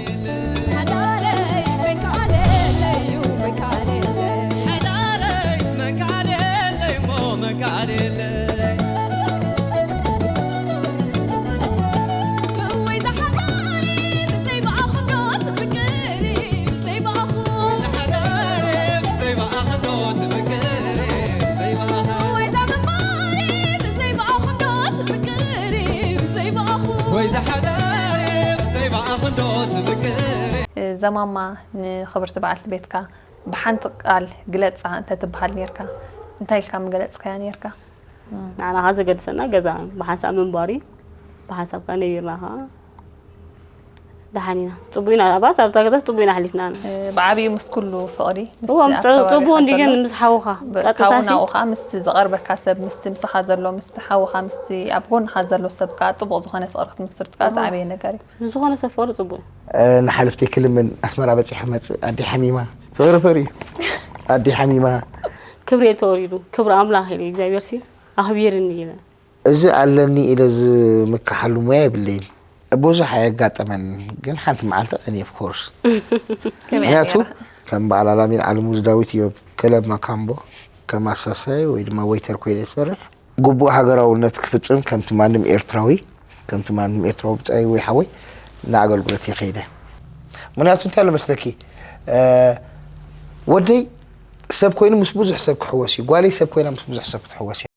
ዘማማ፣ ንኽብርቲ በዓልቲ ቤትካ ብሓንቲ ቃል ግለጻ እንተትበሃል ኔርካ፣ እንታይ ኢልካ ምገለጽካያ ኔርካ? ንዓና ኸዓ ዘገድሰና ገዛ ብሓንሳብ ምንባር እዩ። ብሓንሳብ ከዓ ነቢርና ኸዓ ደሓን ኢና። ጽቡቅ ኢና። ኣባስ ኣብታ ገዛስ ጽቡቅ ኢና ኣሕሊፍና። እ፣ ብዓቢኡ ምስ ኩሉ ፍቕሪ፣ ምስቲ እዋ፣ ምስ ኣከባቢኻ ጽቡቅ እንዲ ግን ዘሎ፣ ምስ ሓውኻ ብ-፣ ቀጥታ ካብኡ ሲ ናብኡ ኸዓ ምስቲ ዝቐርበካ ሰብ፣ ምስቲ ምሳኻ ዘሎ፣ ምስቲ ሓውኻ፣ ምስቲ ኣብ ጎንኻ ዘሎ ሰብ ከኣ ጥቡቕ ዝኾነ ፍቕሪ ክትምስርት ከኣ እዋ። ዝዓበየ ነገር እዩ። ንዝኾነ ሰብ ፍቕሪ ጽቡቅ እዩ። እ፣ ንሓለፍቲ ክልምን ኣስመራ በጺሐ ክመጽእ ኣዲ ሓሚማ ፍቕሪ ፈሪ እዩ። ኣዲ ሓሚማ ክብሪ ተወሪዱ ክብሪ ኣምላኽ ኢሉ እግዚኣብሔር ሲ ኣኽቢርኒ ኢለ። እዚ ኣለኒ ኢለ ዝምክሓሉ ሞያ የብለይን። ብዙሕ ኣየጋጠመን፣ ግን ሓንቲ መዓልቲ ቀንየ፣ of course። ከመይ ምክንያቱ ነይራ? ከም በዓል ኣላሚን ዓለሙ ዝዳዊት እዮ ክለብ ማካምቦ ከም ኣሳሳይ ወይ ድማ ወይተር ኮይነ ዝሰርሕ። ግቡእ ሃገራውነት ክፍጽም ከምቲ ማንም ኤርትራዊ፣ ከምቲ ማንም ኤርትራዊ ብጻይ ወይ ሓወይ ንኣገልግሎት እየ ከይደ። ምክንያቱ እንታይ ኣሎ መስለኪ፣ እ፣ ወደይ ሰብ ኮይኑ ምስ ብዙሕ ሰብ ክሕወስ እዩ፣ ጓለይ ሰብ ኮይና ምስ ብዙሕ ሰብ ክትሕወስ እያ።